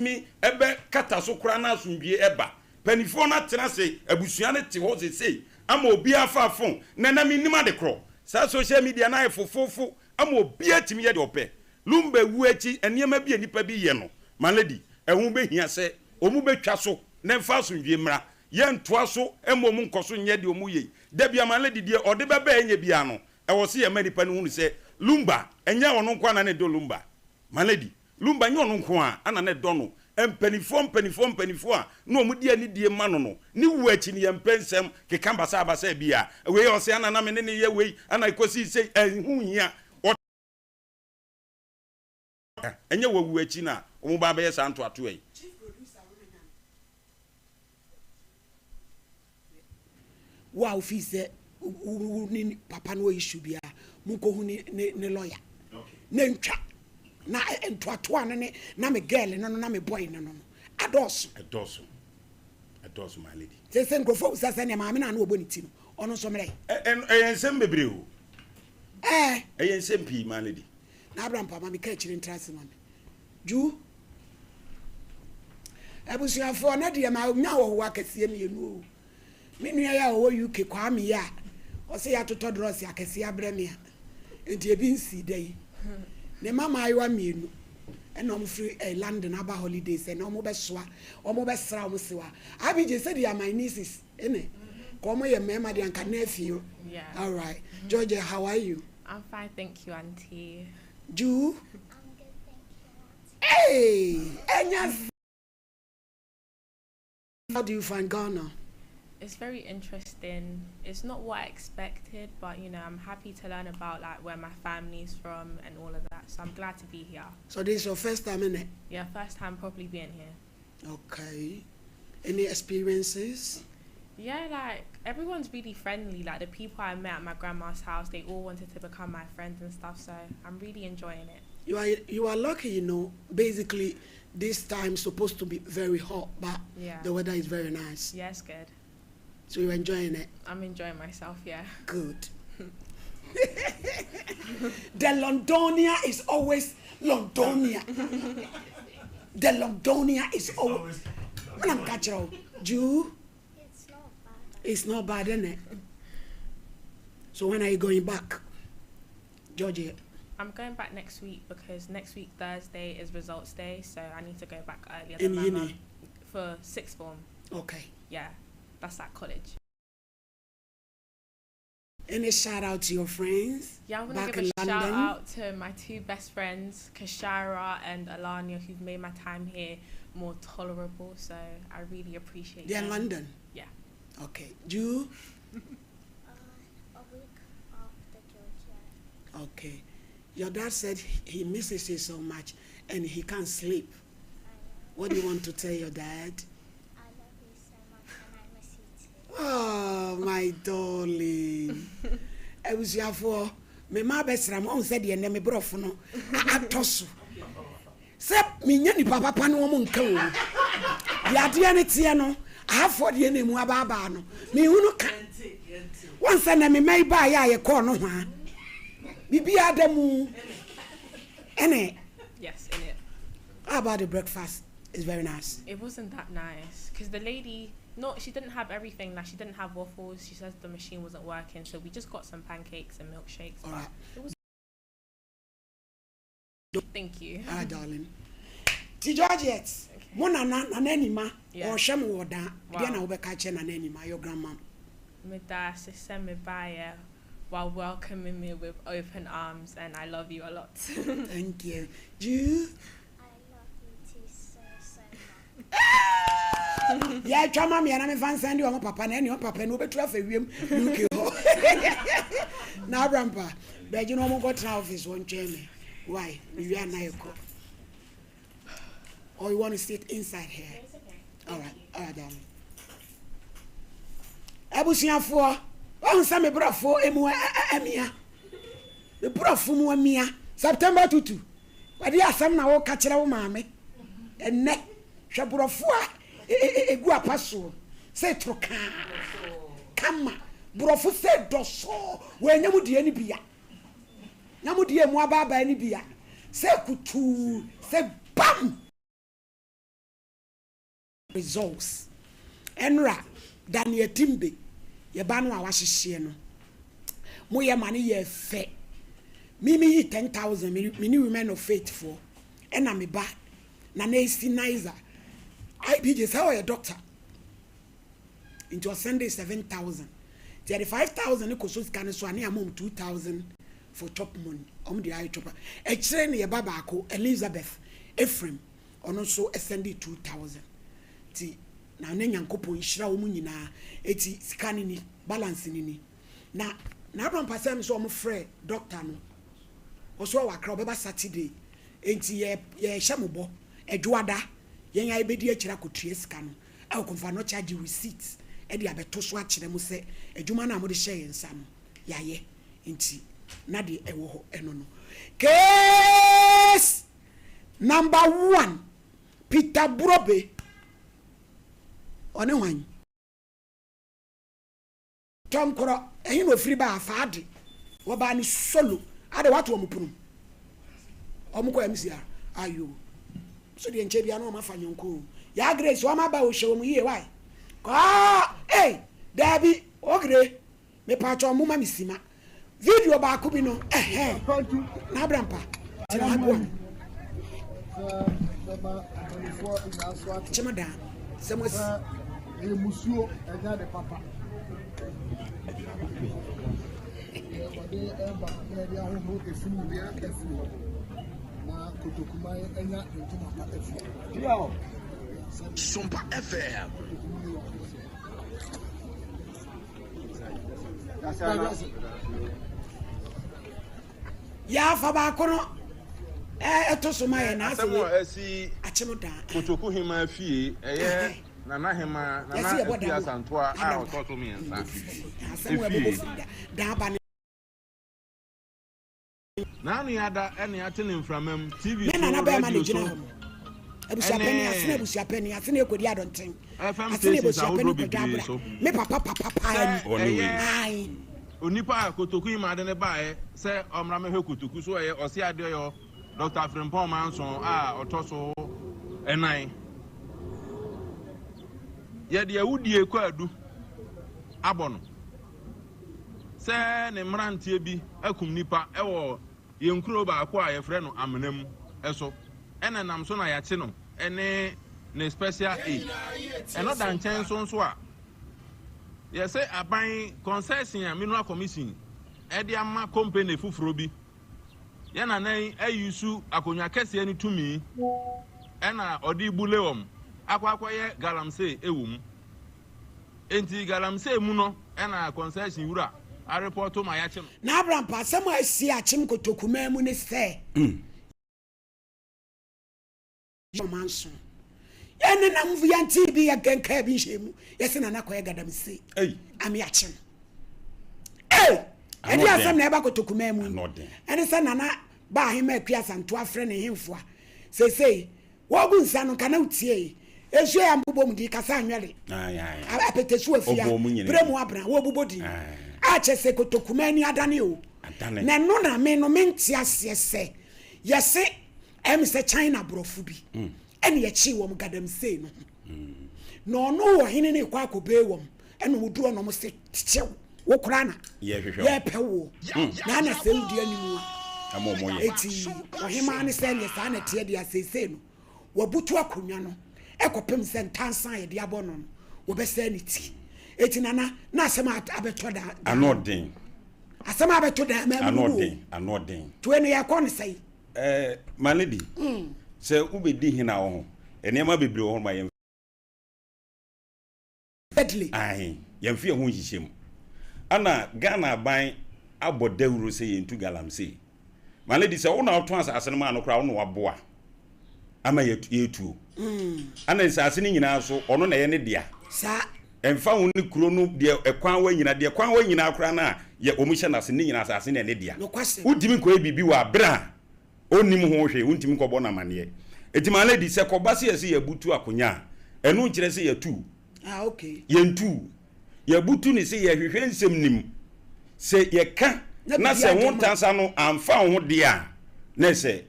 Tumi bɛ kata so koraa na asomdwie ba. Panifoɔ no atena ase, abusua no te hɔ sesei ama obiara afa phone. Nana mennim ade korɔ, saa social media no ayɛ fofoofo ama obiara tumi yɛ deɛ ɔpɛ. Lumba wuo akyi nneɛma bi a nnipa bi yɛ no, my lady, ɛho bɛhia sɛ wɔn bɛtwa so na ɛmfa asomdwie mmra. Yɛntoa so mma wɔn nkɔ so nyɛ deɛ wɔyɛ yi. Da biara my lady deɛ ɔde bɛba a ɛnyɛ biara no, ɛwɔ sɛ yɛma nnipa no hunu sɛ Lumba, ɛnyɛ ɔno nko ara na na ɛdɔ Lumba. My lady, Lumba nyɛ ɔno nko ara na na ɛdɔ no. Mpanimfoɔ mpanimfoɔ mpanimfoɔ a na wɔde anidie ma no no, ne wuo akyi no, yɛmpɛ nsɛm keka basabasa biara. Wei ɔse ana na me ne no yɛ wei, ana ɛkɔsii sei, ɛho nhia. Ɔka, ɛnyɛ wawu akyi na wɔba abɛyɛ saa ntoatoa yi. Wo a wofii sɛ wo ne papa no wɔ issue biara, monkɔhu ne ne ne lawyer na ntwa na ntoatoa no ne na me girl no no na me boy no no no adɔɔso. Ɛdɔɔso, ɛdɔɔso my lady. Sɛ sɛ nkurɔfoɔ bisa sɛ nea maame no a na ɔbɔ ne ti no ɔno nso mmerɛ. Ɛyɛ nsɛm bebree o. Ɛɛ. Ɛyɛ nsɛm pii my lady. Na Abraham pa ma me ka akyire ntra ase ma me. Ju. Abusuafoɔ na deɛ ma nya ahɔhoɔ akɛseɛ mmienu o. Me nua yi a ɔwɔ UK Kwame yi a ɔsɛ yɛatotɔ drɔs akɛseɛ abrɛ me a nti ebi nsii da yi. Ne mma mmaayewa mmienu ɛna wɔn firi eh, London aba holidays ɛna wɔn bɛsoa wɔn bɛsra wɔn sewa. Abigye sɛ they are my nieces ɛnɛ ka wɔn yɛ mmarima deɛ anka nephew. Yeah. All right. Georgia, how are you? I'm fine, thank you, auntie. Ju. I'm good, thank you, auntie. Hey, Enya. How do you find Ghana? It's very interesting. It's not what I expected, but you know, I'm happy to learn about like where my family's from and all of that. So I'm glad to be here. So this is your first time in it? Yeah, first time probably being here. Okay. Any experiences? Yeah, like everyone's really friendly. Like the people I met at my grandma's house, they all wanted to become my friends and stuff. So I'm really enjoying it. You are you are lucky, you know. Basically, this time supposed to be very hot, but Yeah. the weather is very nice. Yeah, it's good. So you're enjoying it. I'm enjoying myself, yeah. Good. The Londonia is always Londonia. The Londonia is always. When I'm catching Jew, It's not bad. it's not bad, isn't it? So when are you going back, Georgia? I'm going back next week because next week Thursday is results day, so I need to go back earlier In than my uni. mum for sixth form. Okay. Yeah, that's at college. Any shout out to your friends Yeah, I want to back give in a shout London? out to my two best friends, Kashara and Alania, who've made my time here more tolerable. So I really appreciate They're in them. London. Yeah. Okay. Jew? A week after Georgia. Okay. Your dad said he misses you so much and he can't sleep. I know. What do you want to tell your dad? I love you so much and I miss you too. Oh, my darling. Abusuafoɔ, me mma abɛsra mo, ɔhu sɛ deɛ nnɛ me borɔfo no atɔ so. Sɛ menya nipa papa ne wɔn nka o. Deɛ adeɛ no teɛ no, ahafoɔ deɛ na emu abaabaa no. Mehunu ka. Wɔn sɛ nnɛ me mma yi baeɛ a yɛkɔɔ no hwaa. Biribiara da mu. Ɛne. Yes, in it. How about the breakfast? It's very nice. It wasn't that nice because the lady, no, she didn't have everything. Like she didn't have waffles. She says the machine wasn't working, so we just got some pancakes and milkshakes. All But right. it was. Thank you. All right, darling. Ti Georgette, mo nana nana anima, Yeah. ɔhwɛ mo wɔ dan. Deɛ na Wow. wobɛka kyerɛ nana anima, your grandma. Meda ase sɛ mebaeɛ while welcoming me with open arms, and I love you a lot. Thank you. Ju. I love you too so, so much. Yɛatwa ma meɛ na memfa nsan de ɔmo papa na ɛne ɔmo papa no wobɛtu afa wiem UK hɔ. Na Abrampa, bɛgye na ɔmo nkɔtena office hɔ ntwɛn me. Why? Mewie a na yɛkɔ. Or you want to sit inside here? It's okay. All right, all right, darling. Abusuafoɔ, wɔn sɛ me borɔfo emu amia. Me borɔfo mu amia. September tutu. Wɔde asɛm na wɔka kyerɛ wo maame. Ɛnɛ, hwɛ borɔfo a egu apa soɔ. Sɛ toro kaa. Kama. Borɔfo sɛ dɔsɔɔ. Wɔanya mu deɛ no bia. Na mu deɛ mu abaabaa no bia. Sɛ kutuu. Sɛ bam. Results, Ɛnora Daniel Timbe yɛ ba no a wahyehyeɛ no mo yɛ ma no yɛɛ fɛ me me yi 10,000 me me ne women of faith foɔ ɛna me ba Nana Esi Nizer IBJ sɛ ɔyɛ doctor nti ɔsɛnde 7,000 nti yɛde 5,000 no kɔsɔ sika no so a ne ama ɔm 2,000 for chop money ɔm de ayɛ chop akyire no yɛ ba baako Elizabeth Ephraim Ɔno nso sɛndee 2000 nti na ne Nyankopɔn nhyira wɔn nyinaa eti sika no ni balance no ni na na Abraham pasɛm sɛ wɔn frɛ doctor no ɔso ɔwɔ Accra ɔbɛba Saturday enti yɛ yɛhyɛ mo bɔ Ɛdwoada yɛn a yɛbɛdi akyire akɔtua sika no ɛwɔ Komfo Anokye agye receipt ɛde abɛto so akyerɛ mo sɛ adwuma no a mode hyɛɛ yɛn nsa no yɛayɛ nti na deɛ ɛwɔ hɔ ɛno no case Number one, Peter Brobe, ɔne hwan? Tɔnkorɔ, ɛhe na ofiri baa? Faade, wɔbaa ne solo, ade wato wɔn pono mu, wɔn kɔ MCR, ayo, so deɛ nkyɛ bia na wɔn afa nyɔnko o, yaa Grace wɔn aba o, hyɛ wɔn yie why? Kɔɔ, ei, daabi, ogre. Mepaakyɛw mo ma me sima. Video baako bi no ɛhɛn na abrampa tena ha boa me. Kyema daa sɛ mo asi. Ɛyɛ musuo ɛnyɛ ade papa. Ɔde ɛba na ɛde ahohoro efi mu de afiri hɔ na kotokuman anya ntoma pa afiri. Sompa FM. Yɛafa baako no ɛto so ma yɛ na asɛm a ɛsi akyem daa. Kotoku hema fie ɛyɛ Nana hema Nana Akua Asantoa a ɔtɔ so mmiɛnsa efie. Daa ba ne. N'ano yɛ ada ne ate ne mframa mu, TV Me so, nana bɛrima na radio gyina so, hɔ no. Abusuapɛni, asene ne abusuapɛni, asene ekodi adɔnten, FM asene stations abusuapɛni ahodoɔ kwadwo bebree abra. so. Me papa papa paa Sɛ ni. Ɔne wei. ɛyɛ Ae. onipa a Kotoku Imade no baeɛ sɛ ɔmmra mmɛhwɛ Kotoku so ɛyɛ Ɔseadeɛyɔ Dɔkta Frimpong Manson a ɔtɔ so nnan. Yɛde awudie kwaadu abɔ no. sɛ ne mmeranteɛ bi akum nnipa wɔ yɛn kuro baako a yɛfrɛ no Amena mu so, ɛna ɛnam so na yɛakye no ne ne special aid. Ɛno da nkyɛn nso nso a, yɛsɛ aban concession a Mineral Commission de ama company foforɔ bi, yɛn nana yi ayusu akonnwa kɛseɛ no tumi ɛna ɔde bule wɔn akɔ akɔyɛ galamsey wɔ mu. Enti galamsey mu no na concession wura arepɔto ma yɛakye no. Na Abraham pɛ asɛm a asi akyem kotokumaa mu ne sɛ, Yɛ ɔmanso. Yɛn nenam yɛntee bi yɛnkaa bi nhyɛɛ mu. Yɛse Nana kɔyɛ gadamsey ame akye no. Ei! Ɛdeɛ asɛm na ɛba kotokumaa mu yi? Ɛne sɛ Nana ba Ahema Akua Asantew afrɛ ne hemfo a seesei Wogu nsa no nka na wotiee. Nsuo yɛ ambobɔ mu din kasa anwɛre apɛtɛsu afia berɛ mu abena wɔbobɔ din a kyɛ sɛ kotokuma ani adane o na ɛno na me no mente aseɛ sɛ yɛse ɛme sɛ China borɔfo bi ɛne yɛkyee wɔn gadamsey no ho na ɔno wɔ hene no rekɔ akɔbee wɔn ɛna ɔduru hɔ na ɔmo se kyew wo koraa na yɛpɛ woɔ na ana sɛ wodi anim a eti ɔhemaa ne sɛ neɛ saa na ɛteɛ deɛ seesei no wabutu akonnwa no ɛkɔpem sɛ ntansa a yɛde abɔ no no wɔbɛsɛe ne ti eti nana na asɛm a abɛtɔ da ano den asɛm a abɛtɔ da ma ano den ano den toe no yɛkɔ ne sɛe ɛɛ my lady sɛ wobɛdi hena wɔ ho nneɛma bebree wɔ hɔ ma yɛn Deadly. Ahe, yɛmfa yɛn ho nhyehyɛ mu. Ana Ghana aban abɔ dawuro sɛ yɛntu galamsey? My lady, sɛ wo na wotɔn asase no maa no koraa, wo na waboa ama yɛtuo. Ana nsase no nyinaa so, ɔno na ɛyɛ ne dea. Saa. Ɛmfa ho ne kuro no deɛ ɛkwan wa nyinaa, deɛ kwan wa nyinaa koraa no a yɛ wɔn hyɛ n'ase ne nyinaa asase no yɛ ne dea. Nokwasɛm. Wontumi nkɔyɛ biribi wɔ abere a Ɔnnim ho hwee, wontumi nkɔbɔ no amaneɛ. Enti my lady, sɛ kɔba sɛ yɛse yɛabutu akonya a, ɛno nkyerɛ sɛ yɛatu. Ah, okay. Yɛntuu. Yɛabutu no sɛ yɛhwehwɛ nsɛm no mu. Sɛ yɛka na sɛ ho ntansa no amfa wo ho deɛ a, na ɛsɛ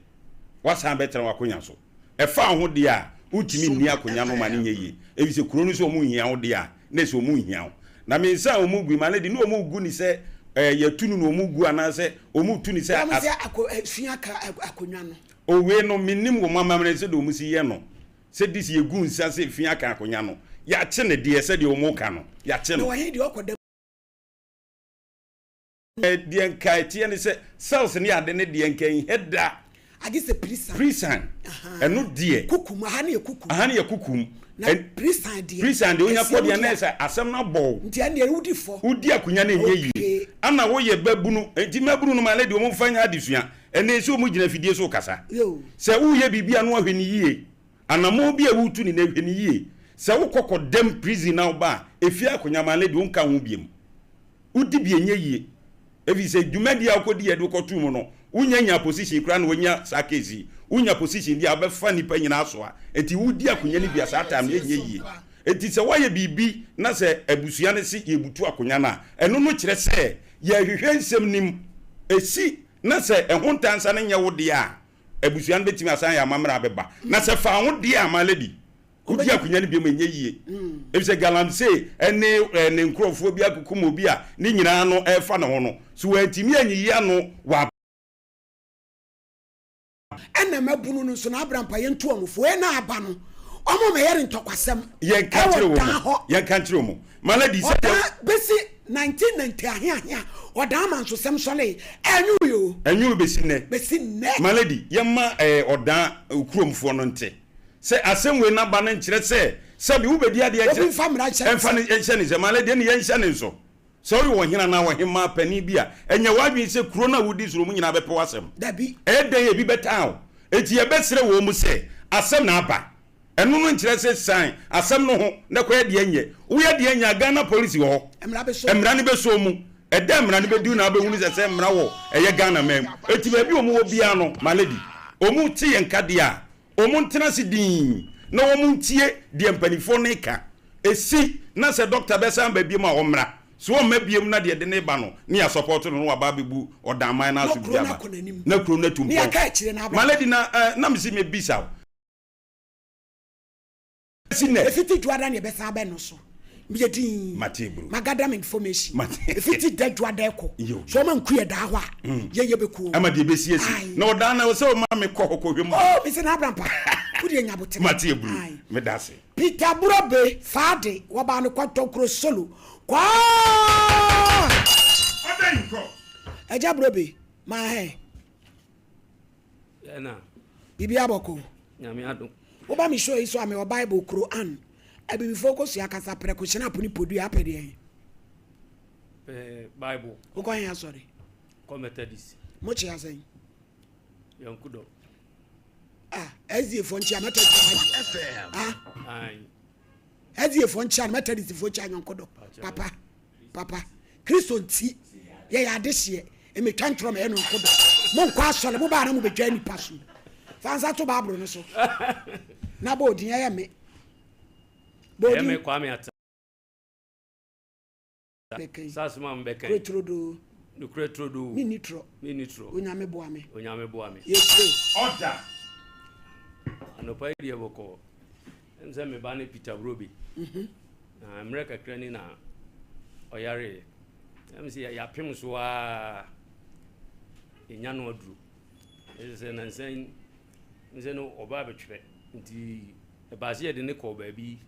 woasan bɛtena w'akonya so. Ɛfa wo ho deɛ a, Wontumi nni akonya no ma no nyɛ yie. Efisɛ kuro no sɛ wɔn nhia wo deɛ a, na ɛsɛ wɔn nhia wo. Na me nsa a wɔn gu yi, ma no de, ne wɔn regu no sɛ ɛɛ yɛtu no na wɔn regu anaasɛ wɔn retu no sɛ Wɔn as. sɛ ako fi aka akonwa no. Owei no, mennim wɔn amammerɛ sɛdeɛ wɔn si yɛ no. Sɛ dis yɛgu nsa sɛ fi aka akonya no, yɛakye no deɛ sɛdeɛ wɔn reka no, yɛakye Na no. ɔhene deɛ ɔkɔ da mu. Deɛ nka ɛteɛ ne sɛ cells ne ade ne deɛ nka ɛnhɛ da. Agye sɛ prisan. Prisan, ɛno deɛ. Kukum, aha ne yɛ kukum. Aha ne yɛ kukum. Na prisan deɛ. Prisan deɛ onya kɔ deɛ na ɛsɛ asɛm no abɔ wo. Nti ɛno deɛ wodi fɔ. Wodi akonya no ɛnyɛ yie. Ana woyɛ babunu, nti mmabunu no ma ne deɛ wɔn mfa nyɛ adesua. Ɛnɛ sɛ wɔn gyina afidie so kasa. Sɛ woyɛ biribi a na wahwɛ no yie. Anamɔn bi a woretu no nnɛ hwɛ no yie. Sɛ wokɔ kɔdam prison na woba a, efie akonya ma ne deɛ wonka ho biom. Wodi bi ɛnyɛ yie. Efisɛ dwumadi a wokɔdi yɛde wo kɔtoo mu no, wonnya nyaa position koraa na woanya saa case yi. Wonya position deɛ a, wobɛfa nnipa nyinaa asoa. Enti wodi akonya no bi a, saa time no ɛnyɛ yie. Enti sɛ woayɛ biribi na sɛ abusua no se yɛbutu akonya no a, ɛno no kyerɛ sɛ yɛrehwehwɛ nsɛm no mu. Ɛsi na sɛ ɛho ntansa no nyɛ wo dea a, abusua no bɛtumi asan ayɛ amammerɛ abɛba. Na sɛ fa wo deɛ a, my lady, wodi akonnwa no biom ɛnyɛ yie. Efisɛ galamsey ne ne nkurɔfoɔ bi akokum obi a ne nyinaa no ɛrefa ne ho no, so wantumi anyiyi ano wɔ. Ɛna mmabunu no nso na abrampa yɛntu wɔn fo ɛna aba no wɔn mɛyɛ no ntɔkwasɛm Yɛnka nkyerɛ ɛwɔ wɔn dan mu. hɔ. Yɛnka nkyerɛ wɔn mu. My lady, sɛ Ɔdan bɛsi 1990 aheahea ɔdan amansosɛm sɔlee ɛnwui o. Ɛnwui bɛsi nnɛ. Bɛsi nnɛ. My lady, yɛmma ɛɛ ɔdan kuromfoɔ no nte sɛ asɛm wei n'aba no nkyerɛ sɛ sɛbi wobɛdi adeɛ Obi nkyerɛ mfa mmara nhyɛ ne ɛmfa nsa. no nhyɛ ne nsam. My lady, ɛnne yɛnhyɛ ne nso. Sɛ woyɛ ɔhene anaa ɔhemmaa panin bi a, ɛnyɛ w'adwene sɛ kuro no a wodi so no wɔn nyinaa bɛpɛ w'asɛm. Dabi. Ɛyɛ dɛn a ebi bɛtan wo. Enti yɛbɛsrɛ wɔn sɛ, asɛm na aba. Ɛno no nkyerɛ sɛ sian asɛm no ho na kɔyɛ deɛ ɛnyɛ. Woyɛ deɛ ɛnyɛ a, Ghana polisi wɔ hɔ. Mmara bɛsɔ mu. Mmara no bɛsɔ mu. Ɛda a mmara no bɛdu na wobɛhunu sɛ sɛ mmara wɔ ɛyɛ Ghana man mu. Enti baabi a wɔwɔ biara no, my lady, wɔte yɛn nka deɛ a, Wɔntena ase dinn na wɔntie deɛ mpanimfoɔ no reka. Ɛsi na sɛ dɔkta bɛsan aba biom a, ɔmmra. Sɛ ɔmma biom na deɛ ɛde no reba no ne yɛasɔpɔɔto no na waba abɛbu Ɔdanman no Na kuro asomdwoeɛ no aba. akɔ n'anim. Na kuro no atu Ne yɛaka mpɔn. akyire no aba. My lady, na eh, na mese mebisa wo. Bɛsi nnɛ. Ɛfiti Dwoada na yɛbɛsan aba ɛno so. Meyɛ dinn. Mate bro. Ma gather me information. Mate. Ɛfiti da Dwoada ɛkɔ. Yo. So ɔma nku yɛ daa hɔ a, yɛ yɛ bɛku wɔn. Ama deɛ ɛbɛsi asi. Aye. Na ɔdaa no ɛwɔ sɛ ɔma me kɔ hɔ kɔhwɛ mu. Oh, mese na Abrampa, wo deɛ nya aboterɛ. Mate bro. Aye. Meda ase. Peter Burobe Faade, wɔbaa no Kɔntɔnkuro Solo. Kwaa! Ɔda nkɔ. Agya Burobe, ma hɛ. Ɛna. Biribiara bɔkɔ. Nyame adom. Woba me show yi so a mewɔ Bible, Quran, abibifoɔ kosua kasa, prɛko, hyinapo ne podua apɛ deɛn? Pɛ Bible. Wokɔ he asɔre? Kɔ Methodist. Mo kyea sɛn? Yɔnko dɔ. Ah, SDA foɔ nkyea Methodist foɔ. Ah. SDA foɔ nkyea no Methodist foɔ kyea yɔnko dɔ. Papa. Papa, Kristo nti yɛyɛ adehyeɛ, mmetwa ntorɔ mɛyɛ no nko dɔ. Monkɔ asɔre, mobaa na mobɛtwa nnipa so. Fa nsa to Bible no so na bɔ odin, ɛyɛ me. Bɔ odin. Ɛyɛ me Kwame Ata. Bɛka yi. Saa asɛm a mebɛka yi. Nokorɛ turodoo. Nokorɛ turodoo. Menni torɔ. Menni torɔ. Onyame boa me. Onyame boa me. Yɛtie. Order. Anɔpa yi deɛ bɔkɔɔ. Ɛm sɛ me ba ne Peter Brobe. Na mmerɛ kakra ni na ɔyareeɛ. Ɛm sɛ yɛapem so ara yɛnya no aduro. Ɛsɛ sɛ nansa yi sɛ no ɔba abɛtwerɛ nti ɛbaa sɛ yɛde ne kɔɔ baabi.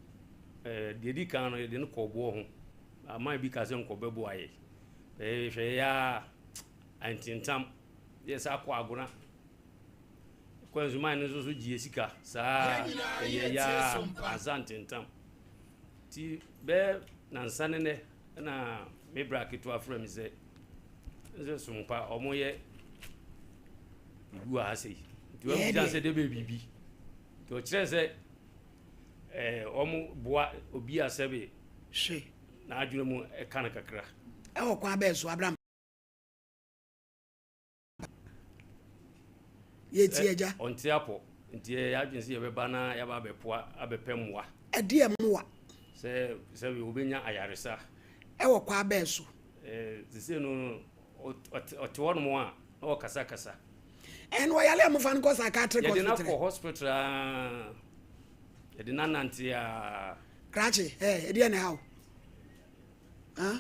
Ɛɛ deɛ ɛdi kan no yɛde no kɔɔ boɔ ho. Aman bi kaa sɛ nkɔ bɛboa yɛ. Hwɛ yɛ ara antentam yɛsa akɔ agona. Kɔ nsuman no nso so gye sika saa ɛyɛ ya ansa ntentam. Nti bɛyɛ nansa ne nɛ na me bra ketewa frɛ me sɛ sɛ sompa ɔmo yɛ biribi wɔ ha sei. Nti wɔn bisa sɛ de bɛ biribi. Nti ɔkyerɛ sɛ ɛɛ ɔmo boa obi a sɛbe hwɛ n'adwene mu ɛka no kakra. Ɛwɔ kwan bɛn so Abraham? Yɛtie agya. Ɔnte apɔ nti yɛyɛ adwene sɛ yɛbɛba na yɛaba abɛpoa abɛpɛ mmoa. Ɛdeɛ mmoa? Sɛ sɛ wobɛnya ayaresa. Ɛwɔ kwan bɛn so? Ɛɛ sese no ɔte hɔ nom a na ɔkasakasa. Ɛn ɔyale a mofa no kɔ psychiatric hospital. Yɛde no akɔ hospital aa. Yɛde no anante aa. Krakye, ɛɛ, ɛdeɛ na ɛha wo? Huh?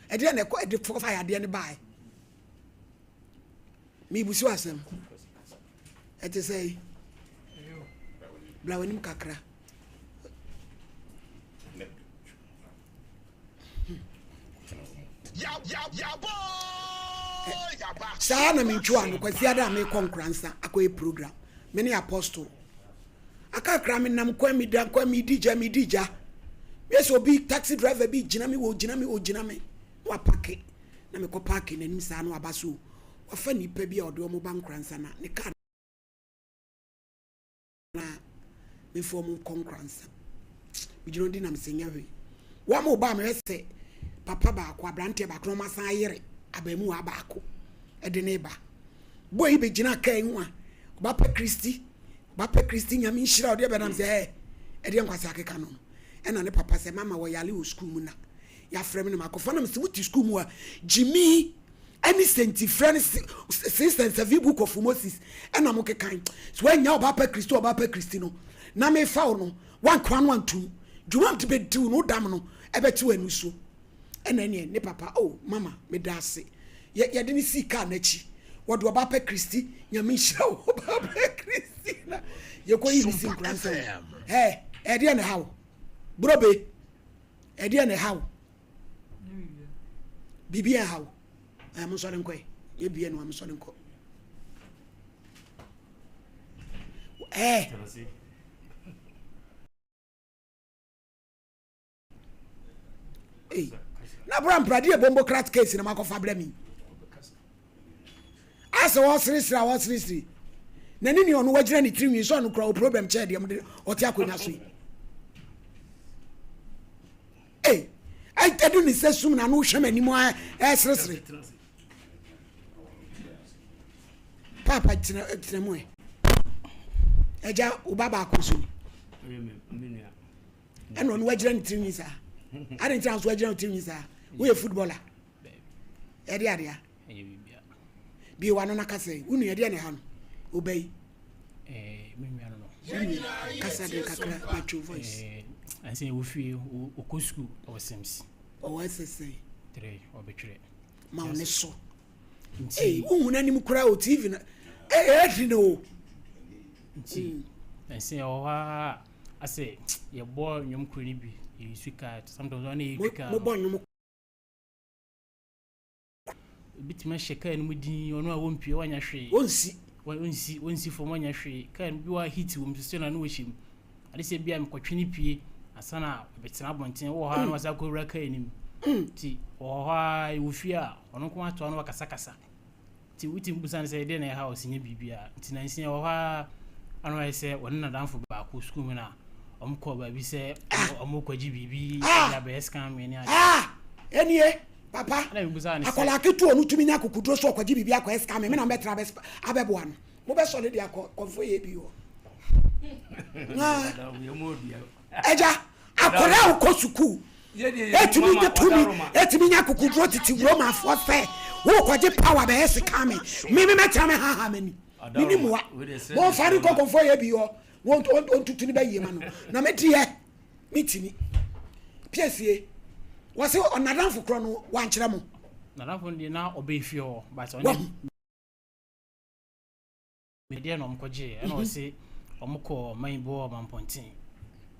Ɛdeɛ na ɛkɔ ɛde fɔfa yadeɛ no baeɛ? Mebusu asɛm. Ɛte sɛ yi. Bla w'anim kakra. Saa na mentwa no kwasi ada a mekɔ nkoransa akɔyɛ program. Me ne apostle. Akakra me nam kwan mi da kwan mi di gya mi di gya. Meyɛ sɛ obi taxi driver bi gyina me wɔ gyina me wɔ gyina me. Na wapake na mekɔ paake n'anim saa na waba so wafa nipa bi a ɔde wɔn ba nkoransa na ne car na mefa wɔn nkɔ nkoransa. Megyina ɔdi na mesɛ nyɛ hwee. Wɔn mo ba mehwɛ sɛ papa baako aberanteɛ baako na wɔn asan ayere abaamuwa baako ɛde ne ba. Boy yi bɛgyina kaa yi ho a ɔba pɛ Kristi ɔba pɛ Kristi nyame nhyira ɔdeɛ bɛnam sɛ ɛɛ ɛdeɛ nkwasi akeka no no ɛna ne papa sɛ mama wɔyale wɔ sukuu mu na yɛafrɛ me na makɔfa nam sɛ wote sukuu mu a gyimi ɛne sɛntifrɛ ne sensɛnsɛvi book of Moses ɛna mo kekan so woanya ɔba pɛ Kristi ɔba pɛ Kristi no na mefa wo no wankoa no antum dwuma mte bɛdiw no wodam no ɛbɛte w'ani so Ɛna ɛneɛ ne papa oh mama meda ase yɛ yɛde ne sii kaa n'akyi wɔde ɔba pɛ kristi nyame nhyira wo ɔba pɛ kristi na yɛkɔ yi ne si nkura nsɛ wo ɛ ɛdeɛ na ɛha wo burobe ɛdeɛ na ɛha wo biribi ɛha wo ɛ mo nsɔre nkɔ ɛ yɛbie no a mo nsɔre nkɔ ɛ Ei, na bra mprade yɛ bombo krat case na makɔfa brɛ me. Asɛ wɔseresere a wɔseresere. Na ne nua ɔno wagyina ne tirinwi sɛ ɔno kura o problem kyɛɛ deɛ mode ɔte akonnwa so yi. Ei, ɛde ne sɛ sum na ano hwɛ m'anim a ɛseresere. Paapa tena tena mu ɛ. Ɛgya wo ba baako so ni. Ɛna ɔno wagyina ne tirinwi saa. Ade ntina nso wagyina ne tirinwi saa. Woyɛ footballer. Ɛde adea. Bie wano na kasa yi. Wo nua ɛdeɛ na ɛha no. Ɔba yi. Kasa den kakra na two voice. Ɛnsɛ wɔ fie ɔkɔ sukuu ɔwɔ sims. Ɔwɔ SSA. 3 ɔbɛtwerɛ. Ma wo ne so. Nti wohu n'anim koraa o TV na ɛyɛ ɛdi no o. Nti ɛsɛ ɛwɔ hɔ a asɛ yɛbɔ nnwom koro no bi yɛsu kaa sometimes ɔne yɛtwi kaa. Mobɔ nnwom. Ebi tumi ahyɛ kaa no mu din ɔno a wɔmpie wɔnyɛ hwee. Wɔnsi. Wɔnsi wɔnsi fam wɔnyɛ hwee kaa no bi wɔ heat wɔ mu sɛ na ne wɔhyɛ mu. Ade sɛ bi a mekɔtwe no pue ansa na ɔbɛtena abɔnten wɔ hɔ a na wasan akɔwura kaa no mu. Nti ɔwɔ hɔ a ɛwɔ fie a ɔno nko atoa no wakasakasa. Nti wotumi bisa no sɛ ɛdeɛ na ɛha ɔsi nyɛ biribiara. Nti nansi ɛwɔ hɔ a ana ɔyɛ sɛ ɔne n'adamfo baako sukuu mu na wɔn kɔ baabi sɛ wɔn kɔgye biribi de abɛyɛ scan me ne ade. Ɛnie papa akwadaa ketewa ɔno tumi nya akokoduro so ɔkɔgye biribi akɔyɛ scan me me na mɛtena abɛboa no. Mobɛsɔre de akɔ kɔmfo yɛ bi hɔ. Agya, akwadaa a ɔkɔ sukuu etumi nya tumi etumi nya kokoduro tete Romafoɔ sɛ wokɔgye power bɛyɛ sika me me me mɛtena me haha m'ani meni mmoa wɔmfa ne nkɔ kɔmfo yɛ bi hɔ wɔntutu ne bɛyie ma no na me deɛ metumi piesie wɔse ɔnadamfo korɔ no wankyerɛ mo nadamfo no deɛ na ɔbɛɛ fie hɔ but ɔne Deɛ na wɔkɔgyeeɛ ɛna ɔse wɔkɔɔ ɔman bi hɔ ɔmampɔnten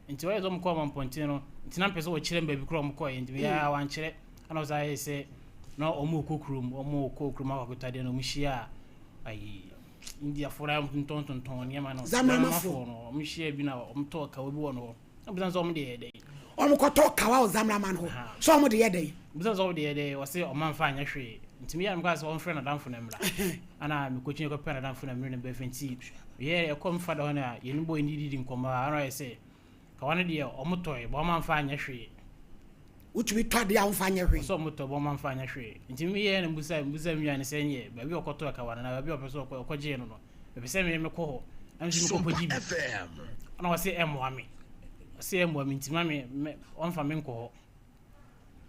nti ɔyɛ sɛ wɔkɔɔ ɔmampɔnten no nti na mpɛ sɛ wɔkyerɛ me baabi korɔ wɔkɔeɛ nti meyɛ a wankyerɛ ɛna ɔsan yɛ sɛ na wɔrekɔ kurom wɔrekɔ kurom akɔkɔtɔ adeɛ na wɔhyia ayi Indiafoɔ na wɔtontɔntontɔn nneɛma no Zamramafoɔ no wɔhyia bi na wɔtɔɔ kawa bi wɔ no hɔ. Bisa sɛ ɔmo de yɛ dɛn. Ɔmo kɔtɔ kawa wɔ Zamraman hɔ sɛ ɔmo de yɛ dɛn. Bisa sɛ ɔmo de yɛ dɛn ɔse ɔmo anfa anyɛ hwee nti me yɛ a meka sɛ ɔmfrɛ nadamfo no mmra ana mekɔkyin kɔpɛ nadamfo no mmerɛ no bɛfɛ nti meyɛ ɛkɔ me fada hɔ na yɛne boy no didi nkɔmmɔ a ana ɔyɛ sɛ kawa no deɛ ɔmo tɔe but ɔmo anfa anyɛ hwee. Wotumi tɔ adeɛ a womfa nyɛ hwee. Ɔsɛ ɔmo tɔ but ɔmo anfa anyɛ hwee nti me yɛ na mbusa mbusa me nua no sɛ ɛneɛ baabi a ɔkɔtɔɔ kawa no anaa baabi a ɔpɛ sɛ ɔkɔ ɔkɔgyee no no mepɛ sɛ me mekɔ hɔ na nso mekɔ kɔgye bi ɛna ɔse ɛmmoa me ɔse ɛmmoa me nti ma me ɔmfa me nkɔ hɔ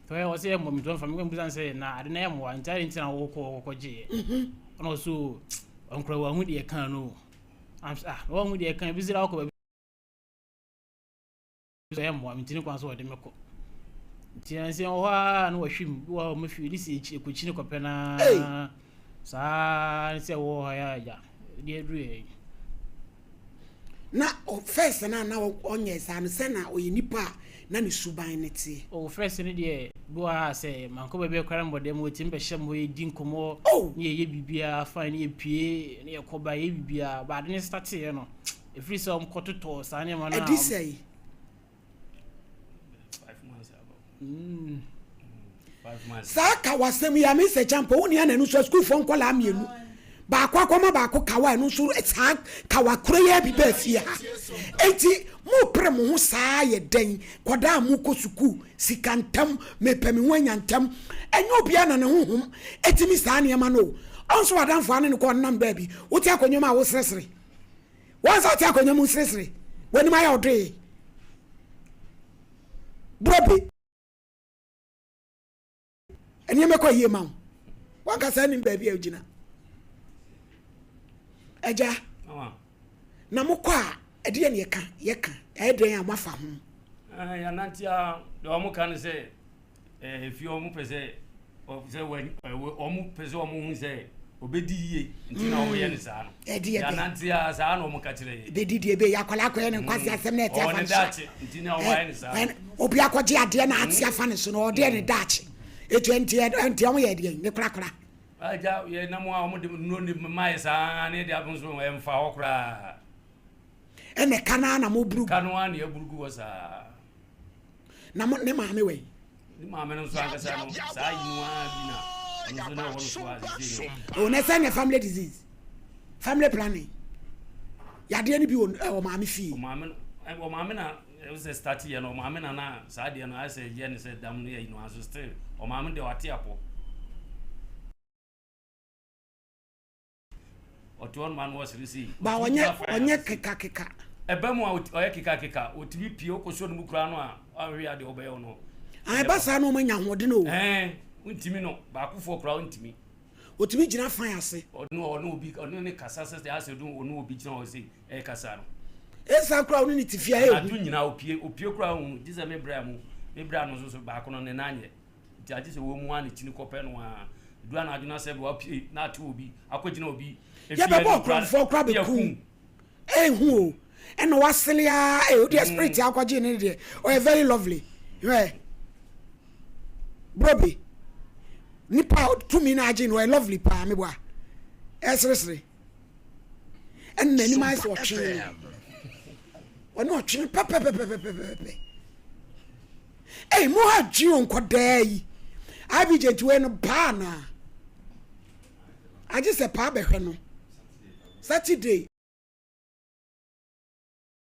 tɔyɛ ɔse ɛmmoa me nti ɔmfa me nkɔ mbusa sɛ na ade na ɛmmoa nti ade nti na wokɔ hɔ kɔgyeeɛ mhm. ɛna ɔse ɔnkora wahu deɛ ɛka no ah wahu deɛ ɛka bi sɛ wokɔ baabi. sɛ ɛmmoa me nti ne kwan sɛ ɔde me kɔ. Nti nansa wɔ hɔ ara na wahwim bi wɔ hɔ a wɔfi de si akyi ɛkɔkyi ne kɔpɛ no ara saa ne sɛ wɔ hɔ a agya deɛ aduru yɛ yi. Na first no a na ɔnyɛ saa no sɛ na ɔyɛ nipa a na ne suban no teɛ. Oh first no deɛ bi wɔ ha sɛ mankɔ baabi koraa mbɔ dɛm wɔtumi bɛhyɛ mo yɛdi nkɔmmɔ oh. ne yɛyɛ biribiara fine ne yɛpue ne yɛkɔba yɛyɛ biribiara but ade no starteeɛ no ɛfiri sɛ ɔmkɔtotɔɔ saa nneɛma no a Ɛdi sɛe. Saa kawasɛm yi a me sɛ kyampa wo nua na ɛno nso asukuufoɔ nkɔlaa mmienu baako akɔma baako kawa ɛno nso saa kawa koro yi bi bɛɛ fie ha eti mo pere mo ho saa yɛ dɛn kɔdaa mo kɔ sukuu sika ntam mepɛ me ho anya ntam ɛnyɛ obiara na ne honhom etimi saa nneɛma no o ɔnso wadanfo ane no kɔ ɔnam baabi wote akonnwa mu a woseresere Wɔn nsa ɔte akonnwa mu seresere, w'anim ayɛ ɔdoe. Brobe, nneɛma kɔ yie ma wo. Wankasa anim baabi a ogyina. Agya, na mokɔ a ɛdeɛ ne yɛka yɛka ɛyɛ dɛn a moafa ho? Yɛnante a deɛ wɔn ka no sɛ Efie wɔn pɛ sɛ sɛ wɔn pɛ sɛ wɔn hu sɛ obedi yie nti na wɔn yɛ ne saa no. Ɛdi yɛ dɛ. Yanante a saa na wɔn ka kyerɛ yɛ. Bedi deɛ ebe yɛ akwadaa akɔyɛ ne nkwasi asɛm na ɛte afa ne so. Ɔwɔ ne daakye nti na wɔn ayɛ ne saa. Obi akɔgye adeɛ na ate afa ne so na ɔdeɛ ne daakye. Etu nti nti wɔn yɛ deɛ ne korakora. Agya yɛ nam a wɔn de nnuro ne mma yɛ saa ne de abon so ɛnfa hɔ koraa. Ɛna ɛka naa na mo burugu. Ka no ara na yɛ burugu hɔ saa. Na mo ne maame wɔ yi. Ne maame no nso ankasa no saa yi no ara bi na ɔno nso na ɛwɔ no so a sisi no. O na sɛ ne family disease family planning yadeɛ no bi wɔ ɛwɔ maame fie. Ɔmaame no ɔmaame na ɛwɔ sɛ start yɛ no ɔmaame na na saa deɛ no ayɛ sɛ yɛ ne sɛ dam no yɛ yi no aso still ɔmaame deɛ wate apɔ. Ɔte hɔ nom a na ɔsere sei. Ba ɔnyɛ ɔnyɛ keka keka. Ɛba mu a ɔyɛ keka keka ɔtumi pie wokɔ so no mu koraa no a ɔhwɛ adeɛ ɔbɛyɛ wo no. Ɛba saa na ɔma nya ahoɔden o. Ɛn wontumi no baakofoɔ koraa wontumi. Ɔtumi gyina fan ase. Ɔno ɔne obi ɔne ne kasa sɛ sɛ asɛ ɔne obi gyina hɔ sei ɛkasa no. Ɛsa koraa ɔne ne te fie a ɛhu. Anadwo nyinaa opie opie koraa ɔhu gye sɛ me bra mu me bra no nso so baako no ne nan nyɛ. Nti agye sɛ wɔn mu a ne kyini kɔpɛ no ara. Edu anadwo na sɛ wapue na ate obi akɔgyina obi efie Yɛbɛbɔ anim koraa ɔkorɔmfoɔ koraa na bɛku yɛakum. Ɛnhu o ɛna wasele aa ee wodeɛ spirit akɔgye ne deɛ ɔyɛ very lovely hwɛ brobe nipa a tumi na agye no ɔyɛ lovely paa meboa ɛseresere ɛna n'anim ayɛ sɛ ɔtwe no ɔne ɔtwe no pɛpɛpɛpɛpɛpɛ Ei mo ha dwen o nkɔdaa yi. IBJ nti wei no paa anaa? Agye sɛ paa bɛhwɛ no. Saturday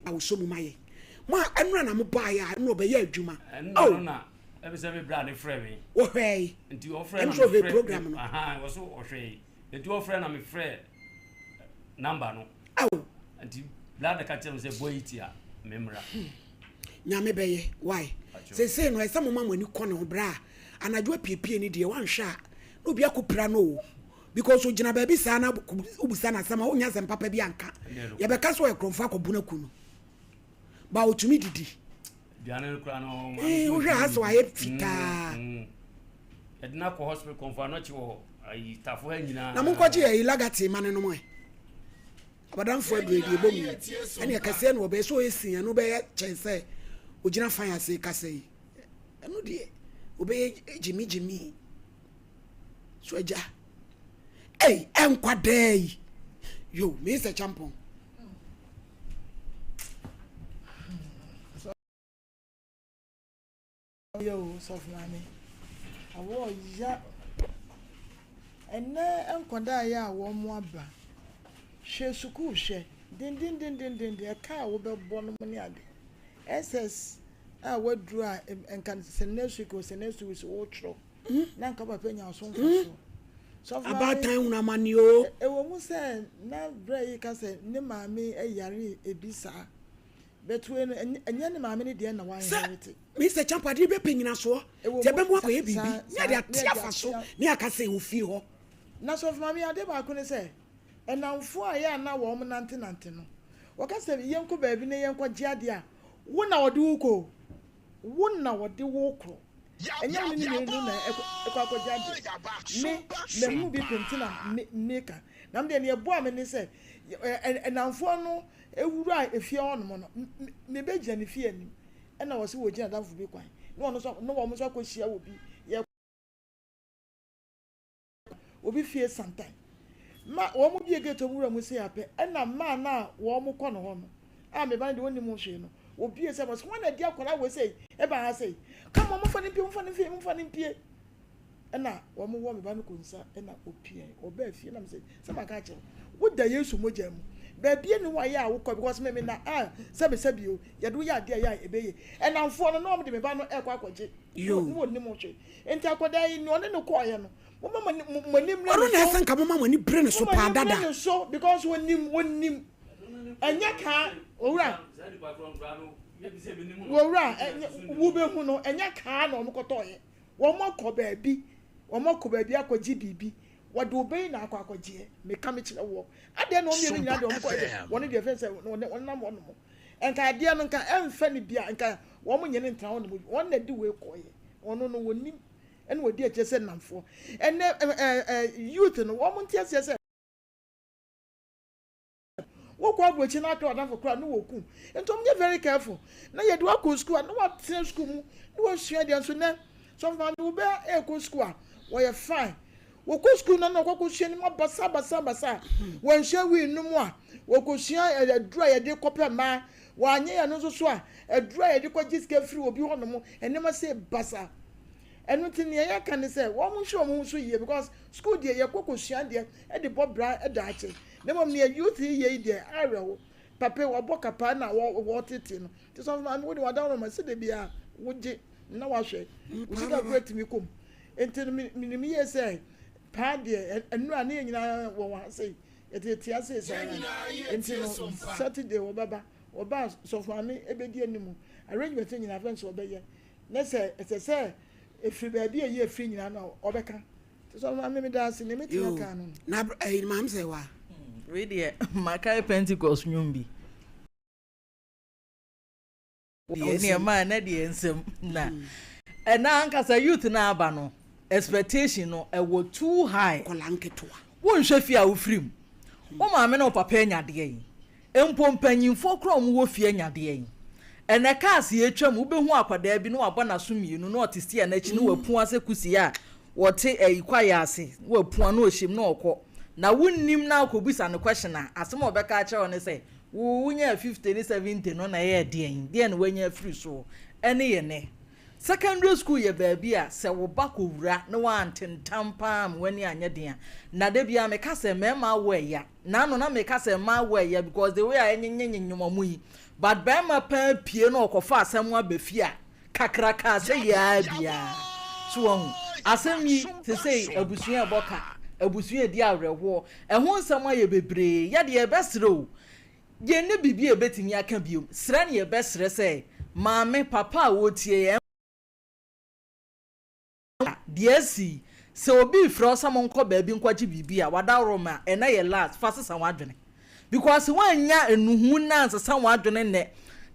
a wosɔ mu ma yɛn. Mo a ɛnora na mo baeɛ a ɛnora ɔbɛyɛ adwuma. Ɛnora Oh. no na ɛbi sɛ me bra ne frɛ me. Wɔhwɛe. Nti ɔfrɛ na Ɛm me sɛ ɔhwɛ frɛ. program no. Aha, wɔso ɔhwɛe. Nti ɔfrɛ na me frɛ number no. Ao. Nti bra na ka kyerɛ me sɛ bɔ yi ti a me mmra. Hmm. Nyame bɛyɛ why seesei no ɛsɛ moma mo ani kɔ ne ho bra anadwo apiepie ne deɛ wanhwɛ a na obi akɔ pira no o because ogyina baabi saa na wobisa no asɛm a wonya asɛm papa bi anka yɛbɛka sɛ ɔyɛ korɔmfo akɔbo no aku no ba otumi didi wohwɛ ha sɛ wayɛ fitaa yɛde no akɔ hospital kɔmfo anɔkye wɔ ayi tafo ha nyinaa na monkɔgye ayi lagate ma ne nom ɛ Abadamfo aduro yi deɛ ɛbɔ mu yi, ɛne ɛkɛseɛ na ɔbɛyɛ sɛ ɔyɛ sin ɛno bɛyɛ kyɛn sɛ ɔgyina fan ase kasa yi ɛno deɛ ɔbɛyɛ gyimi gyimi so agya ei ɛnkwadaa yi yo me sɛ kyampɔn. Ɔyɛ o sɔfo maame. Awɔ ɔya. Ɛnɛ nkɔdaa yi a wɔn aba. Hwɛ sukuu hwɛ. Dendendendenden ɛka a wobɛbɔ nom ne ade. SS a waduru a nka sɛ next week o sɛ next week wotwerɛ na nka papa nya so mfasoɔ. Sɔfo maame. Abaatan hunu amane o. Ɛwɔ mu sɛ na berɛ yi ka sɛ ne maame yare ebi saa. But wei no ɛnyɛ ne maame ne deɛ na wa inherit. Sɛ Mister Champa adeɛ bi apɛ nyinasoɔ nti ɛbɛmo akɔyɛ biribi ne ade ate afa so ne aka sɛ ɛwɔ fie hɔ. Na sɔfo maame ade baako ne sɛ ɛnamfoɔ a ɛyɛ a na wɔn nante nante no wɔka sɛ yɛnkɔ baabi na yɛnkɔ gye adeɛ a wo na wɔde wo kɔ o. Wo na wɔde wo rekorɔ. Ɛnyɛ wo ne ne mmienu na ɛkɔ akɔgye adeɛ. Me, mahunu bi pɛ nti na me, meka. Na me deɛ deɛ ɛboa me ne sɛ, nnamfoɔ no wuraa efie hɔnom no, mebɛgyina ne fie anim. Ɛna wɔse wɔgyina adamfo bi kwan. Na wɔn nso, na wɔn nso akɔhyia wɔ bi. Yɛ obi fie santan. Ma wɔn bie gate wɔn wura mu sei apɛ, ɛna mmaa no a wɔn kɔ no hɔ no, a me ba no deɛ ɔnnim ho hwee no, wɔbie sɛ wɔsɛ wɔn na ɛdi akwadaa wei sei ɛba ha sei, come on momfa no mpie, momfa no mpie, momfa no mpie. Ɛna wɔn wɔ me ba no kɔ nsa ɛna ɔpie, ɔbaa fie na me sɛ, sɛ maka akyerɛ wo, woda Yesu mogya mu, baabi ni hɔ a yɛ a wokɔ because me me na a sɛbi sɛbi o, yɛde woyɛ adeɛ a yɛ a ɛbɛyɛ. Ɛnamfoɔ no na wɔn de me ba no ɛkɔ akɔgye, ne wɔn nim ho hwee. Nti akwadaa yi, nea ɔne no kɔɔeɛ no, momma mo ani mmere ne so. Ɔno na ɛsɛ nka momma mo ani bere ne so paa dada. Momma ani mmere ne so because onim, onim. Ɛnyɛ kaa, owura. Owura, wobɛhu no, ɛnyɛ kaa na wɔkɔtɔɔeɛ. Wɔakɔ baabi, wɔakɔ baabi akɔgye biribi. Wɔde wo bɛyi na akɔ akɔgyeɛ. Meka mekyerɛ woɔ. Adɛn na wɔn mmienu nyinaa deɛ wɔkɔɛ deɛ, wɔn deɛ ɛfɛn sɛ wɔnam hɔ nom. Nka adeɛ no nka ɛmfɛ no bi a nka wɔn nye no ntena hɔ nom wɔn na ɛde wei kɔɔyɛ ɔno no wɔnim ɛna wɔdi akyire sɛ nnamfoɔ ɛnɛ ɛɛ ɛɛ youth no wɔn nte aseɛ sɛ wokɔ aburokyi na atɔ adamfo koraa ne wɔku nti wɔn nyɛ very careful na yɛde wakɔ sukuu a na watena sukuu mu na wasua deɛ nso nɛ sɔfo maame wo bɛ ɛkɔ sukuu a wɔyɛ fine Wɔkɔ sukuu no na wɔkɔ kɔsua nneɛma basabasabasa. Wɔnsua wii nom a, wɔkɔsua aduro a yɛde kɔpɛ mmaa. Wɔanyɛ ɛno nso so a, aduro a yɛde kɔgye sika firi obi hɔnom, nneɛma sei basa. Ɛno nti nea yɛka ne sɛ wɔn nhwɛ wɔn ho so yie because sukuu deɛ yɛkɔ kɔsua adeɛ de bɔ bra daakye. Na mmom nea youth yi yɛ yi deɛ awerɛho. Papa yi wabɔ kapaa na wɔretete no. Nti sɔfo maame wo deɛ w'adaworo ma sɛ da biara wogye na wahwɛ. Wo sika koraa tumi kɔ mu. Enti no menim yie sɛ paa deɛ nnura ne yɛn nyinaa wɔ wɔn ha sei yɛtete ase saa nti no Saturday wɔbɛba wɔba sɔfo maame ɛbɛdi anim arrangement nyinaa fɛn sɛ ɔbɛyɛ ne sɛ ɛsɛ sɛ ɛfiri baabi a ɛyɛ ɛfiri nyinaa no a ɔbɛka nti sɔfo maame meda ase ne mɛtumi aka no na ɛyi maame sɛ wa wei deɛ makae Pentecost nwom bi Deɛ nneɛma a na deɛ nsɛm na ɛna ankasa youth na aba no expectation no ɛwɔ too high. Nkwadaa nketewa. Wonhwɛ fie a wofiri mu. Wo maame ne wo papa anya deɛ yi. Mpo mpanyinfoɔ koraa a wɔwɔ fie anya deɛ yi. Ɛnɛ cars yi atwam wobɛhu akwadaa bi na wabɔ n'aso mmienu na ɔte steer no akyi na wapua sɛ kusie a wɔte ɛyi kwaeɛ ase na wapua na ɔhyɛ mu na ɔkɔ. Na wonnim na wokɔbisa no question a asɛm a ɔbɛka akyerɛ wo ne sɛ Wo wonyaa 50 ne 70 no na ɛyɛɛ deɛn? Deɛn na woanya afiri soɔ? Ɛne yɛ nɛ. Secondary school yɛ baabi a sɛ wo ba kɔwura na woantentam paa amma w'ani anyɛ den a, na da biara meka sɛ mmarima awo ɛya. Naano na meka sɛ mmaa awo ɛya because the way a ɛnyenyenyenyem wɔn yi. But barima paa pue na ɔkɔfa asɛm aba fie a, kakraka sɛ yɛa biara. So wahu? Asɛm yi, sesei abusua ɛbɔ ka, abusua ɛdi awerɛhoɔ, ɛho nsɛm ayɛ bebree, yɛdeɛ yɛbɛsrɛ o, yɛnni biribi a yɛbɛtumi aka bio, srɛ na yɛbɛsrɛ sɛ, maame, papa a wɔretie yɛn, Deɛ asi yi, sɛ obi refrɛ wo sɛ monkɔ baabi nkɔgye biribi a, wadaworo ma ɛnnɛ yɛ last, fa sesa w'adwene. Because woannya nnuhuu nnɛ ansesa w'adwene nnɛ,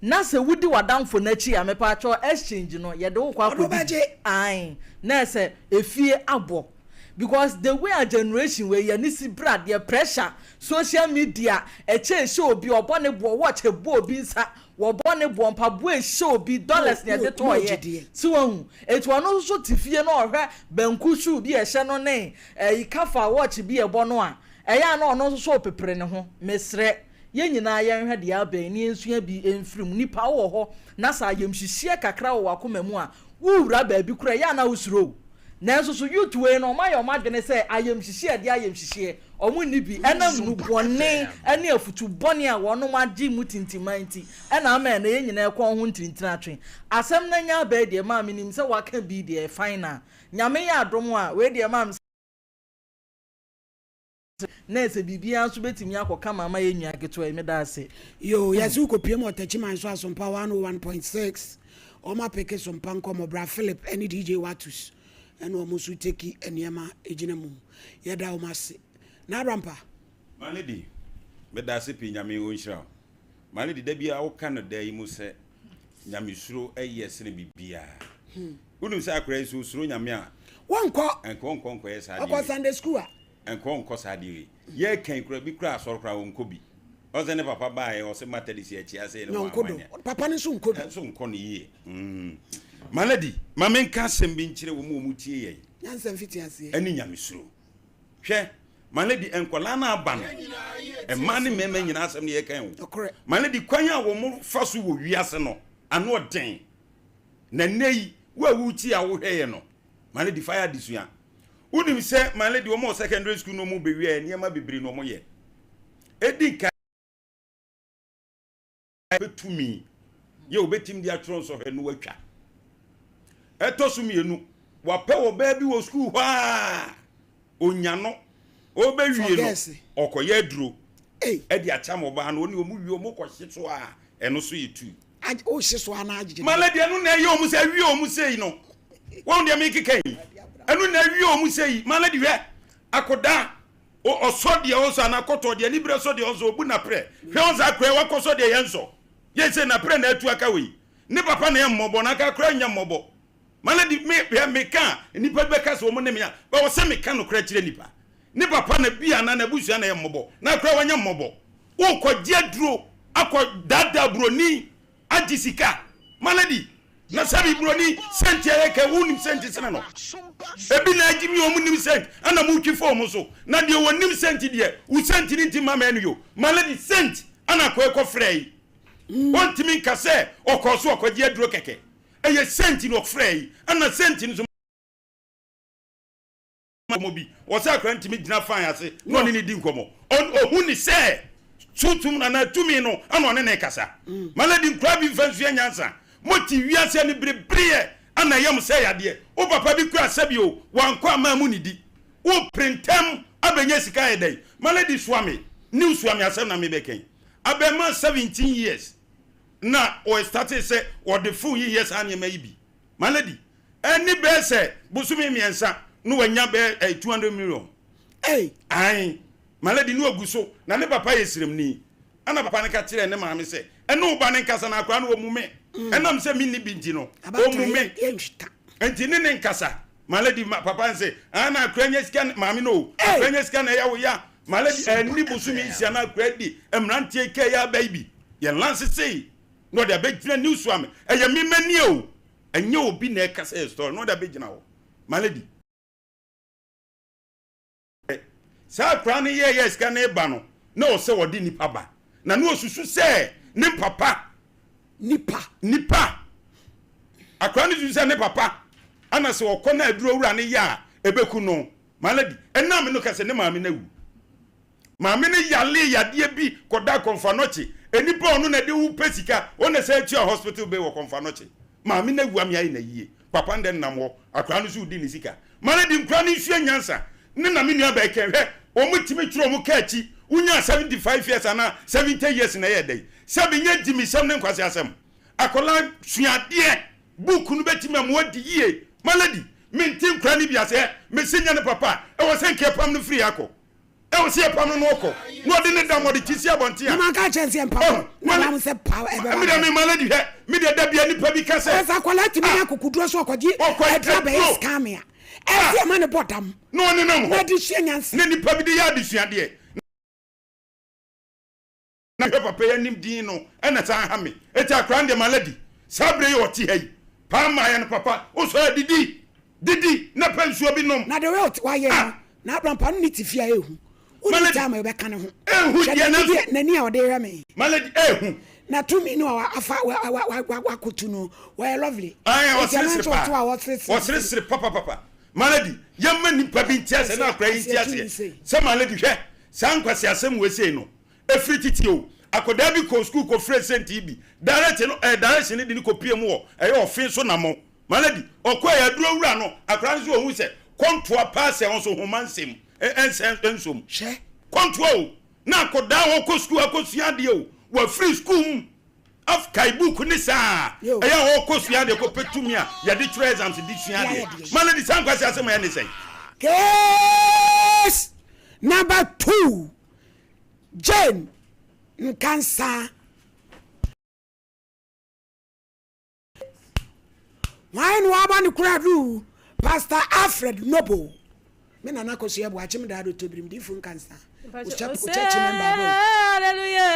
na sɛ wodi w'adamfo no akyi a, mepaakyɛw exchange no, yɛde wo kɔ Ɔno akɔdi bɛgye. Ae, na ɛsɛ efie abɔ. Because the way a generation wei yɛne si bra deɛ pressure, social media, ɛkyɛ ɛhyɛ obi, ɔbɔ ne boɔ, watch ɛbɔ obi nsa, Wɔbɔ ne boɔ, mpaboa ɛhyɛ obi, dollars na yɛde tɔɔyɛ. So wahu? Eti ɔno nso te fie na ɔhwɛ banku shoe bi a ɛhyɛ no ne ɛyi kafa watch bi a ɛbɔ no a, ɛyɛ a na ɔno nso so repepere ne ho. Mesrɛ, yɛn nyinaa yɛnhwɛ deɛ aba yi na yɛnsua bi mfiri mu. Nipa wowɔ hɔ na sɛ ayamhyehyeɛ kakra wɔ w'akoma mu a, worewura baabi koraa a, ɛyɛ a na wosuro o. Nanso so youth wei no wɔayɛ wɔn adwene sɛ ayamhyehyeɛ deɛ ayamhyehyeɛ, wɔn nni bi ɛnam nnubɔne ne afutu bɔne a wɔnom agye mu tintiman nti ɛna ama ɛnɛ yɛn nyinaa kɔn ho ntirintiri atwe. Asɛm no anya aba yi deɛ maa menim sɛ waka bi deɛ fine a Nyame yɛ adom a wei deɛ maa Na ɛsɛ biribiara nso bɛtumi akɔ kama ama yɛn nua ketewa yi. Meda ase. Yoo yɛse wokɔ pie mu wɔ Techiman so Asompa 101.6 wɔn apeke Sompa nkɔmɔ Bra Philip ɛne DJ Watus ɛna wɔn nso teki nneɛma gyina mu yɛda wɔn ase Na Abrampa. My lady, meda ase pii Nyame ɔnhyira wo. My lady, da biara woka no da yi mu sɛ. Nyamesuro yɛ sene biribiara. Wonim sɛ akwadaa yi sɛ osuro Nyame a. Wɔnkɔ. Nka ɔnkɔ nkɔyɛ saa adeɛ wei. Ɔkɔ Sunday school a. Nka ɔnkɔ saa adeɛ wei. Yɛreka yi koraa bi koraa asɔre koraa ɔnkɔ bi. Ɔn sɛ ne papa baeɛ ɔse Methodist akyia sei ne Na ɔnkɔ do. wanyɛ. Papa no nso nkɔ bi. Nso nkɔ no yie. Mm. Malady, ma menka asɛm bi nkyerɛ wɔn a wɔtie yɛn. Nyansa mfitiaseɛ. Ɛne Nyamesuro. Hwɛ, Malady, nkwadaa no aba no, mmaa ne mmarima nyinaa asɛm no yɛka o. Nokorɛ. Malady, kwan a wɔn fa so wɔ wiase no, ano ɔden. Na nnɛ yi, wo a woretie a wohwɛ yɛ no, Malady, fa yɛ adesua. Wonim sɛ, Malady, wɔn wɔ secondary school na wɔn bɛwie a, nneɛma bebree na wɔyɛ. Edi nkan, bɛtumi yɛ obɛtumi de atwerɛ nsɔhwɛ no watwa. Ɛtɔ so mmienu, wapɛ ɔbaa bi wɔ sukuu hɔ a ɔnya no, ɔbɛwie no ɔkɔyɛ aduro ɛde akyam ɔbaa no, ɔne ɔmu wie ɔmu kɔhye so a ɛno so yɛ tu. Wohye so a na agyegye. Malady ɛno na ɛyɛ ɔmu sɛ awie ɔmu sei no, wɔn deɛ mekeka yi, ɛno na awie ɔmu sei. Malady hwɛ akoda O ɔsɔ deɛ ɔnsɔ anaa kɔtɔ deɛ aniberɛ sɔ deɛ ɔnsɔ obu naprɛ hwɛ ɔnsɔ akorɛ wakɔ sɔ deɛ yɛnsɔ yei sɛ naprɛ na atu aka wei ne papa na yɛ mmɔbɔ na aka akorɛ nyɛ mmɔbɔ malady me hwɛ meka a nnipa bi bɛka sɛ wɔn ne me a bɛwɔ sɛ meka nokorɛ kyerɛ nnipa ne papa na bi anaa n'abusua na yɛ mmɔbɔ na akorɛ wanyɛ mmɔbɔ wokɔ gye aduro akɔ daadaa buroni agye sika malady na sɛbi buroni sɛnti ɛyɛ kɛ wonim sɛnti sene no ebi na agye mi wɔn nim sɛnti ɛna mo twi fɔm so na deɛ wɔn nim sɛnti deɛ wo sɛnti ne nti ma mɛnu yo malady sɛnti ɛna akɔ ɛkɔ frɛ yi wɔntumi nka sɛ ɔkɔ so ɔkɔgye aduro kɛkɛ ɛyɛ sɛnti na ɔfrɛ yi ɛna sɛnti no so nkɔmmɔ bi. Ɔsɛ akwadaa no tumi gyina fan ase na ɔne ne di nkɔmmɔ. Ɔhu ne sɛ sunsum no anaa tumi no ana ɔne ne kasa. Mm. Ma lady nkwadaa bi mfa nsua nyansa. Mote wiase ani berebereɛ ana ɛyɛ mo sɛ yadeɛ. Wo papa bi kura sɛbi o, wankɔ ama mu nidi. Wo pere ntɛm abɛnya sika ayɛ dɛn? Ma lady soa me, new soa me asɛm na mebɛka yi. Abɛɛmaa 17 years na ɔstartee sɛ ɔde phone yi yɛ saa nneɛma yi bi. Ma lady, Ɛnni bɛyɛ sɛ bosome mmiɛnsa na wanya bɛyɛ eh, 200 million. Ei! Ae, Malady ne wagu so, na ne papa yɛ sremni. Ɛna papa no ka kyerɛɛ ne maame sɛ, ɛne wo ba no nkasa na akwadaa no ɔmmu me. Ɛnam sɛ menni bi nti no, ɔmmu me. Nti ne ne nkasa. Malady ma papa no sɛ, ah, na akwadaa nya sika, maame no o, akwadaa nya sika na ɛyɛ wo ya. Malady, ɛnni bosome nsia na akwadaa di mmeranteɛ yi kaa yi aba yi bi. Yɛn lanse sei na ɔde abɛgyina news so ame. Ɛyɛ me manie o. Ɛnyɛ obi na ɛka sɛ yɛ story na ɔde abɛgyina hɔ. My lady. Saa akwaraa no yɛɛyɛ sika no ba no na ɔsɛ ɔde nipa ba na na ɔsusu sɛ ne papa nipa nipa akwaraa no susu sɛ ne papa ana sɛ ɔkɔ na aduro wura no yɛ a ɛbɛku no. My lady, ɛnam no ka sɛ ne maame no awu. Maame no yalee yadeɛ bi kɔdaa Kɔmfoanɔkye. Nnipa a ɔno na ɛde wo pɛ sika, ɔno na ɛsan tua hospital bill wɔ Kɔmfoanɔkye. Maame no awu ame ayɛ no ayie. Papa no deɛ nenam hɔ, akwadaa no nso redi ne sika. Ma no de nkwadaa no nsua nyansa. Ne na me nua baa kɛn, hwɛ, wɔn tumi twerɛ wɔn kaa akyi. Wonyaa 75 years anaa 70 years na ɛyɛ dɛn? Sɛbi nyɛ gyimisɛm ne nkwaseasɛm. Akwadaa sua adeɛ. Book no bɛtumi ama wadi yie. My lady, mente nkwadaa no bi ase. Hɛ, mese nyɛ ne papa a, ɛwɔ sɛ nka yɛpam no firi ha kɔ. Ɛwɔ sɛ yɛpam no na ɔkɔ na ɔde ne dam ɔde ti si abɔnten a. Na manka akyerɛ no sɛ yɛmpam no. Na Ɔho, wam sɛ pa ɛbɛba me deɛ me ma lady hwɛ, me deɛ da bia nipa bi ka sɛ. Ɔsɛ akwadaa tumi nya akokoduro so ɔkɔgye Ɔkɔ aduro abɛyɛ aduro. scam a, ɛsɛ yɛma no bɔ dam. Na ɔnenam hɔ. Na de sua nyansa. Na nipa bi de yɛ adesuadeɛ. Na hwɛ papa yi anim din no ɛna san ha me eti akora no deɛ malady saa berɛ yi ɔte ha yi paa mmaeɛ no papa wosɔre a didi didi na pɛ nsuo bi nom Na the way ɔte wayɛ no ah na abrampa no ne te fie a ehu wonni malady time a yɛbɛka ne ho ehu hwɛ deɛ n'ani nanso deɛ n'ani a ɔde hwɛ me malady ehu na tumi no a afa wa wa wa wa wakotu no wɔyɛ lovely ae eti ɛno ɔseresere nso paa ɔto a ɔseresere ɔseresere papapapa malady yɛmma nipa bi nte aseɛ na akora yi nte aseɛ sɛ malady hwɛ saa nkwaseasɛm wei sei no Ɛfiri tete o, akwadaa bi kɔɔ sukuu kɔfirɛɛ sɛntii bi, direct no, ɛɛ direction no de no kɔpie mu wɔ ɛyɛ ɔfe so namɔ. Malady, ɔkɔɛ aduro wura no, akwadaa no nso ɔhu sɛ kɔntoa paa sɛ ɔnso homa nsɛm, ɛnsɛ nsom. Hwɛ. Kɔntoa o, na akwadaa a ɔkɔ sukuu akɔsua adeɛ o, wafiri sukuu mu, af kae book ne saa, Yo. ɛyɛ a ɔkɔ sua adeɛ kɔpɛ tumi a yɛde twerɛ exams de sua De ayɛ adeɛ. deɛ. Malady, saa nkwasi asɛm a ɛne sɛn? Case number 2. Jane Nkansah. Hwan na waba ne kora du? Pastor Alfred Noble. Me nana Akosua Boakye me daa do tobirim difo nkansa. Ochurch member abo. Hallelujah.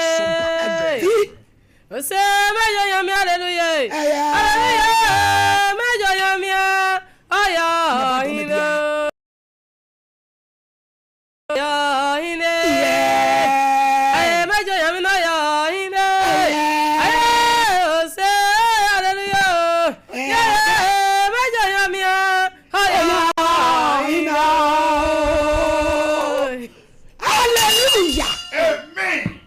Ose mejo yami hallelujah. Hallelujah. Mejo yami aya ina. Hallelujah. Amen.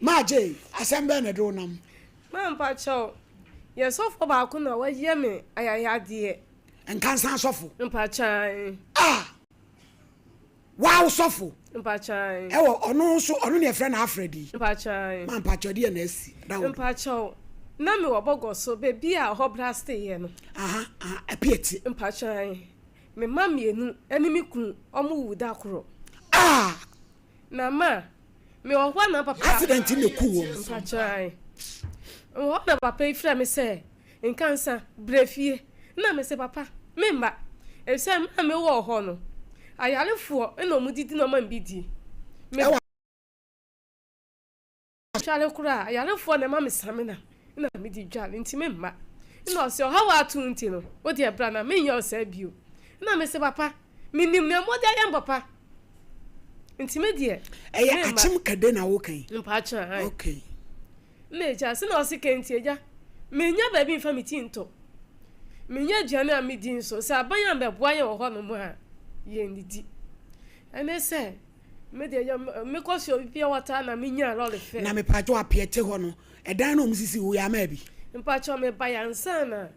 Maagye asɛm bɛn na ɛde wo nam? Mampa kyɛw. Yɛ sɔfo baako na wayɛ me ayayadeɛ. Nkansa sɔfo. Mpakyan. Ah. Wow sɔfo. Mpakyan. Ɛwɔ ɔno nso ɔno na yɛfrɛ no Alfred yi. Mpakyan. Ma mpakyɛw deɛ na asi. Da wo. Mpakyɛw. Na me wɔ bɔgɔ so baabi a hɔ braste yɛ no. Aha aha apiati. Mpakyan. Me mma mienu ɛne me kunu ɔmo wu da koro. Ah. Na ma me wɔ hɔ na papa. Accident na eku wɔn. Mpakyan. Wɔ hɔ na papa yi frɛ me sɛ Nkansa, bra fie. Nna mese, Papa, meremma, efisɛ mmerɛ a mewɔ hɔ no, ayarefoɔ na wɔdidi na wɔma me bi die. Ɛwɔ. Medware koraa a, ayarefoɔ na ɛma me samina na mede dware, nti meremma. Nna ɔse, Ɔhaw a ato wo nti no, wo deɛ bra na menyɛ wo saa bio. Nna mese, Papa, menim nea mode ayɛ me papa, nti me deɛ, Ɛyɛ meremma. Akyem Kade na woka yi? Mpakyɛ, ae. Okay. Nna egya, se na ɔse kɛntsi egya, mennya baabi mfa me ti nto, mennya aduane a medi nso, sɛ aban ammɛboa yɛn wɔ hɔnom a, yɛnnidi. Ɛne sɛ, me deɛ yɛ, mekɔ so obi pure water na menyaa lɔre fare. Na mepakyɛw apeɛte hɔ no, ɛdan no a wɔsisi hɔ yi ama bi? Mpakyɛw mebae ansa na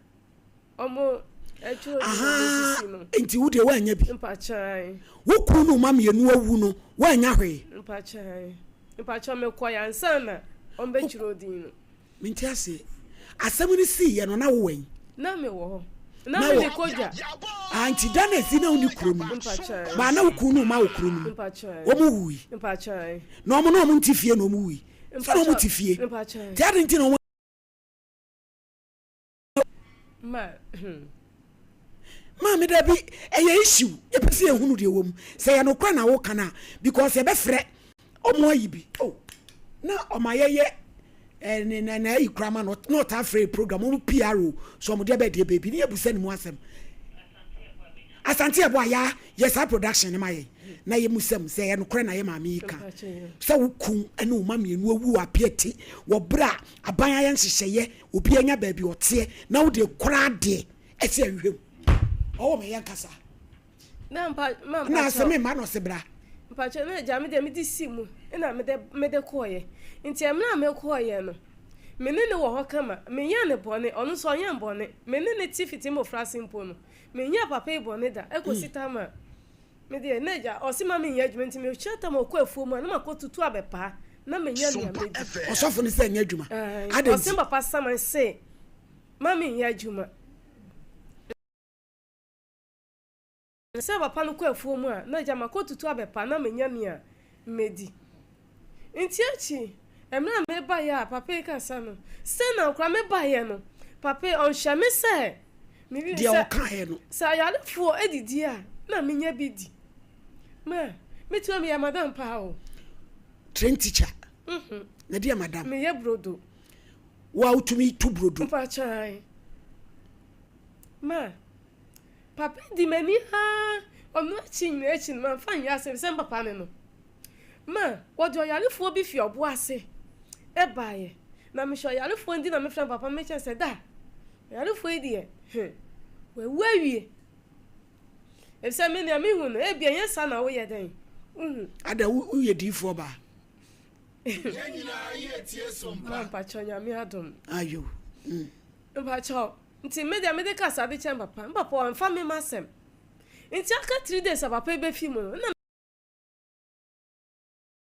Ɔmo ɛtwerɛ bi na ɔmo Ahaa, sisi no. nti wo deɛ woannya bi? Mpakyɛw. Wo kunu ne wo mma mienu awu no, woannya hwee? Mpakyɛw. Mpakyɛw mekɔe ansa na ɔmo bɛtwerɛ din no. Mente aseɛ. Asɛm no siiɛ no, na wowɔ he? Na mewɔ hɔ. Na me ne kɔ dwa. Ah, nti da no a ɛsii na wonni kuro no mu? Mpakyɛw. Baa na wo kunu ne wo mma wɔ kuro no mu? Mpakyɛw. Wɔn wui? Mpakyɛw. Na wɔn ne wɔn nte fie na wɔn wui? Sɛ na wɔn te fie. Mpakyɛw. Nti adɛn nti na wɔn. Maame dabi ɛyɛ issue yɛpɛ sɛ yɛhunu deɛ wɔ mu sɛ yɛ nokorɛ na woka no a because yɛbɛfrɛ ɔmo ayi bi oh na ɔma yɛyɛ eh, ne na na ayi koraa ma no na ɔtaa frɛ program ɔmo PRO so ɔmo deɛ bɛɛ deɛ baabi ne yɛbusa ne mu asɛm Asante ɛbɔ a ya yɛ saa production no ma yɛn na yɛ mu sɛm sɛ ɛyɛ nokorɛ na yɛ maame yi ka sɛ wo kun ne wo ma mienu awu wɔ apiati wɔ berɛ a aban ayɛ nhyehyɛeɛ obi anya baabi ɔteɛ na wo deɛ koraa deɛ ɛsɛ ɛhwehwɛ mu ɔwɔ me yɛ nkasa na mpa ma na asɛ me mma na ɔsɛ bra mpakyɛ na agya me deɛ mede si mu na mede mede kɔɔyɛ nti ɛmmerɛ a mekɔɔyɛ no me ne ne wɔ hɔ kama menyɛ ne bɔne ɔno nso ɔnyɛ bɔne me ne ne te fiti mmɔfraase mpo no Menyɛɛ papa yi bɔne da ɛkɔsi tam a me deɛ na agya ɔse ma menyɛ adwuma nti mehyɛ tam ɔkɔ afuo mu a na makɔ tutu abɛpaa na menya nea mɛdi. Ɔsɔfo no sɛ nyɛ adwuma adɛn nti? Ɔse papa saman se ma menyɛ adwuma. Sɛ papa no kɔ afuo mu a na agya makɔ tutu abɛpaa na menya nea mɛdi. Nti akyi mmerɛ a mebaeɛ a papa yi kasa no sɛ na koraa mebaeɛ no papa yi ɔnhwɛ me sɛ Deɛ ɔkaeɛ no. Sɛ ayarefoɔ didi a na menya bi di. Ma metumi meyɛ madam paa o. Train teacher. Mm-hmm. Na deɛ madam. Meyɛ brodo. Wo a wotumi tu brodo. Mpakyan. Ma papa di m'ani aa ɔno akyi nyina akyi no mamfa nyɛ asɛm sɛ mpapa ne no. Ma wɔde ɔyarefoɔ bi fi ɔbo ase baeɛ. Na mehwɛ ɔyarefoɔ no di na mefrɛ papa mekyɛ sɛ da Ɔyarefoɔ yi deɛ, he, wawu awie. Efisɛ me nea mehu no, ebia ɛnyɛ saa na woyɛ dɛn? Wohu. Ada, woyɛ diifoɔ baa? Yɛn nyinaa yɛ tie so mpa. Ma mpakyɛw Nyame adom. Ayo. Mm. Mpakyɛw, nti me deɛ mede kasa de kyɛn papa. Me papa wamfa me m'asɛm. Nti aka 3 days a papa yi bɛfi mu no, nna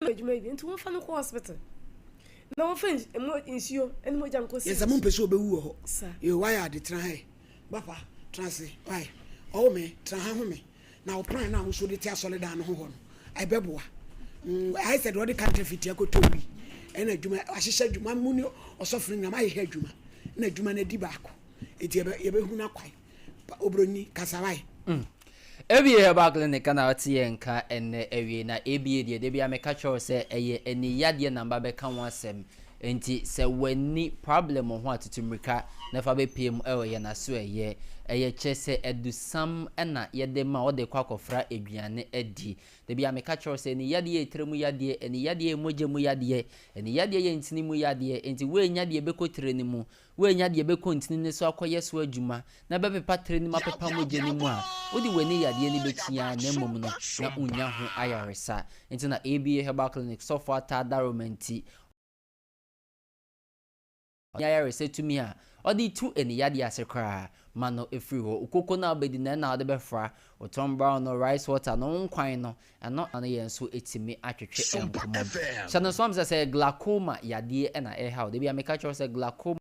adwuma yi bi nti wɔmfa no kɔ hospital na wɔmfa nsuo ne mogya nkɔ si. Yɛsɛ mo mpɛ sɛ ɔbɛwu wɔ hɔ. Yoo wayɛ ade tena ha yi. Papa tena ase why ɔwo me tena ha home na wo plan no a wo nso wode te asɔredan no ho hɔ no ɛbɛboa. Mm, ayɛ sɛ deɛ ɔde counterfeit akɔtɔ wi ɛna adwuma ahyehyɛ adwuma mu ne ɔsɔfo no nyinaa mahyehyɛ adwuma na adwuma no adi baako. Enti yɛbɛ, yɛbɛhu no akwan. Pa, obroni, kasa wae. Mm. ABA Herbal Clinic na ɔte yɛn nka ɛnnɛ awiei. Na ABA deɛ, da biara meka kyerɛ wo sɛ ɛyɛ ani yadeɛ na mba bɛka ho asɛm. Enti sɛ w'ani problem wɔ ho a, tutu mmirika na fa bɛpue mu ɛwɔ yɛn asoɛeɛ. Ɛyɛ kyerɛ sɛ adusam na yɛde ma wode kɔ akɔfra aduane adi. Da biara meka kyerɛ wo sɛ ani yadeɛ yɛ tire mu yadeɛ, ani yadeɛ yɛ mogya mu yadeɛ, ani yadeɛ yɛ ntini mu yadeɛ. Enti woannya deɛ ɛbɛkɔ tire no mu, Woannya deɛ ɛbɛkɔ ntini no so akɔyɛ so adwuma na ɛbɛpepa tire no mu apepa mogya no mu a, wode w'ani yadeɛ no bɛkyi ara na mmom no na wonnya ho ayaresa. Nti na ABA Herbal Clinic sɔfoɔ ataa Daroma nti, ɔde ayaresa tumi a ɔde tu ani yadeɛ ase koraa ma no firi hɔ. Wo koko no a wobɛdi no ɛna wode bɛfra, wo Tom Brown no, rice water no, wo nkwan no, ɛno na yɛn nso ɛtumi atwetwe nkɔmmɔ. Hyɛ no nso ma me sɛ, sɛ glaucoma yadeɛ na ɛreha wo, da biara meka kyerɛ wo sɛ glaucoma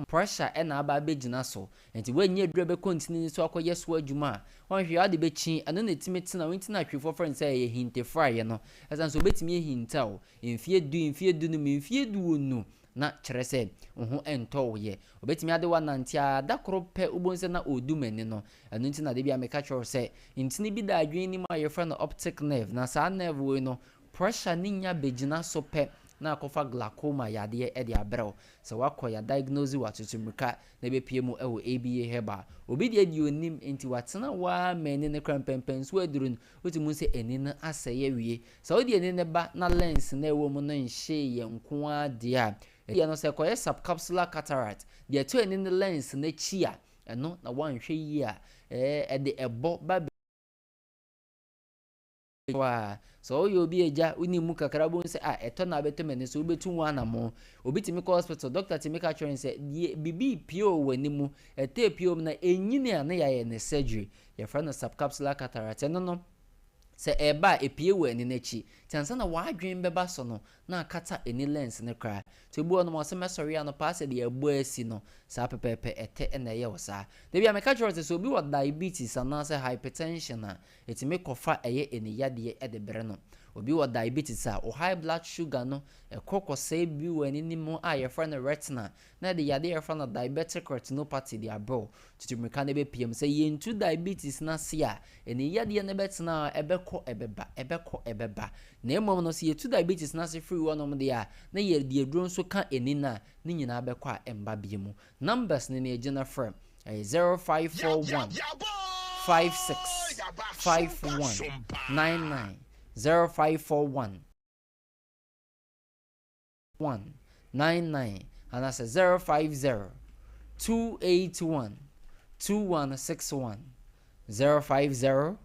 pressure na aba abɛgyina so, nti woannya aduru a ɛbɛkɔ ntini no so akɔyɛ so adwuma a, woanhwɛ a wode bɛkyi, ɛno na ɛtumi tena wo, nti na Twifoɔ frɛ no sɛ ɛyɛ hintefraeɛ no, ɛsiane sɛ ɔbɛtumi ahinta wo mfeɛ du, mfeɛ dunum, mfeɛ duonu, na kyerɛ sɛ wo ho ntɔ wo yɛ. Obetumi ade wo anante ara, da koro pɛ wobɛhu sɛ na ɔredu m'ani no. Ɛno nti na da biara meka kyerɛ wo sɛ, ntini bi da adwene no mu a yɛfrɛ no optic nerve, na saa nerve wei no, pressure no nya bɛgyina so pɛ na akɔfa glaucoma yadeɛ de abrɛ wo. Sɛ woakɔ yɛadiagnose wo a, tutu mmirika na bɛpue mu wɔ ABA Herbal. Obi deɛ deɛ ɔnnim nti watena hɔ ara ma ani no koraa mpɛnpɛnsoɔ aduru no, wotumi hu sɛ ani no asɛe awie. Sɛ wode ani no ba na lens no a ɛwɔ mu no nhyee yɛ nko ara deɛ a, ɛdeɛ no sɛ ɛkɔyɛ subcapsular cataract, deɛ ɛtɔ ani no lens no akyi a, ɛno na woanhwɛ yie a, ɛde ɛbɔ ba hɔ a. Sɛ woyɛ obi agya, wonim mu kakra, wobɛhu sɛ a ɛtɔ na abɛtɔ m'ani so, wobɛtu ho anammɔn. Obi tumi kɔ hospital, doctor tumi ka kyerɛ no sɛ deɛ biribi repue wɔ w'ani mu, ɛtɔ apue wɔ mu na ɛnyini a na yɛayɛ no surgery. Yɛfrɛ no subcapsular cataract. Ɛno no, Sɛ ɛreba a, epue wɔ ani no akyi. Nti ansa na w'adwene bɛba so no, na akata ani lens no koraa. Nti obi wɔ hɔnom a, ɔse mɛsɔre anɔpa asɛ deɛ ɛbɔ asi no, saa pɛpɛɛpɛ, ɛtɛ na ɛyɛ wo saa. Da bi a meka kyerɛ wo sɛ, sɛ obi wɔ diabetes anaasɛ hypertension a, ɛtumi kɔfa ɛyɛ ani yadeɛ de brɛ no. Obi wɔ diabetes a, wo high blood sugar no, ɛkɔ kɔsɛe biribi wɔ ani no mu a yɛfrɛ no retina, na ɛde yadeɛ a yɛfrɛ no diabetic retinopathy de abrɛ wo. Tutu mmirika na ɛbɛpue mu. Sɛ yɛntu diabetes no ase a, Ani yadeɛ no bɛtena hɔ, ɛbɛkɔ, ɛbɛba, ɛbɛkɔ, ɛbɛba. Na mmom no, sɛ yɛtu diabetes no ase firi hɔnom deɛ a, na yɛde aduro nso ka ani no a, ne nyinaa bɛkɔ a ɛmma bio mu. Numbers no nea gyina frɛ, ɛyɛ 0541 56 51 99, 0541. 1 9 9 anaasɛ 050 281 2161 050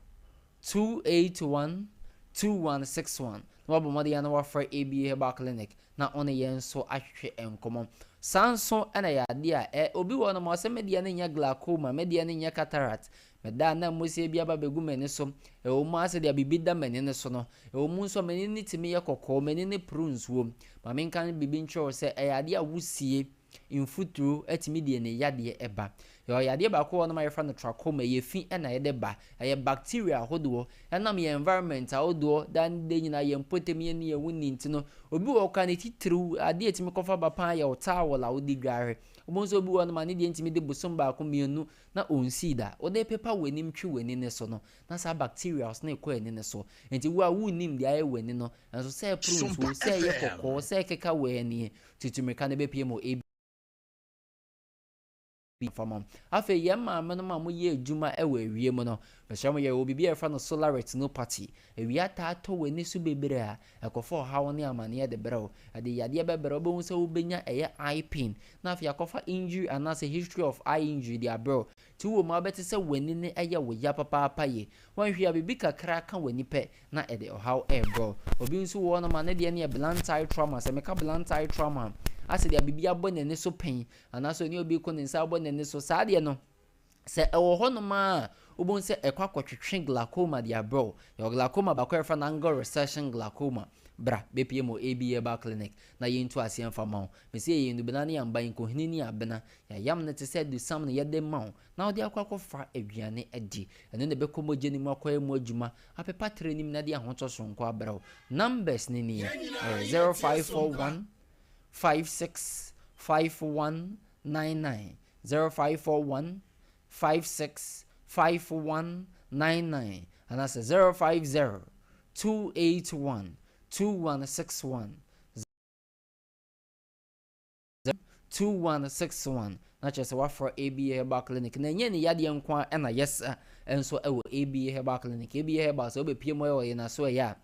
281 2161 na wabɔ mmɔden na wafrɛ ABA Herbal Clinic na ɔne yɛn nso atwetwe nkɔmmɔ. Saa nso na ɛyɛ adeɛ a ɛ obi wɔ nom ɔsɛ me deɛ no nyɛ glaucoma, me deɛ no nyɛ cataract, Meda a na mmosia bi aba bɛgu m'ani so. Ɛwɔ mu ara sɛ deɛ biribi da m'ani no so no, ɛwɔ mu nso a m'ani no tumi yɛ kɔkɔɔ, m'ani no poro nsuo. Ma menka biribi nkyerɛ wo sɛ, ɛyɛ adeɛ a wusie, mfuturo, tumi de ani yadeɛ ba. Yɛwɔ yadeɛ baako wɔ hɔnom a yɛfrɛ no trachoma, ɛyɛ fi na ɛde ba. Ɛyɛ bacteria ahodoɔ. Ɛnam yɛn environment ahodoɔ, daa ne da nyinaa yɛn mpɔtam yɛn ne yɛn ho nni nti no, obi wɔ hɔ koraa ne titiriw adeɛ a ɛtumi kɔfa ba paa yɛ wo towel a wode dware. Wobɛhu sɛ obi wɔ hɔnom a ne deɛ ntumi de bosom baako mmienu na ɔnsii da. Wode pepa w'anim twe w'ani no so no, na saa bacterials no rekɔ ani no so. Enti wo a wonnim deɛ ayɛ w'ani no, nso sɛ ɛporo nsuo, sɛ ɛyɛ kɔkɔɔ, sɛ ɛkeka w'ani, tutu mmirika na ɛbɛpue mu ebi fa ma. Afei yɛn maamenom a moyɛ adwuma wɔ awie mu no, mesrɛ mo yɛwɔ biribi a yɛfrɛ no solar retinopathy. Awia taa tɔ w'ani so bebree a, ɛkɔfa ɔhaw ne amaneɛ de brɛ wo. Ɛde yadeɛ bɛbrɛ wo, wobɛhu sɛ wobɛnya ɛyɛ eye pain, na afei akɔfa injury anaasɛ history of eye injury de abrɛ wo. Nti wowɔ mu a wobɛte sɛ w'ani no yɛ wo ya papaapa yie. Woanhwɛ a biribi kakra ka w'ani pɛ na ɛde ɔhaw rebrɛ wo. Obi nso wɔ hɔnom a ne deɛ no yɛ blunt eye trauma. Sɛ meka blunt eye trauma a, asɛ deɛ biribi abɔ n'ani so pɛn anaasɛ ɔne obi reko ne nsa abɔ n'ani so. Saa deɛ no, Sɛ ɛwɔ hɔnom ara a, wobɛhu sɛ ɛkɔ akɔtwetwe glaucoma de abrɛ wo. Yɛwɔ glaucoma baako a yɛfrɛ no angle recession glaucoma. Bra bɛpue mu wɔ AB Herbal Clinic na yɛntu aseɛ mfa mma wo. Mese yɛyɛ nnubena ne amba, nkohini ne abena. Yɛayam no te sɛ adusam na yɛde ma wo na wode akɔ akɔfra aduane adi. Ɛno na ɛbɛkɔ mogya no mu akɔyɛ mu adwuma, apepa tire no mu na ɛde ahotɔ soronko abrɛ wo. Numbers no nie, ɛyɛ 0541 56 51. 99, 0541 56 51 99 anaasɛ 050 281 2161. 2161 na kyerɛ sɛ wafrɛ ABA Herbal Clinic na ɛnyɛ ne yadeɛ nko ara ɛna yɛsa nso ɛwɔ ABA Herbal Clinic. ABA Herbal sɛ wobɛpie mu ɛwɔ yɛn aso ɛyɛ a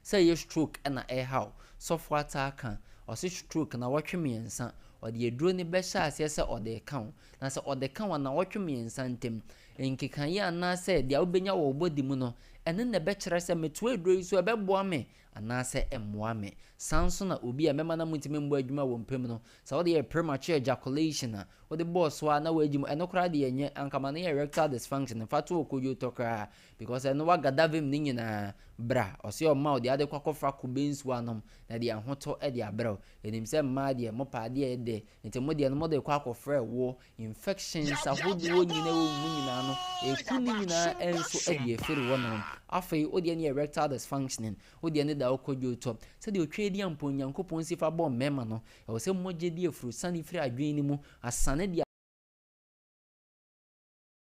sɛ ɛyɛ stroke ɛna ɛhaw sɔfo ataa ka ɔse stroke na wɔtwe mmiɛnsa ɔde aduro no bɛhyɛ aseɛ sɛ ɔde ka wo na sɛ ɔde ka wo na wɔtwe mmiɛnsa ntam nkekaeɛ anaasɛ deɛ wobɛnya wɔ wo body mu no ɛno na ɛbɛkyerɛ sɛ metoa aduro yi so ɛbɛboa me anaasɛ ɛmmoa me. Saa nso na obi a mɛma na montumi mmɔ adwuma wɔ mpa mu no, sɛ wode yɛ premature ejaculation a, wode bɔɔ so ara na woagyi mu, ɛno koraa deɛ ɛnyɛ, anka ma no yɛ erectile dysfunction, mfa to okodwo tɔ koraa, because ɛno wagada vim no nyinaa, bra, ɔse ɔmma wo deɛ ade kɔ akɔfa kube nsuo anom, na ɛde ahotɔ de abrɛ wo. Yɛnim sɛ mmaa deɛ, mopɛ adeɛ a ɛdɛ, nti mo deɛ no mode kɔ akɔfrɛ ɛwoɔ, Infections ahodoɔ nyinaa ɛwɔ wo mu nyinaa no, ɛku ne nyinaa nso de afiri hɔ nom. Afei wo deɛ no yɛ erectile dysfunctioning, wo deɛ no da hɔ kɔdwo tɔ. Sɛdeɛ Otweaduampɔn Nyankopɔn si fa bɔɔ mmarima no, ɛwɔ sɛ mogya di afurusane firi adwene no mu, asane de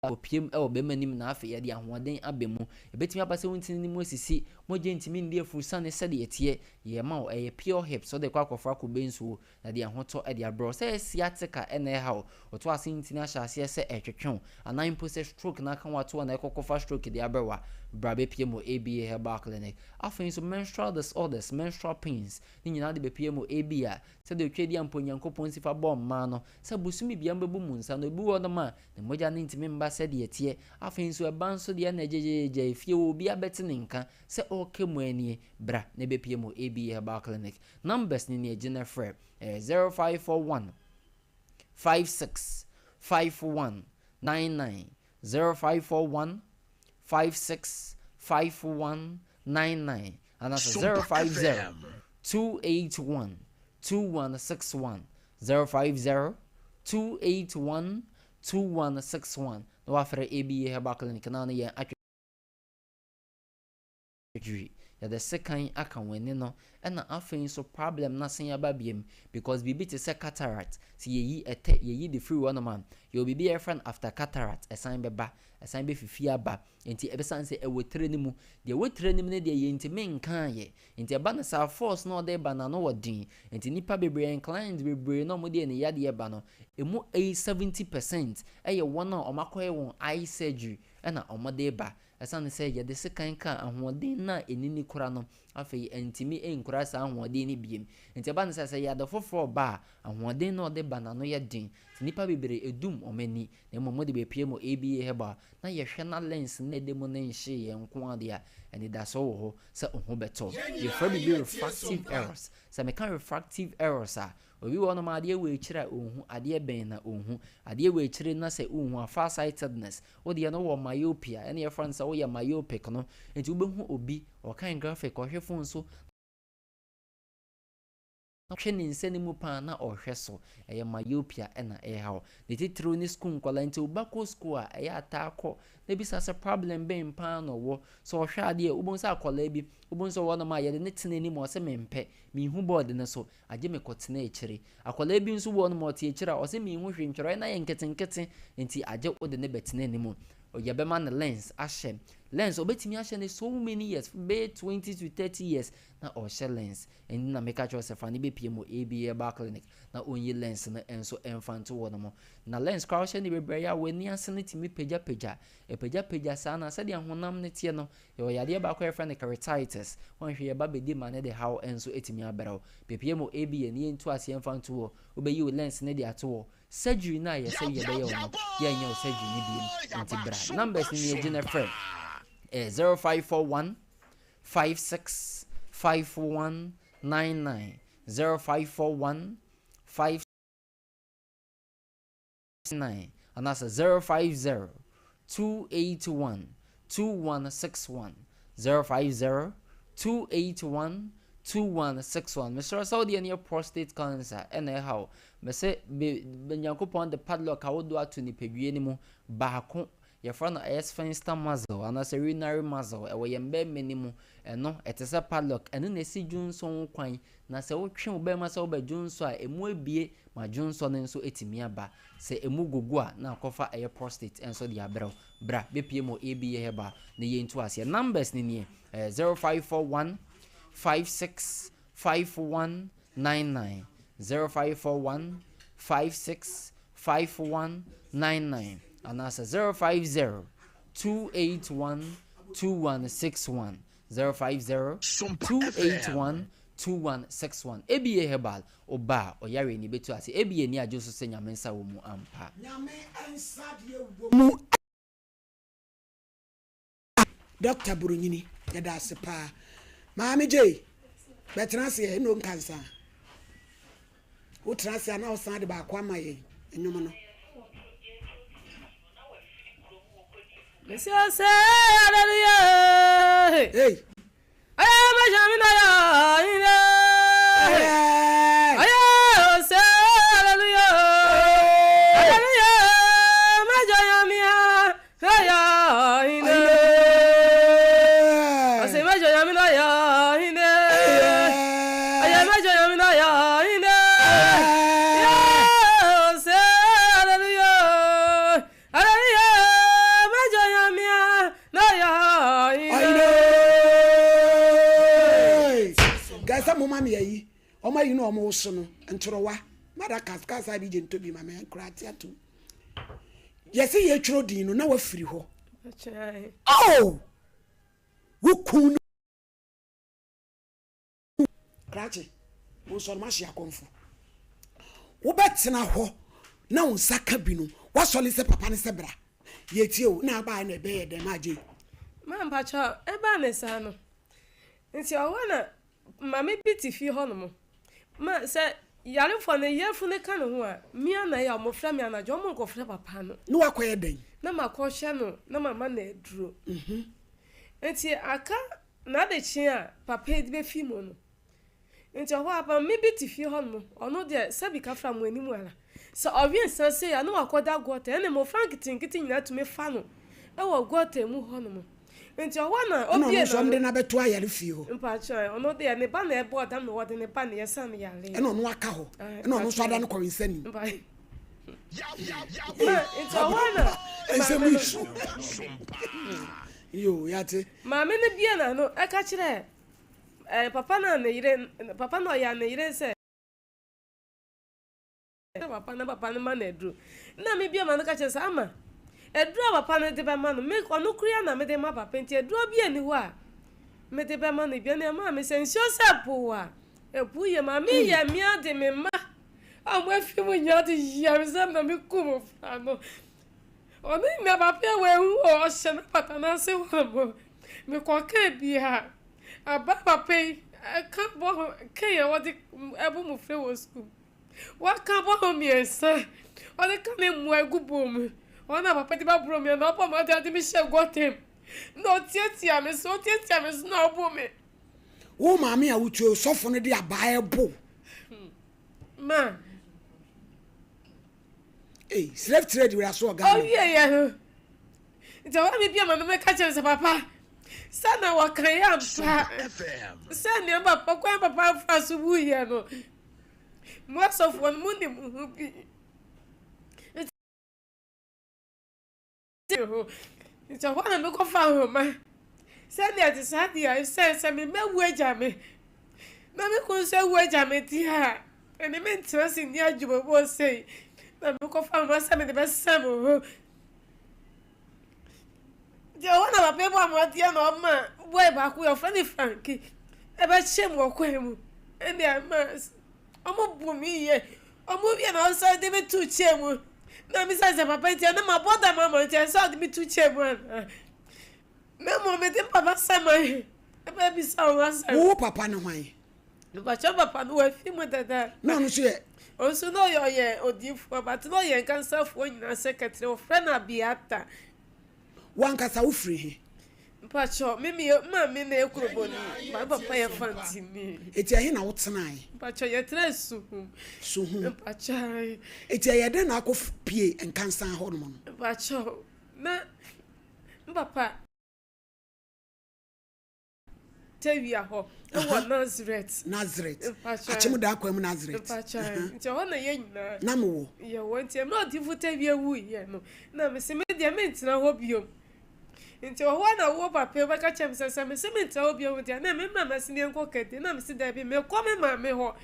akɔpiem wɔ barima no mu na afei ɛde ahoɔden aba mu. Ɛbɛtumi aba sɛ wo ntini no mu asisi, mogya ntumi ndi afurusane sɛdeɛ ɛteɛ. Yɛma wo, ɛyɛ pure hips, wode kɔ akɔfra kube nsuo, Na de ahotɔ de abrɛ wo. Sɛ ɛyɛ sciatica na ɛha wo, ɔto ase ntini ahyɛ aseɛ sɛ ɛretwetwe wo, anaa mpo sɛ stroke na aka wo ato hɔ na ɛkɔkɔfa stroke de abrɛ wo a, bra bɛpue mu wɔ ABA Herbal Clinic. Afei nso menstrual disorders, menstrual pains, ne nyinaa de bɛpue mu wɔ ABA. Sɛdeɛ Otwaadi ampa Onyankopɔn si fa bɔɔ mmaa no, sɛ bosome biara mobɛbu mo nsa no, ebi wɔ hɔnom a, ne mogya no ntumi mma sɛdeɛ ɛteɛ. Afei nso ɛba nso deɛ na gyegyeegye, efie hɔ obiara bɛte ne nka sɛ ɔreka mu anie, bra na bɛpue mu wɔ ABA Herbal Clinic. Numbers no nie, gyina frɛ, ɛyɛ 0541 56 51 99, 0541 56 51 99, anaasɛ 050 281 2161, 050 281 2161, na wafrɛ ABA Herbal Clinic na ne yɛn atwe. Dwiri, yɛde sekan aka w'ani no ɛna afei nso problem no asan aba biom because biribi te sɛ cataract sɛ yɛyi ɛtɛ yɛyi de firi hɔnom a yɛwɔ biribi a yɛfrɛ no after cataract ɛsan bɛba ɛsan bɛfifi aba nti ɛbɛsan sɛ ɛwɔ tire no mu deɛ ɛwɔ tire no mu no deɛ yɛntumi nkaayɛ nti ɛba no saa force na ɔde ba no ano wɔ den nti nnipa bebree yɛn client bebree na wɔde ani yadeɛ ba no ɛmu 70% ɛyɛ wɔn a wɔakɔyɛ wɔn eye surgery ɛna wɔde ba Esiane sɛ yɛde sekan kaa ahoɔden no a enni kora no, afei antumi ankura saa ahoɔden no bio. Enti ɛba no sɛ, sɛ yade foforo reba a, ahoɔden no a ɔde ba no ano yɛ den. Nti nnipa bebree edum wɔn ani, na mmom wɔde bepue mu ABA Herbal, na yɛhwɛ na lens no a ɛda mu no nhyee yɛn nko ara de a, anidaso wɔ hɔ sɛ wo ho bɛtɔ wo. Yɛfrɛ biribi refractive errors. Sɛ meka refractive errors a, Obi wɔ hɔnom a adeɛ wɔ akyire a ɔnhu, adeɛ bɛn na ɔnhu. Adeɛ wɔ akyire na sɛ wonhu a, farsightedness, wo deɛ no wɔ myopia, ɛna yɛfrɛ no sɛ woyɛ myopic no. Nti wobɛhu obi, ɔkan graphic, ɔhwɛ phone so, na ɔhwɛ ne nsa no mu paa na ɔhwɛ so. Ɛyɛ myopia ɛna ɛreha wo. Ne titiriw ne sukuu nkwadaa nti wo ba kɔ sukuu a, ɛyɛ a taa kɔ na bisa sɛ problem bɛn paa na ɔwɔ. Sɛ ɔhwɛ adeɛ a, wobɛhu sɛ akwadaa bi, wobɛhu sɛ ɔwɔ hɔnom a yɛde no tena anim a ɔse mempɛ, menhu board no so. Agye me kɔtena akyire. Akwadaa bi nso wɔ hɔ nom ɔte akyire a ɔse menhu hwee ntwerɛeɛ no ayɛ nketenkete nti agye wode no bɛtena anim. Yɛbɛma no lens ahyɛ. Lens ɔbɛtumi ahyɛ no so many years bɛyɛ 20 to 30 years na ɔhyɛ lens. Ɛnti na meka kyerɛ wo sɛ fa no bɛpie mu AB Herbal Clinic na ɔnyi lens no nso mfa nto hɔ nom. Na lens koraa wohyɛ no bebree a w'ani ase no tumi pagyapagya. Ɛpagyapagya saa na sɛdeɛ honam no teɛ no Yɛwɔ yadeɛ baako a yɛfrɛ no keratitis, wanhwɛ yɛ ba bɛdi ma ne de haw nso atumi abrɛ wo. Pepie mu ebi yɛ ne yɛntu aseɛ mfa nto hɔ, wobɛyi wo lens no de ato hɔ. Surgery no a yɛsɛ yɛbɛyɛ wo no, yɛnyɛ wo surgery no biom, nti bra. Numbers no nie, gye na frɛ, ɛyɛ 0541 56 51 99, 0541 5. 9 anaasɛ 050 281 2161, 050 281 2161. Mesrɛ sɛ wodeɛ no yɛ prostate cancer ɛna ɛha wo. Mese be, be Nyankopɔn de padlock ahodoɔ ato nipadua no mu baako. Yɛfrɛ no ɛyɛ sphincter muscle anaasɛ urinary muscle. Ɛwɔ yɛn bɛrima no mu. Ɛno, ɛte sɛ padlock. Ɛno na ɛsi dwonsɔ ho kwan. Na sɛ wotwe wo bɛrima sɛ wobɛdwonsɔ a, ɛmu abue ma dwonsɔ no nso atumi aba. Sɛ ɛmu gogo a, na akɔfa ɛyɛ prostate nso de abrɛ wo. Bra bɛpue mu wɔ ABA Herbal na yɛntu aseɛ. Numbers no nie, ɛyɛ 0541 56 51 99, 0541 56 51 99 anaasɛ 050 281 2161, 050 281 2161. ABA Herbal, Woba a, ɔyareɛ no bɛtu ase. ABA ani agye wo so sɛ Nyame nsa wɔ mu ampa. Nyame nsa deɛ wɔ mu. Doctor Bronyini yɛda ase paa. Maame Jay bɛtena ase ɛ ɛna nkansa. Wotena ase a na wosan de baako ama yɛn nnwom no. Mesi ase hallelujah. Hey. Gɛsɛ mo ma mi ayi ɔmo ayi na ɔmo woso no ntorowa mada kas kasa bi gye ntɔ bi ma me nkora ate ato yɛsɛ yɛtwerɛ din no na wafiri hɔ oh wo kun no Krakye, wo nso no mahye akɔmfo. Wobɛtena hɔ na wo nsa ka bi no, woasɔle sɛ papa no sɛ bra. Yɛtie o, na abaa na ɛbɛyɛ dɛn ma agye? Ma mpakyɛ ɛbaa ne saa no, nti ɔhɔ na maame bi te fie hɔ nom. Ma sɛ yarefoɔ no yafunu ka ne ho a, me ara na ɛyɛ a wɔfrɛ me anadwo, wɔnkɔfrɛ papa no. Na wakɔyɛ dɛn? Na makɔhwɛ no na mama no aduro. Nti aka N'adekye a papa yi de befi mu no, nti ɔhɔ ara maame bi te fie hɔnom, ɔno deɛ sɛbi kafra mo anim ara, sɛ ɔwe nsa sei a na wakɔda gɔta, ɛnna mmɔfra nketenkete nyinaa tumi fa no wɔ gɔta mu hɔnom. Nti ɔhɔ ara na Ɛna ɔno obie nso ɔde n'ano. no abɛto ayare fie hɔ. Mpakyɛ, ɔno deɛ ne ba na ɛbɔɔ dam na wɔde ne ba na yɛsa no yareɛ. Ɛna ɔno aka hɔ. Ae, Ɛna ɔno nso mpakyɛ. ada no kɔwensani. Mpa Ma, nti ɔhɔ ara na Ɛnsɛm maame yi no. so. Yoo, yɛate. Maame no buee n'ano ka kyerɛɛ ɛɛ papa no a ne yere papa no a ɔyɛ a ne yere sɛ. Papa no papa no ma no aduro. Nna mebue m'ano ka kyerɛ no sɛ, Ama, aduro a papa no de bɛma no, me ɔno koraa na mede ma papa nti aduro bi nni hɔ a mede bɛma no bio. Ɛnna ɛmaa me sɛ nsuo sɛ po a, ɛpo yie. Maame yɛ me ade, me mma a wɔafi mu nyinaa de yɛ me sɛ na mekum mmɔfra no. Ɔno nyina papa yi oehu o, ɔhyɛ n'apata n'ase hɔ nom. Mekɔkaa bi a, aber papa yi ka bɔ ho kan a wɔdze bɔ mbofra wɔ skuul. Wɔaka bɔ ho miɛnsa, ɔdze ka ne mbowa gu bowl mu. Ɔno na papa dze bɛbor me na ɔbɔ me ɔdze me hyɛɛ gutter mu. Nna otsiatsia me so, otsiatsia me so na ɔbor me. Wo maame a wotuo sɔfo no de abaa ɛbo wo. Ma. Ei, slave trade wura so wɔ Ghana. Ɔwieɛ no, nti ɔba me bia ma me mɛka kyerɛ no sɛ papa, sɛ na wɔka yɛ ampa, sɛ nea papa kwan papa fa so wuiɛ no, mo asɔfoɔ no mo nim ho bi. Nti ho, nti ɛhɔ na mekɔfa nhoma sɛdeɛ ɛte saa deɛ ɛsiane sɛ me mma awu agya me na me kunu nso awu agya me deɛ a ɛne mentena ase nni adwumabɔ sei na mekɔfa nhoma sɛ mede bɛsesa me ho nti ɛhɔ na papa bɔ amadeɛ na ɔma boy baako yɛ ɔfrɛ ne Frankie ɛbɛkyɛ mu wɔ kwan mu ɛnna ɛma ɔmo bu me yie Ɔmo wie na ɔsan de me to chair mu. Na misa sɛ papa nti ɛno mabɔ dam ama nti ɛsɛ sɛ ɔde me to chair mu anaa? Na mmom mede me papa saman ɛbɛbisa wɔn asɛm. Wo papa ne hwan? Mepakyɛw papa no wafi mu dada. Na ɔno nso yɛ? Ɔno nso na ɔyɛ ɔyɛ odiyifoɔ but na ɔyɛ nkansafoɔ nyinaa secretary wɔfrɛ no Abiata. W'ankasa wo firi he? Mpakyɛw, me me maame na yɛ Kroboni, ma me papa yɛ Fantini. Eti ɛhe na wo tenae? Mpakyɛw, yɛ tenaa Suhum. Suhum. Mpakyɛw. Eti ɛyɛ dɛn na akɔ pie Nkansan hɔ nom no? Mpakyɛw, na. Me papa Tawia hɔ wɔ Nazareth. Nazareth. Akyem da akwan mu Nazareth. Nti ɛhɔ na yɛn nyinaa. Na mo wɔ. Yɛwɔ nti mmerɛ ɔdifo Tawia wuiɛ no na mese me deɛ mentena hɔ biom. Nti wɔ hɔ na wo papa yi bɛka kyerɛ me sɛ sɛ mese mentena hɔ biom deɛ na me mma mɛsene yɛnkɔ Kɛde na mese daabi mekɔ me maame hɔ.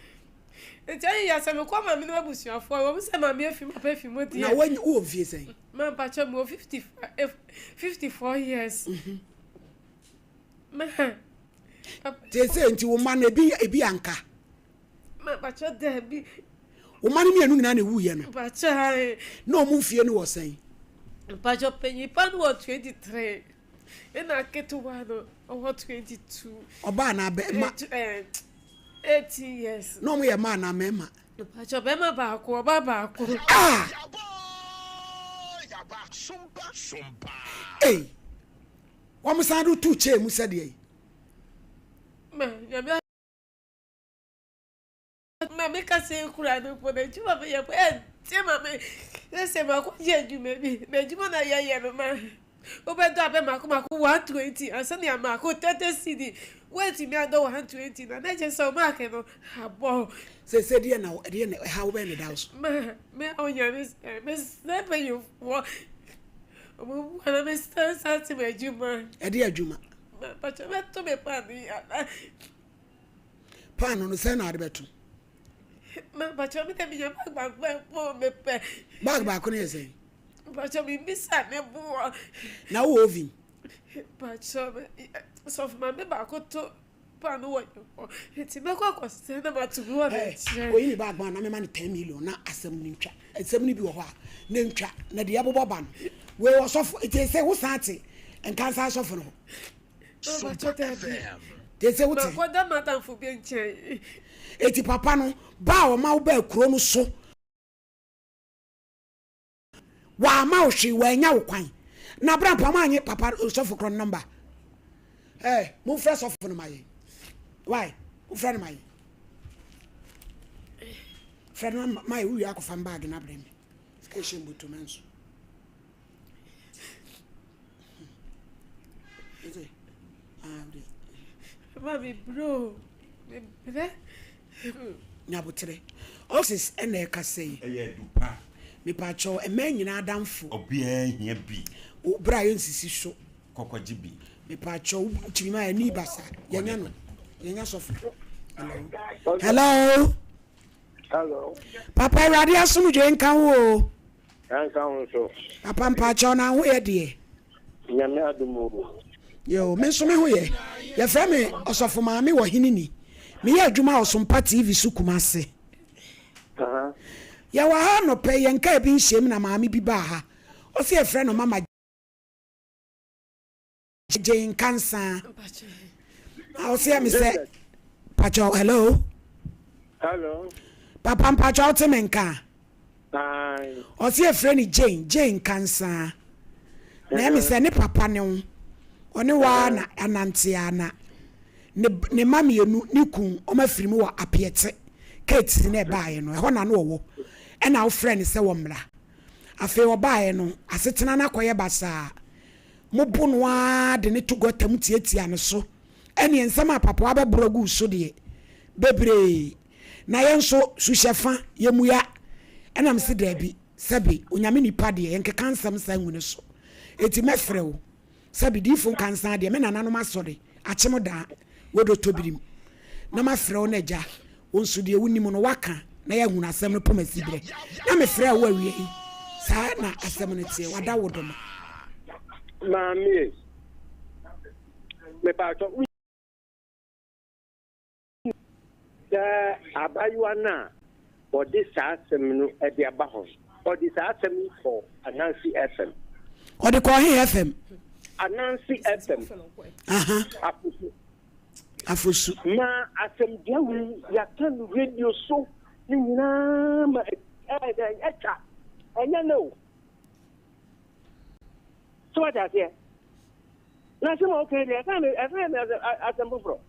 Nti ɛyɛ ya sɛ mekɔ maame no abusuafoɔ ɛwɔ mu sɛ maame afi mu papa afi mu deɛ. Na wowɔ mfie sɛn? Ma mpakyɛ mewɔ 55 54 years. Te sɛ nti wo mma no ebi ebi anka. Ma mpakyɛ daabi. Wo mma no mmienu nyinaa na ewuiɛ no. Mpakyɛ ae. Na wɔn mfie no wɔ sɛn? Mpakyɛ panyin pa no wɔ 23 ɛna ketewa no ɔwɔ 22. Ɔbaa anaa bɛrima? 18 years. Na wɔn yɛ mmaa anaa mmarima? Mpakyɛ bɛrima baako ɔbaa baako. Ah! Ei! Wɔn san de tu kyɛɛ mu sɛdeɛ yi. Ma nyame ma me kasa ekura no mpo na adwuma meyɛ mpo ɛnte ma me sɛ makɔgye adwuma bi na adwuma na yɛyɛ no ma wobɛdɔ abɛ mako mako 120 ansa nea mako 30 cedi woantumi adɔ 120 na na kyerɛ sɛ ɔmaake no abɔ. Sɛ sɛ deɛ na deɛ na ɛha wobɛn ne da so. Ma me a onyame sɛ mesrɛ mpanyinfoɔ ɔmo boa na mesrɛ nsa te m'adwuma. Ɛde adwuma. Ma mpakyɛ bɛto me paano yi ana. Paano no sɛn na ade bɛto. Ma mpakyɛ me dɛ menya bag baako mpo mepɛ. Bag baako no yɛ sɛn. Mpakyɛ me bisa ne boɔ. Na wowɔ oven. Mpakyɛ sɔfo maame baako to paano wɔ yɛn hɔ nti mɛkɔ akɔsɛ na mato bi wɔ ne nkyɛn. Oyi ne bag ma na mema no 10 million na asɛm no ntwa. Asɛm no bi wɔ hɔ a na ntwa na deɛ ɛbobɔ ba no. Wei ɔsɔfo nti sɛ wo san te nkansa asɔfo no hɔ. Mpakyɛ dabi. Te sɛ wote. Makɔda m'adamfo bi nkyɛn. Eti papa no ba a ɔma wo baa kuro no so. Wamma wo hwee, wannya wo kwan. Na bra mpo ɔmo papa sɔfo korɔ no nɔmba. Ɛ momfrɛ sɔfo no ma yɛn. Why? Momfrɛ no ma yɛn. Frɛ no ma yɛ wowie akɔfa mbaage no abrɛ me. Sika ɛhyɛ mboto mɛ nso. Ma me bro, me brɛ. Nyaboterɛ. Oxys ɛna ɛkasa yi. Ɛyɛ adu pa. Mepakyɛw mmaa nyinaa adamfo. Obiara hia bi. Wo bra yɛ nsisi so. Kɔkɔgye bi. Mepakyɛw wotumi ma ani basa. Yɛnyɛ no. Yɛnyɛ sɔfo. Hello. Hello. Hello. Papa Awurade asomdwoe nka wo o. Ɛnka wo nso. Papa mpakyɛw na ho yɛ deɛ. Nyame adom o. Yo, me nso me ho yɛ. Yɛfrɛ me Ɔsɔfo Maame wɔ Hene Ni. Meyɛ adwuma wɔ Sompa TV so Kumase. Yɛwɔ ha anɔpa yi, yɛn kaa bi nhyiam na maame bi baa ha. Ɔse yɛfrɛ no Mama Jane Nkansa. Na ɔse yɛ me sɛ, pakyɛw, hello? Hello. Papa mpakyɛw wote me nka? Ɔse yɛfrɛ no Jane, Jane Nkansa. Na ɛyɛ me sɛ ne papa ne wo. Ɔne wo ara na anante a na ne ne mma mmienu ne kun wɔn afiri mu wɔ Apiɛte. Kate na ɛbaeɛ no, ɛhɔ na na ɔwɔ. Ɛna wofrɛ no sɛ wɔmmra. Afei ɔbaeɛ no, asetena no akɔyɛ basaa. Mobo no ara de no to gɔta mu tiatia no so. Ɛneɛ nsɛm a Papoa bɛboro agu wo so deɛ, bebree. Na yɛn nso, suhyɛfa, yɛmmua. Ɛna mese daabi, sɛbe Onyame nipa deɛ, yɛnkeka nsɛm saa ngu ne so. Enti mɛfrɛ wo, sɛbe diifo nkansa deɛ, me nananom asɔre, akyem daa, wodɔtɔbirim. Na mafrɛ wo na agya, wo nso deɛ wonim no woaka na yɛahunu asɛm no poma siberɛ. Na mefrɛɛ wo awia yi, saa na asɛm no teɛ, wada wo dɔ ma. Maame ei, mepaatɔ wo Sɛ abaayewa no a ɔde saa asɛm no de aba hɔ no, ɔde saa asɛm yi kɔɔ Ananse FM. Ɔde kɔɔ he FM? Ananse FM. Aha. Afosu. Afosu. Na asɛmdua wei yɛaka no radio so ne nyinaa ma ɛtwa. Ɛnyɛ nɛ o. So wate aseɛ? Na asɛm a woka yi deɛ, ɛsan me ɛsan me asɛm foforɔ.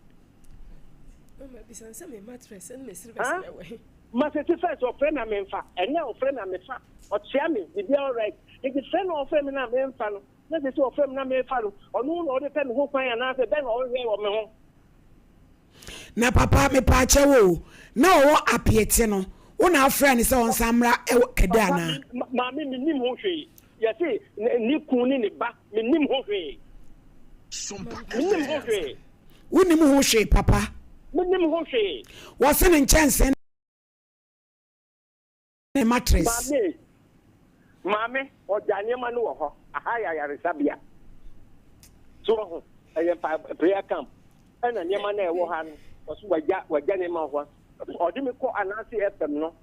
Mama bisa sɛ me mattress ne me silvers na ɛwɔ he. Masete first ɔfrɛ me a memfa, ɛnɛ ɔfrɛ me a mefa, ɔkyea me, biribiara alright. Nti frɛ no a ɔfrɛ me no a memfa no, Na sɛ sɛ ɔfrɛ me na mefa no, ɔno na ɔde pɛ me ho kwan anaasɛ bɛn na ɔhwehwɛ wɔ me ho? Na papa mepaakyɛw o, na ɔwɔ apiete no, wo na wofrɛɛ no sɛ ɔnsan mmra ɛwɔ Kɛdɛ Papa, anaa? me, maame mennim ho hwee. Yɛse ne kun ne ne ba, mennim ho hwee. Mennim ho hwee. Wonnim ho hwee papa? Mennim ho hwee. Wɔse ne nkyɛnsee ne mattress. Maame, maame, ɔgya nneɛma no wɔ hɔ. Aha yɛ ayaresabea. So wahu? Ɛyɛ mpa prayer camp. Ɛna nneɛma no a ɛwɔ ha no, ɔso wagya wagya nneɛma wɔ hɔ. Ɔde me kɔ Ananse FM no,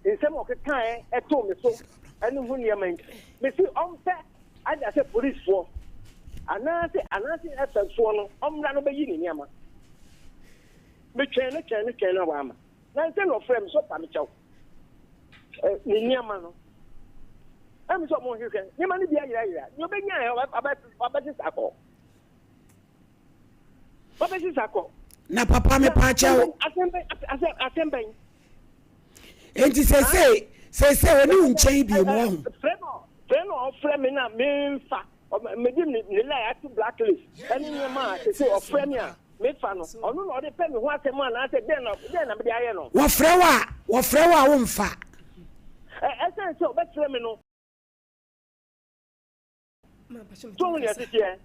nsɛm a ɔkekaeɛ ɛtoo me so ɛne ho nneɛma nti, mese ɔmpɛ ada sɛ policefoɔ anaasɛ Ananse FM foɔ no ɔmmra no bɛyi ne nneɛma. Metwɛn no twɛn no twɛn no a wamma. Nansa na ɔfrɛɛ me sɛ ɔpa me kyɛw. Ne nneɛma no. Ɛmi sɛ ɔmo nhwehwɛ nneɛma no bi ayerayera. Nea ɔbɛnya ɛ ɔbɛsesa kɔ. Ɔbɛsesa kɔ. Na papa me pa kyɛw. Asɛm bɛn asɛm bɛn. Enti sese sese oni wo nkyɛn bi mu ɔho. Frɛ no frɛ no ɔfrɛ me na memfa mede ne line ato blacklist ɛne nneɛma a sese ɔfrɛ me a. Mefa no, ɔno na ɔde pɛ me ho asɛm anaasɛ dɛn na dɛn na mede ayɛ no? Wɔfrɛ wo a, wɔfrɛ wo a womfa. Ɛ, ɛsiane sɛ ɔbɛfrɛ me no. So wohu nea ɛteteɛ?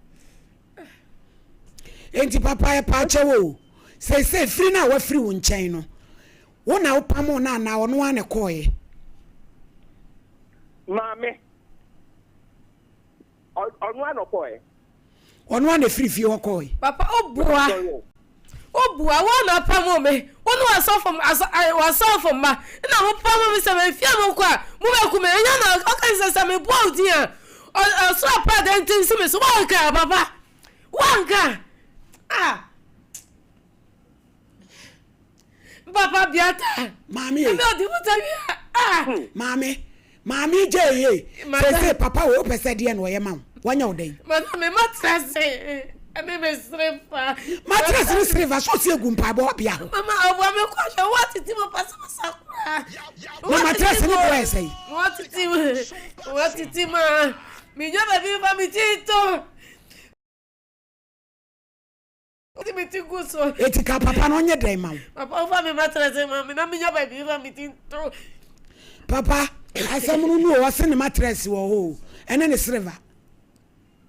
Enti papa yɛpaakyɛw o, seesei firi no a wafiri wo nkyɛn no, wo na wopamoo no anaa ɔno ara na ɛkɔɔeɛ? Maame, Ɔno ara na ɔkɔɔɛ. Ɔno ara na ɛfiri fie hɔ kɔɔe. Papa wo boa wo boa wo na apamo me wo ne w'asɔfo w'asɔfo mma na mo pamo me sɛ me fie mo kɔ a mo bɛ ku me ɛnyɛ na ɔka sɛ sɛ me boa wo din a ɔsoro aprada nti nsi me so wanka papa wanka ah. Papa biata. Maame e. Ɛmi ɔdi wuta wia. Ah. Maame. Maame gye ye. Sese papa wo pɛ sɛ deɛ na ɔyɛ ma wo. Wanya wo dɛn? Madam me matress ɛne me sere fa. Matress ne sere fa so si egu mpaebɔ bea hɔ. Mama ɔboa me kɔ hwɛ wo atete mu pasapasa koraa. Na matress ne boɔ yɛ sɛn? Wo atete mu wo atete mu a menya baabi fa me ti to. Wode me ti gu so. Eti ka papa no ɔnyɛ dɛn ma wo? Papa wofa me matress ma me na menya baabi fa me ti nto. Papa asɛm no nu o ɔse ne matress wɔ hɔ o ɛne ne silver.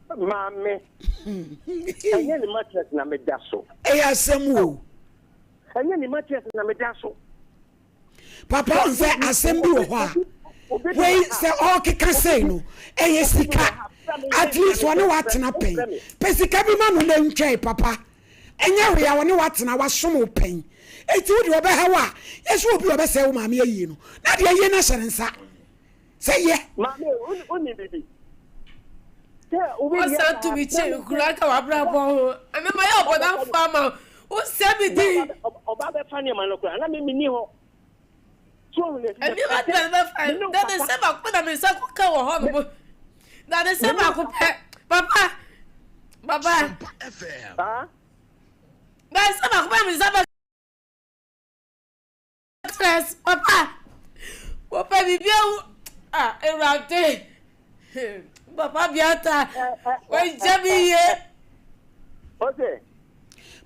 Maame ɛnyɛ ne matress na meda so. Ɛyɛ asɛm o. Ɛnyɛ ne matress na meda so. Papa ɔn sɛ asɛm bi wɔ hɔ a wei sɛ ɔkeka sei no ɛyɛ sika at least ɔne watena pɛn pɛ sika bi ma no na ntwɛn papa ɛnyɛ hwee a ɔne watena wasom wo pɛn eti wo deɛ ɔbɛha wo a yɛsɛ obi ɔbɛsɛe wo maame ayie no na deɛ ayie no ahyɛ ne nsa sɛ yɛ. Maame wonni bibi. Ɔsan tumi kye nkura ka w'abrabɔ ho. Ɛnna ma yɛ ɔbɔdamfo ama wo sɛ me din. Ɔba bɛfa nneɛma no koraa na me menni hɔ. Nneɛma bɛn bɛfa dade sɛ baako na me nsa kɔka wɔ hɔ nom. Dade sɛ baako pɛ. Papa. Papa. Dade sɛ baako pɛ na me nsa bɛ. Stress papa wopɛ biribi awu ah awurade papa biata wagya me yie.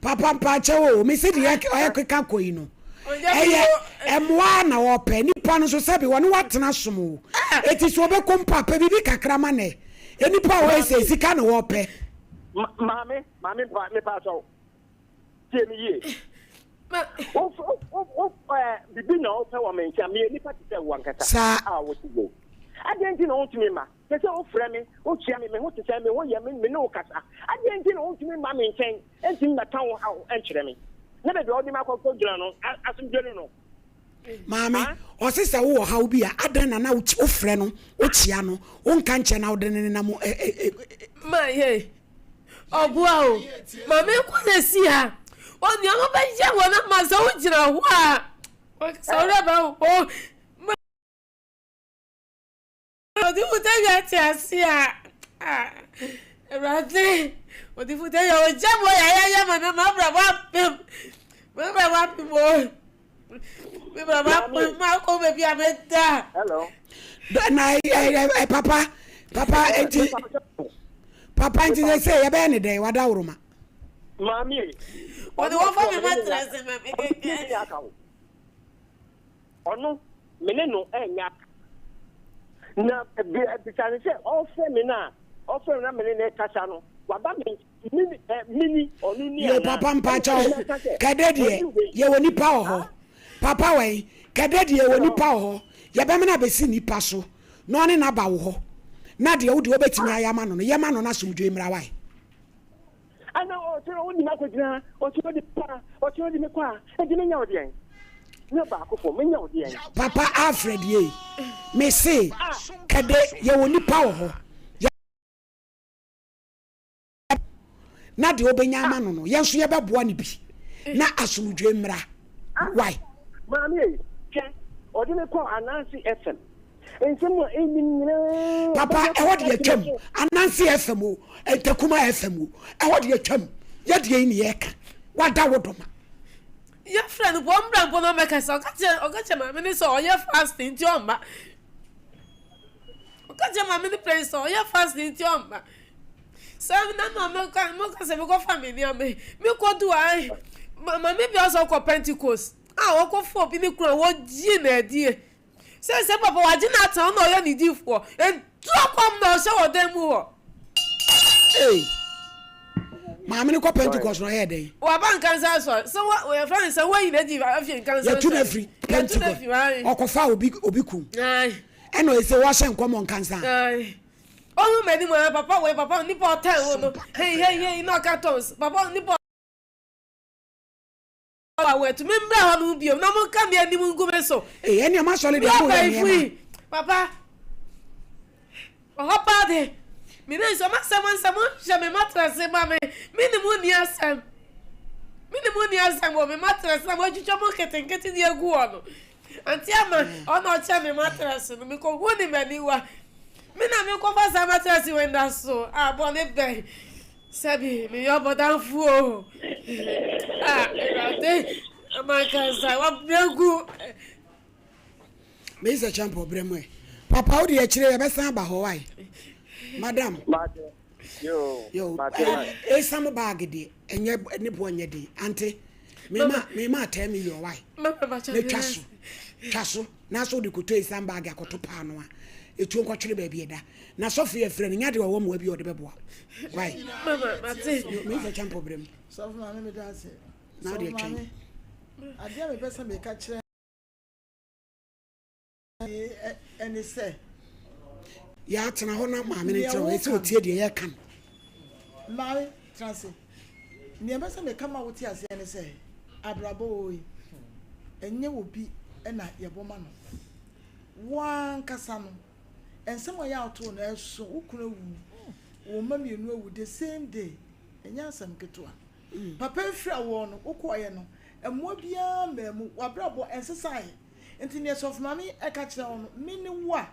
Papa mpakyɛ o mesi deɛ ɔyɛ keka kɔ yi no ɛyɛ ɛmoa na ɔpɛ nipa no nso sɛbi wɔne watena som o eti so ɔbɛkɔ mpo apɛ biribi kakra ma nɛ nipa a ɔyɛ sɛ sika na ɔpɛ. Maame maame mepa akyɛw. Tie me yie. Wo, wo, wo, ɛɛ, bibi na wopɛ wɔ me nkyɛn. Meyɛ nipa te sɛ wo ankasa. Saa. A wote yei. Adɛn nti na wontumi mma? Te sɛ wofrɛ me, wokyia me, me ho te sɛ me ho yɛ me, me ne wo kasa. Adɛn nti na wontumi mma me nkyɛn ntumi mmɛka wo haw nkyerɛ me? Na baabi a wode me akɔgyina no, asomdwoe ne no. Maame, ɔse sɛ wowɔ haw bi a, adɛn na na wofrɛ no, wokyia no, wonka nkyerɛ na wode no nenam ɛ ɛ ɛ. Ma yɛ. Ɔboa o, ma me nkɔ na si ha. Onua mo bɛyɛ wɔn ama sɛ wogyina hɔ a, sɛ worɛ bɛ wo. Ma ɔde futa wia te ase a, Awurade, ɔde futa wia ɔgya mu ɔyɛ ayɛ ma na mabrabɔ apem, mabrabɔ apem o. Me brabɔ apem, makɔ baabi a meda. Hello. Na papa, papa, enti. Papa nti sɛ sɛ yɛbɛyɛ ne dɛn wadaworoma. Maame ei. Wɔde wɔfa me matress ma me kɛkɛ. Ɔno me ne no ɛnyɛ aka. Na bisa no sɛ ɔfrɛ me no a ɔfrɛ me na me ne no kasa no waba me nkyɛn mini ɔno ni Yo anaa? papa Ɛna mpakyɛw ɔno aka sɛ kɛdɛ deɛ ɔni wei. yɛwɔ nipa wɔ hɔ papa wɛn kɛdɛ deɛ yɛwɔ nipa wɔ hɔ yɛbɛmena abɛsi nipa so na ɔne no aba wo hɔ na deɛ wo deɛ wobɛtumi ayɛ ama no no yɛma no na asomdwoe mmra wae. Ana ɔkyerɛ ɔde me akɔgyina ha, ɔkyerɛ ɔde me ba, ɔkyerɛ ɔde me kɔ a, enti menya wo deɛn? Nyɛ baako fo, menya wo deɛn? Papa Alfred yei, me se kɛde yɛwɔ nipa wɔ hɔ, yɛ na deɛ ɔbɛnya ama no no, yɛn nso yɛbɛboa no bi na asomdwoe mmra. Why? Maame ei, hwɛ, ɔde me kɔɔ Ananse FM. Nsɛm a ɛnnim nyinaa. Papa, ɛhɔ deɛ atwam. Ananse FM o, Ntakuma FM o, ɛhɔ deɛ atwam. Yɛ deɛ yi ne yɛka. Wada wo dɔma. Yɛfrɛ no mpo ɔmbra mpo na ɔmmɛkasa. Ɔka kyerɛ ɔka kyerɛ maame no sɛ ɔyɛ fasting nti ɔmma. Ɔka kyerɛ maame no pɛn sɛ ɔyɛ fasting nti ɔmma. Sɛ na na meka meka sɛ mekɔfa me nneɛma yi mekɔdu a maame bi ɔsɛ ɔkɔ Pentecost a ɔkɔfa obi ne kunu a wɔgye no adie. Sɛ sɛ papa wagye no atena hɔ na ɔyɛ ne difoɔ ntuo kɔm na ɔhyɛ wɔ dan mu hɔ. Hey. Maame no kɔ Pentecost na ɔyɛ dɛn? Waba nkansa asɔre. Sɛ wa wɔyɛfrɛ no sɛ wɔyi n'adi afi nkansa asɔre. Yɛtu no afiri Pentecost. Ɔkɔfa obi obi kum. Ɛna ɔyɛ sɛ wɔahyɛ nkɔm wɔ nkansa. Ɔhu m'anim a papa wei papa nipa ɔtan wo no hei hei hei na ɔka tons papa nipa a wɔatumi mmra hɔ nom bio na monka me anim ngu me so. Ee, ɛnneɛ m'asɔre deɛ moyɛ nneɛma. Papa, ɔhɔ paa de, me ne nso m'asɛm nsɛ monhwɛ me matrɛse ma me, me ne mo nni asɛm. Me ne mo nni asɛm wɔ me matrɛse na moatwitwa mo nketenkete de agu hɔ no. Ante ama ɔna ɔkyɛ me matrɛse no, mekɔhu ne m'aniwa. Me na mekɔfa saa matrɛse wei nda so a bɔne bɛn. Sɛbi meyɛ ɔbɔdamfo o ah Awurade amankasa wabrɛ gu. Meyi sɛ kyɛmpɔ brɛ mu ɛ. Papa wo deɛ akyire yɛbɛsan aba hɔ wae. Madam. Yo, esam bag deɛ ɛnyɛ ne boɔ nyɛ den ante. Mema mema 10 million wae. Na twa so. Twa so. Na so wode kɔtɔ esiam bag akɔto paano a etuo nkɔtwere baabi ɛda. Na sɔfo yɛ frɛ no nya deɛ ɔwɔ mmoa bi a ɔde bɛboa why Mama mate. Yo me nfa kyɛmpɔ brɛ mu. Sɔfo maame meda ase. Na wode Sɔfo atwɛn. maame adeɛ a mepɛ sɛ meka kyerɛ ɛne sɛ. Yaa tena hɔ na maame no Nea nkyerɛ wo ɛsɛ woka otie deɛ yɛka no. Maame tena ase. Nea mepɛ sɛ meka ma wote aseɛ ne sɛ abrabɔ wɔ yi ɛnyɛ obi na yɛbɔ ma no. Wo ankasa no Nsɛm a ɔyɛ a ɔtoo no ɛso, wo kunu awu, wo mma mmienu awu the same day, ɛnyɛ asɛm ketewa. Papa yi firi awoɔ no, wokɔeɛ no, mmoa biara mmaa mu, w'abrabɔ ɛnsesaeɛ. Nti neɛ sɔfo maame yi ɛka kyerɛ wo no, me ne wo a,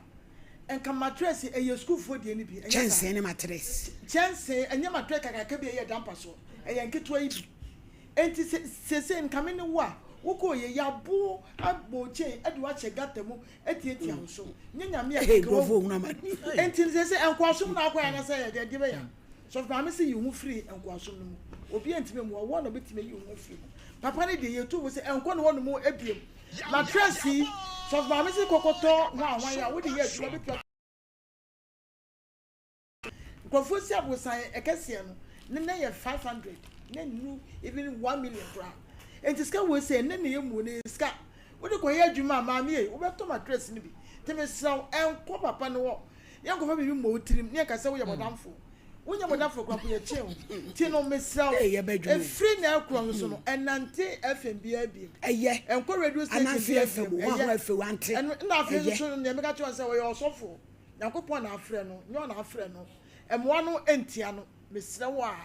nka matress ɛyɛ sukuufoɔ deɛ no bi, ɛnyɛ saa? Kyɛnsee ne matress. Kyɛnsee, ɛnyɛ matress kakraka bi a ɛyɛ dampa soɔ, ɛyɛ nketewa yi bi. Enti se, seesei nka me ne wo a, wokɔeɛ, yɛabo wo abɔ wo chain de wo ahyɛ gutter mu atiatia wo so nyɛ nyame a Hey, kɛkɛ nkurɔfoɔ wawu hunu amane. enti no sɛsɛ nkoasom na akɔyɛ anasɛ yɛ deɛ deɛ bɛyɛ sɔfo maame sɛ yi ho firi nkoasom no mu obi antumi mu ɔwɔ na obɛtumi ayi ho afiri mu papa no deɛ yɛtu fo sɛ ɛnkɔ ne hɔ no mu ebiem na trɛsi sɔfo maame sɛ kɔkɔtɔ ho ahwan a wode yɛ adwuma bɛtumi Nkurɔfoɔ si aborosan kɛseɛ no ne nɛ yɛ 500 ne nnu even 1 million koraa. Nti sika wei sɛ ɛnɛ na ɛmu no ɛyɛ sika. Wode kɔyɛ adwuma a maame ei wobɛtɔ mattress no bi. Nti mesrɛ wo ɛnkɔ papa no hɔ na yɛnkɔfa biribi mmɔ wo tirim na yɛnka sɛ woyɛ bɔdamfoɔ. Wonyɛ bɔdamfoɔ koraa mpo yɛkyɛn wo. Nti no mesrɛ wo ɛfiri na ɛkorɔ no so no ɛnante FM biara biom. Ɛyɛ. Ɛnkɔ radio station Ananse biara FM biom. o, Ɛyɛ. Ahoma FM ante. Ɛno na afei Ɛyɛ. nso no nea meka kyerɛ wo sɛ ɔyɛ ɔsɔfoɔ. Nyankopɔn na afrɛ no, nyɛ ɔna afrɛ no. Mmoa no ntia no. Mesrɛ wo a.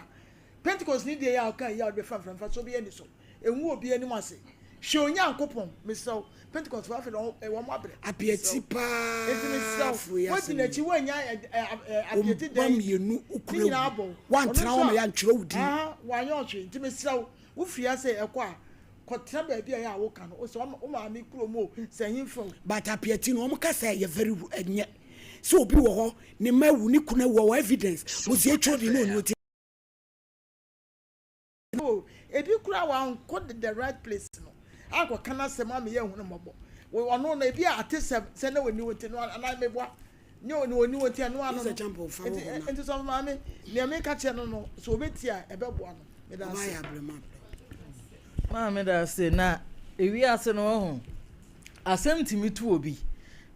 Pentecost ni deɛ yi a ɔka yi a ɔde bɛfa mfra mfasoɔ biara nni so. Ngu obiara anim ase. Hwɛ Onyankopɔn. Mesrɛ wo. Pentecost foɔ afei na wɔn abrɛ. Apiati paa Enti mesrɛ wo, firi woadi asɛm n'akyi, yi. woannya ɛ, ɛ, ɛ, Wo apiati mma dan yi, mmienu wo ne kunu nyinaa awu. abɔ wo. Ɔno Woantena nso hɔ ma a, yɛantwerɛ wo din. aha, wanyɛ ɔhwee. Nti mesrɛ wo, wofiri ase ɛkɔ a, kɔtena baabi a ɛyɛ a woka no. Sɛ wo maame kurom o, sɛ ɛhefa o. But apiati no wɔn ka sɛ ɛyɛ very ɛnyɛ. Sɛ obi wɔ hɔ ne mma awu ne kunu awu ɔwɔ evidence mo si HOD ne ɔni ɔti. No ebi koraa wankɔ the right place no ankɔ ka n'asɛm ama yɛ ehunu mɔbɔ ɔno no ebi a ate sɛm sɛ na wɔni wɔn ti no anaa meboa ne wɔn wɔni wɔn ti ɛno ano no nti nti sɔfo maame nea meka kyerɛ no no sɛ obeti a ɛbɛboa no meda ase. Maame da ase na ewiase no wahu asɛm tumi to obi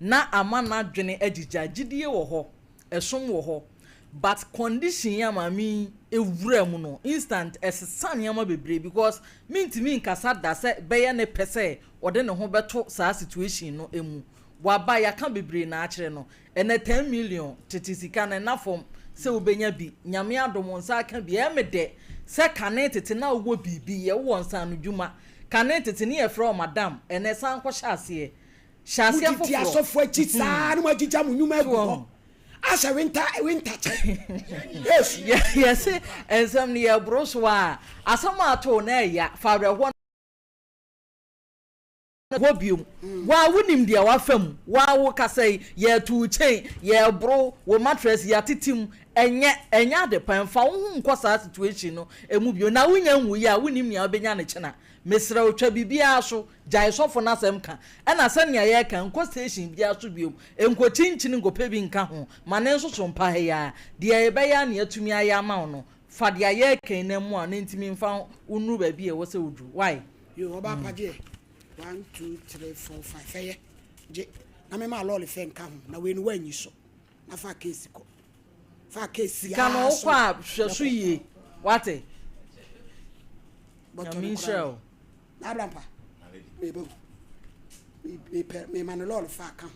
na ama n'adwene agyigya gyidie wɔ hɔ ɛsom wɔ hɔ but condition yi a maame yi ewura mu no instant ɛsesa nneɛma bebree because mintumi nkasa da sɛ bɛyɛ ne pɛ sɛ ɔde ne ho bɛto saa situation no emu waba yaka bebree na akyerɛ no ɛnɛ 10 million tete sika no ɛna fam sɛ wobɛnya bi. Nyame adom wo nsa aka bi. Ɛyɛ me dɛ sɛ kane tete na wowɔ biribi yɛ, wowɔ nsaano dwuma. Kane tete ne yɛfrɛ wo madam, ɛnɛ san kɔhyɛ aseɛ. Hyɛ aseɛ Modidi foforɔ. asɔfo akyi saa na moagyigya mo nnwuma So agu hɔ wahu? ahyɛ winter winter kyɛ. Yesu. Yɛse nsɛm no yɛboro so a, asɛm a ato wo no ɛya, fa awerɛhoɔ hɔ biom. Waa wonim deɛ wafa mu. Waa wo kasa yi, yɛreto wo chain, yɛreboro wo mattress, yɛatete mu. Ɛnyɛ, ɛnyɛ ade pa. Mfa wo ho nkɔ saa situation no mu bio. Na wonya nwuiɛ a, wonnim nea wobɛnya no kyena. Mesrɛ wo, twa biribiara so. Gyae sɔfo no asɛm ka. Ɛna sɛnea yɛreka, nkɔ station biara so biom. Nkɔkyinkyini nkɔpɛ bi nka ho. Ma ne nso so mpa ha yi ara. Deɛ yɛbɛyɛ ara na yɛatumi ayɛ ama wo no, fa deɛ yɛreka yi na mmoa wo na ntumi mfa wo nnuru baabi a ɛwɔ sɛ woduru. Wai? Yo, ɔbaa pa gyeɛ. 1, 2, 3, 4, 5. Fɛyɛ. Gye. Na mema lɔɔre fɛ nka ho. Na wei no woanyi so. Na fa keesi kɔ. Fa keesi Sika no ara so wokɔ a hwɛ so na kɔ. yie. Wate? Bɔtɔ Nyame no nhyira koraa. wo. Na abrampa. Meba o. Mepɛ mema no lɔɔre fa ka ho.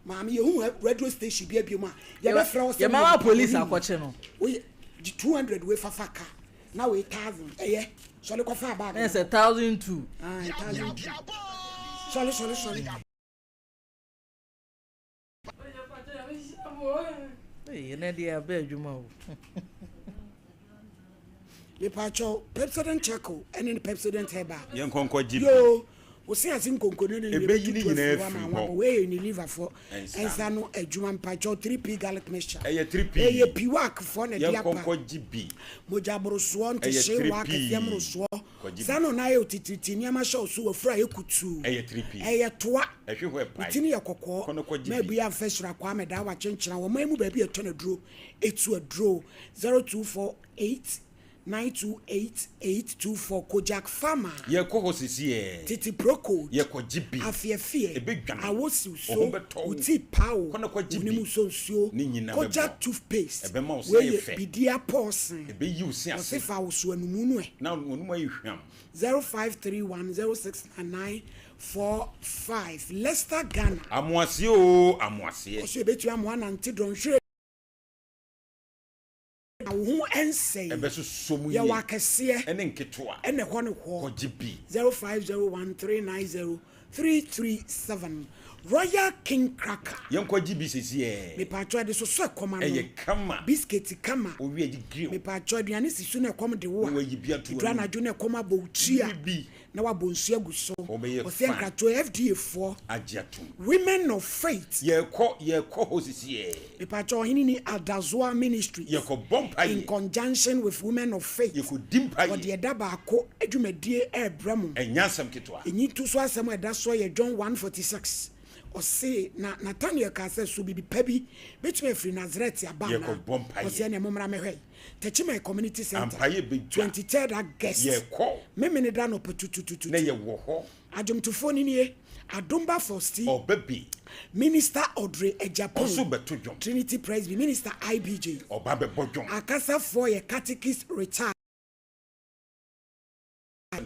Maame yɛhu radio station bi abiem a yɛbɛfrɛ wo sɛ Yɛma woyɛ ma nipa police bɔne ni. akɔkye no. Woyɛ gye 200 wei fa fa ka na wei 1000 ɛyɛ sɔre kɔfa bag Na no sɛ kɔ. 1002. Ah, 1002. Sɔre sɔre sɔre. Ee, ɛnɛ deɛ abɛ adwuma o. Mepakyɛw, Pepsodent Charcoal ɛne ne Pepsodent Herbal. Yɛn nkɔnkɔ gye bi. Yoo, wosi ase nkonkone ne Ebeyi ne yɛbɛtutu nyinaa afiri hɔ ama afiri wɔn abɔ. hɔ. Wei yɛ Unilever foɔ Nsa nsa no adwuma. Mepakyɛw, 3P garlic mixture. Ɛyɛ 3P. Ɛyɛ Piwak foɔ na ɛde Yɛn aba. nkɔnkɔ gye bi. Mogya borosoɔ, Ɛyɛ ntehyeewa, 3P. akɛseɛ mmorosoɔ. Kɔgye Saa bi. na ɔno ayɛ otitiriti nneɛma hyɛ wo so wɔ afuru a ɛyɛ kutuu. Ɛyɛ 3P. Ɛyɛ toa. Ɛhwe hɔ Ne ɛpae. ti no yɛ kɔkɔɔ. Kɔ no kɔgye Ma bi. abue amfa soro akwaa mɛdaa wakyenkyena wɔ man mu baabi a ɛtɔ n'aduro. Ɛtu aduro. 0248 928 824 Kojak Pharma. Yɛkɔ hɔ sisi ɛ. Tete Procold. Yɛkɔgye bi. Afeɛfeɛ. Ɛbɛdwane. Awosiw Wo so. ho bɛtɔ wo. Wo ti pa o. Kɔ na kɔgye Wo bi. nim nso nsuo. Ne nyinaa Kojak bɛboa. toothpaste. Ɛbɛma wo se Wei ayɛ yɛ fɛ. bidia pɔɔsen. Ɛbɛyi wo se Ɔse ase. fa woso anumu no ɛ. Na w'anum ayɛ hwam. 0531 069 45 Leicester Ghana. Amoaseɛ oo amoaseɛ. Ɔso yɛbɛtumi amoa nante dɔnhwere na wo ho ɛnsɛe. Ɛbɛsosɔ mu yie. Yɛwɔ akɛseɛ. Ɛne nketewa. Ɛna ɛhɔ ne hɔ. Kɔgye bi. 0501 390 337 Royal King Cracker. Yɛnkɔgye bi sisi ɛ. Mepatwɔ ɛde soso ɛkɔm ano. Ɛyɛ kama. Biscuit kama. Owi agye grill. Mepatwɔ aduane si so na ɛkɔm de wo a. Na wayi bi ato Ɛduru w'anim. anadwo na ɛkɔm abɔ wo ti a. Bi. Na wabɔ nsuo agu so. Ɔbɛyɛ Ɔsɛ fine. nkratoɔ FDA foɔ. Agye atom. Women of Faith. Yɛkɔ yɛkɔ hɔ sisi ɛ. Mepatwɔ ɔhene ni Adazoa Ministries. Yɛkɔ bɔ mpaeɛ. In conjunction with Women of Faith. Yɛkɔ di mpaeɛ. Wɔde ɛda baako adwumadie ɛrebrɛ mo. Ɛnyɛ asɛm ketewa. Ɛnyi to so asɛm a ɛda soɔ yɛ John 1:46. Ɔse na Nathaniel kaa sɛ so biribi pa bi bɛtumi afiri Nazaret aba anaa? Yɛkɔ bɔ mpaeɛ. Ɔse ɛneɛ mommra mɛhwɛ. Techiman Community Center. Ampaeɛ bɛdwa. 23rd August. Yɛkɔ. Memene da nɔpɛ tutututu. Na yɛwɔ hɔ. Adwomtofoɔ no nie. Adomba Fosti. Ɔba bi. Minister Audrey Agyapong. Ɔso bɛto dwom. Trinity Presby. Minister IBJ. Ɔba bɛbɔ dwom. Akasafoɔ yɛ Catechist retired.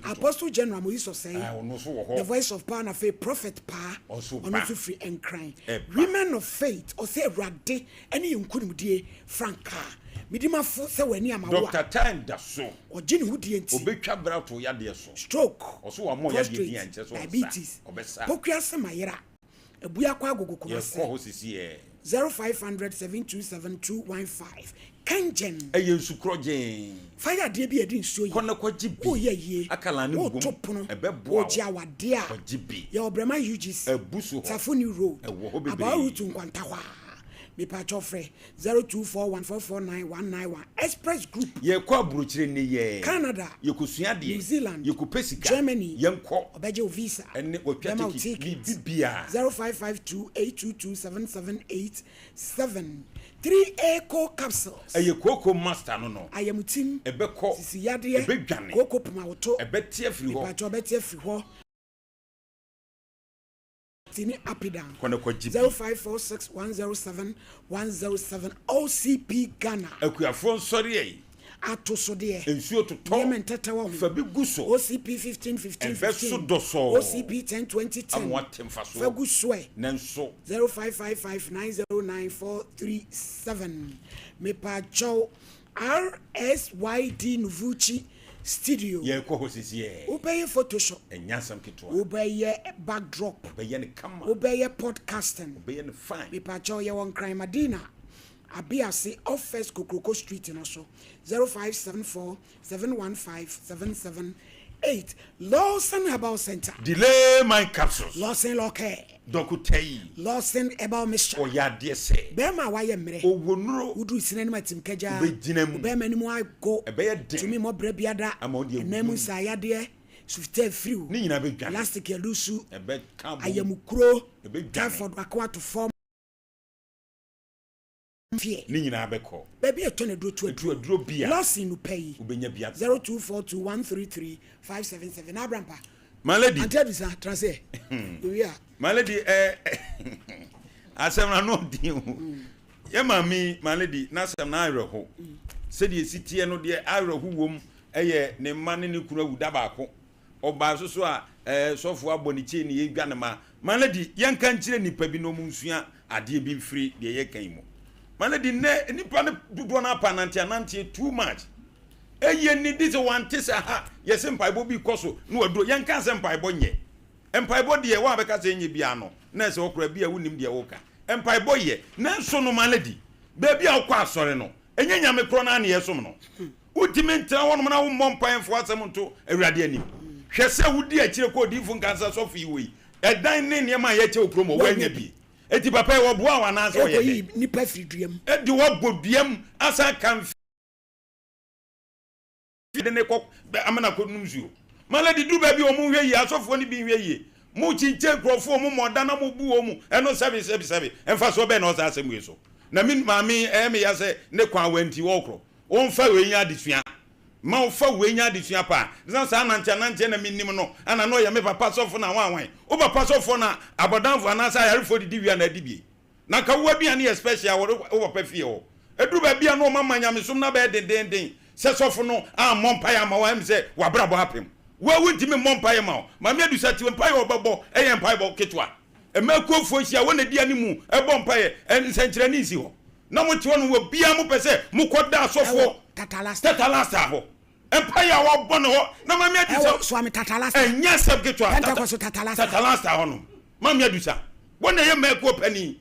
Apostle General Moses Osei. Ah, ɔno nso wɔ hɔ. The Voice of Power na afei Prophet Paa. Ɔnso Ɔno ba. nso firi Nkran. Ɛba. Women of Faith. Ɔsɛ Awurade ɛne yɛn nkonimdie frankaa. Midimafo sɛ w'ani ama wo a. Dr. Time da so. Ɔgye ne ho die nti. Obetwa bra to yadeɛ so. Stroke. Ɔso wamɔ yadeɛ din a nkyerɛ sɛ ɔnsa. Diabetes. Ɔbɛsa. Pokuase Mayera. Abuakwa Agogo Kumasi. Yɛkɔ hɔ sisi ɛ. 0500 727 215 Kangen. Ɛyɛ nsu korɔgyee. Fa yɛ adeɛ bi a ɛde nsuo yɛ. Kɔ na kɔgye bi. Woyɛ ayie. Akala ne Woto wom. pono. Ɛbɛboa wo. Wogye awadeɛ a. Kɔgye bi. Yɛwɔ Brɛma UGC. Abu so hɔ. Tafo New Road. Ɛwɔ hɔ bebree. Abaa Route Nkwanta hɔ ara. Mepakyɛw frɛ 0241449191 Express Group. Yɛkɔ aburokyire nnɛ yi ɛ. Canada. Yɛkɔsua adeɛ. New Zealand. Yɛkɔpɛ sika. Germany. Yɛnkɔ. Ɔbɛgye wo visa. Ɛne wɔtwa Bɛma wo ticket. ticket. Biribi biara. 0552822778 3A Co Capsules. Ɛyɛ kooko master no no. Ayamutim. Ɛbɛkɔ. Sisi yadeɛ. Ɛbɛdwane. Kooko pomawoto. Ɛbɛte afiri hɔ. Mepakyɛw ɔbɛte afiri hɔ. Ti ne Apidan. Kɔ na kɔgye bi. 0546 107 107 OCP Ghana. Akuafoɔ nsɔre ɛ. Atosodeɛ. Nsuo totɔ. Nneɛma ntɛtɛ wɔ ho. Fa bi gu so. OCP 15 15 Ɛbɛso 15. dɔsɔɔ. OCP 10 20 10. Ama woate mfasoɔ. Fa gu so ɛ. Nanso. 0555 909 437. Mepakyɛw RSYD Novuchi Studio. Yɛrekɔ hɔ sisi ɛ. Wobɛyɛ Photoshop. Ɛnyɛ asɛm ketewa. Wobɛyɛ backdrop. Ɔbɛyɛ no kama. Wobɛyɛ podcasting. Ɔbɛyɛ no fine. Mepakyɛw yɛwɔ Nkran Madina Abease off First Kokroko Street no so. 0574 715 778 Lawson Herbal Center. Delay my capsules. Lawson Law Care. Dɔkota yi. Lawson Herbal Mixture. Ɔyɛ adeɛ sɛ. Bɛrima a wayɛ mmerɛ. Ɔwɔ nnuro. Woduru sini anim atim kagyaa. Wobɛgyina mu. Bɛrima anim ago. Ɛbɛyɛ den. Tumi mmɔbrɛ biada. Ama wode awu. Ɛnan mu nsaayadeɛ. Sufita afiriw. Ne nyinaa bɛdwane. Elastic alusu. Ɛbɛka bom. Ayamukuro. Ɛbɛdwane. Typhoid ako ato fam. Feɛ. Ne nyinaa bɛkɔ. Baabi a ɛtɔ na aduro tu aduro. Aduro bia. Lawson no pɛ yi. Wobɛnya bi atɔ. 0242 133 577. Abrampa. My lady. Ante Adusa, tra sɛ. Owie a. My lady, eh, asɛm na no ɔden o. Yɛ maame, my lady, n'asɛm na awerɛho. Sɛdeɛ esi teɛ no deɛ awerɛho wom ɛyɛ ne mma ne ne kunu awu da baako. Ɔbaa so so a eh, sɔfo abɔ ne kyɛn ne yɛdwa ne ma. My lady, yɛnka nkyerɛ nnipa bi na wɔn nsua adeɛ bi mfiri deɛ yɛka yi mu. My lady, nnɛ nnipa no dodoɔ no apa anante ananteɛ too much. Ɛyɛ nidi sɛ wante sɛ ha yɛsɛ mpaebɔ bi kɔ so na waduro. Yɛnka sɛ mpaebɔ nyɛ. Mpaebɔ deɛ wɔn a bɛka sɛ ɛnyɛ biara no na ɛsɛ ɔkora bi a wonim deɛ woka. Mpaebɔ yɛ, nanso no my lady, baabi a wokɔ asɔre no, ɛnyɛ Nyame korɔ no ara na yɛsom no. Wontumi ntena hɔnom na wommɔ mpae mfa w'asɛm nto Awurade anim. Hwɛ sɛ wodi akyire kɔ odiyifo nkansa sɔfo yi wɔ yi, ɛdan ne nneɛma a yɛkyɛ wɔ kurom hɔ, woannya bi. Enti papa yi, wɔboa wo anaasɛ ɔyɛ dɛn? Ɛkɔyi nnipa firi dua mu. De wo abɔ dua mu asan aka mfe de ne kɔ amena kɔnom nsuo. Malady duru baabi a wɔn nhwɛ yie, asɔfoɔ no bi nhwɛ yie. Mo kyinkyin nkurɔfoɔ mo mɔ da na mo bu wɔn mu, ɛno sɛbe sɛbe sɛbe. Mfasoɔ bɛn na wɔ saa asɛm wei so? Na me maame yi, ɛyɛ me ya sɛ ne kwan awa nti ɔrekorɔ. Wɔmfa wei nyɛ adesua. Ma wɔfa wei nyɛ adesua paa. Na saa ananteananteɛ na menim no, ana na ɔyɛ me papa sɔfo na hwan hwan. Wo papa sɔfoɔ na abɔdamfoɔ anaasɛ ayarefoɔ didi wie a na adi bie. Na nka wo aduane yɛ special wɔ wo papa fie hɔ. Ɛduru baabi a na wɔma ma nyamesom no abɛyɛ dendeenden sɛ sɔfo no ammɔ mpaeɛ amma wo a ɛm sɛ w'abrabɔ apem. Wo a wontumi mmɔ mpaeɛ ma wo. Maame Adusa te mpaeɛ a ɔbɛbɔ yɛ mpaebɔ ketewa. Mmaa akuofoɔ hyia, wɔn na ɛdi anim bɔ mpaeɛ, nsɛnkyerɛnne nsi hɔ. Na mote hɔ no, obiara mopɛ sɛ mokɔda asɔfoɔ Ɛwɔ Tatalasta. Tatalasta hɔ. Mpaeɛ a wɔbɔ no hɔ na Maame Adusa. Ɛwɔ Suame Tatalasta. Ɛnyɛ asɛm ketewa. Pentecost Tatalasta. Tatalasta hɔ nom. Maame Adusa, wɔn na ɛyɛ mmaa akuo panin.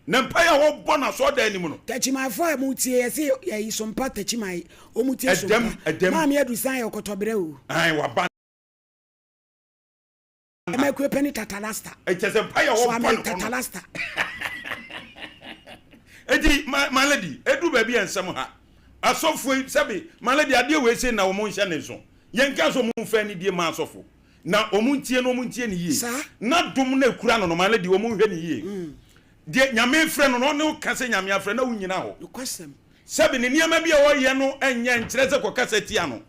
Na mpaeɛ a wɔbɔ no asɔredan anim no. Takyimanfoɔ a motie, yɛse yɛyi Sompa Takyiman, wɔn tie Ɛdɛm, Sompa. ɛdɛm. Maame Adusa yɛ ɔkɔtɔbrɛ o. Ae, waba. Ɛma akue pɛ ne tatalasta. Ɛkyɛ sɛ mpaeɛ a wɔbɔ Suame no hɔ no. tatalasta. Eti ma ma lady edu baabi a nsɛm ha asɔfo yi sɛbi ma lady adeɛ wei se na wɔn nhyɛ ne nso yɛn nka sɛ wɔn nfa anidie ma asɔfo na wɔn ntie no wɔn ntie ne yie Saa. na dom na ekura no no ma lady wɔn nhwɛ ne yie deɛ nyame frɛ no no ɔne ka sɛ nyame afrɛ na wonyina hɔ Nokwasɛm. sɛbi ne nneɛma bi a ɔyɛ no nyɛ nkyerɛ sɛ kɔkasa tia no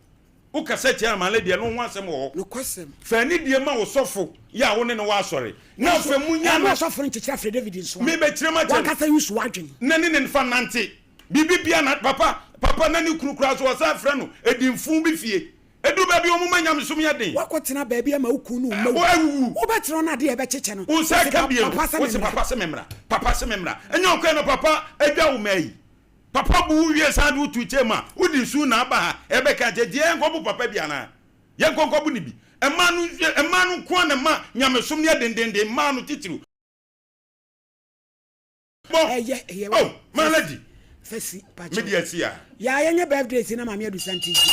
Wo kasa tia no ma lady ɛno ho asɛm wɔ hɔ. Nokwasɛm. Fa anidie ma wo sɔfo yɛ a wo ne no wɔ asɔre. Na Nanso, afei munya ɛno no. asɔfo no nkyekyere afrɛ David nso a. Me bɛkyerɛ mu akyerɛ no. W'ankasa use w'adwene. Na ne ne fa nante. Biribi bia na papa papa na ne kunu koraa so ɔsan frɛ no edinfo bi fie. Edu baabi a wɔn ma nyamesom yɛ den. Woakɔtena baabi ama wo kunu ne wo mma awu. Wobɛtena hɔ na adeɛ a ɛbɛkyekyɛ no. Wo nsa Wose ka bio no. papa sɛ Wose memmra. papa sɛ memmra. Papa sɛ memmra. Ɛnyɛ ɔkwan na papa adwa wo mma yi. Papa bu wo wie san de wo to kyɛm a, wode su na aba ha ɛbɛka kyɛ nti yɛnkɔ bo papa bi anaa? Yɛnkɔ nkɔ bo no bi. Mmaa no mmaa no nko ara na ɛma nyamesom no yɛ dendenden, mmaa no titiriw. Ɛyɛ ɛyɛ. Oh, my lady. Fɛsi pakyɛ. Me deɛ si a. Yaa yɛnyɛ birthday si na maame adusa nti nti.